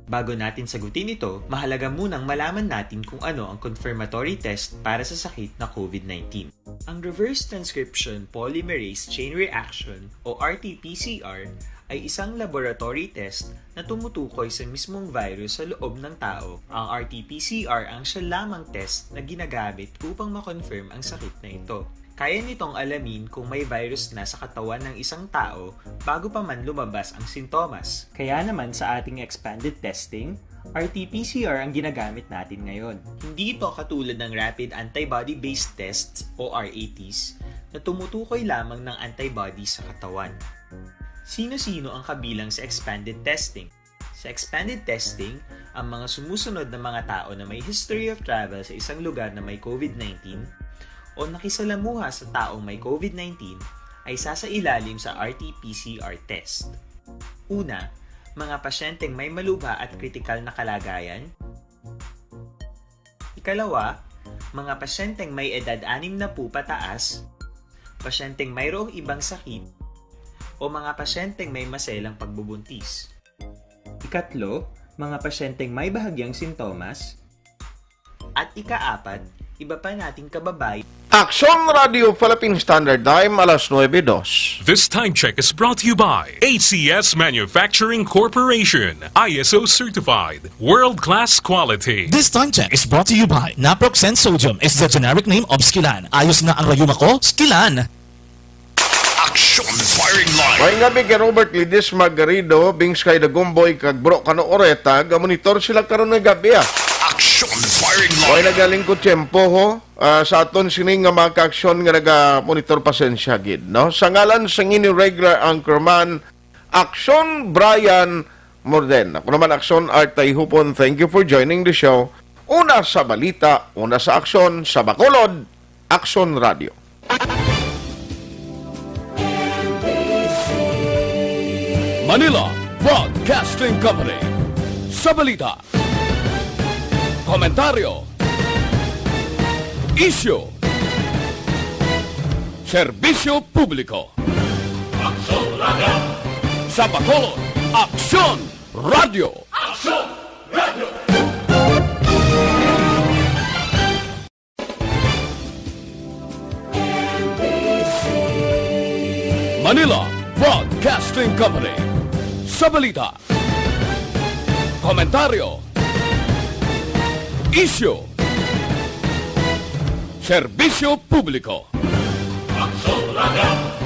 Bago natin sagutin ito, mahalaga munang malaman natin kung ano ang confirmatory test para sa sakit na COVID nineteen. Ang reverse transcription polymerase chain reaction o R T P C R ay isang laboratory test na tumutukoy sa mismong virus sa loob ng tao. Ang R T P C R ang siya lamang test na ginagamit upang ma-confirm ang sakit na ito. Kaya nitong alamin kung may virus na sa katawan ng isang tao bago pa man lumabas ang sintomas. Kaya naman sa ating expanded testing, R T P C R ang ginagamit natin ngayon. Hindi ito katulad ng rapid antibody-based tests o R A Ts na tumutukoy lamang ng antibody sa katawan. Sino-sino ang kabilang sa expanded testing? Sa expanded testing, ang mga sumusunod na mga tao na may history of travel sa isang lugar na may COVID nineteen o nakisalamuha sa taong may COVID nineteen ay sasailalim sa R T P C R test. Una, mga pasyenteng may malubha at kritikal na kalagayan. Ikalawa, mga pasyenteng may edad anim na po pataas, pasyenteng mayroong ibang sakit, o mga pasyenteng may maselang pagbubuntis. Ikatlo, mga pasyenteng may bahagyang sintomas. At ikaapat, iba pa nating kababayan. Aksyon Radio Philippine Standard Time, alas nuebe dos. This time check is brought to you by A C S Manufacturing Corporation, I S O certified, world-class quality. This time check is brought to you by Naproxen Sodium is the generic name of Skilan. Ayos nga ang rayuma ko, Skilan. Action Firing Line. May gabi kay Robert Ledesma Garrido, Bings kay Dagumboy, kag Bro Kano Oreta, gamonitor sila karon nga gabi, ah. Action Firing Line. Way nagalingkod tiyempo, ho. Ah, sa aton sini nga mga ka-aksyon nga naga-monitor, pasensya gid, no? Sa ngalan sa inyo regular anchorman, Aksyon Brian Morden. Ako naman, Aksyon Art Tayhupon. Thank you for joining the show. Una sa balita, una sa aksyon, sa Bacolod, Aksyon Radio. Manila Broadcasting Company. Sa balita, komentaryo, isyu, serbisyo publiko. Aksyon Radio. Sa Bacolod, Aksyon Radio. Aksyon Radio. Manila Broadcasting Company. Sa balita, komentaryo, isyu, serbisyo publiko. Aksyon Radio.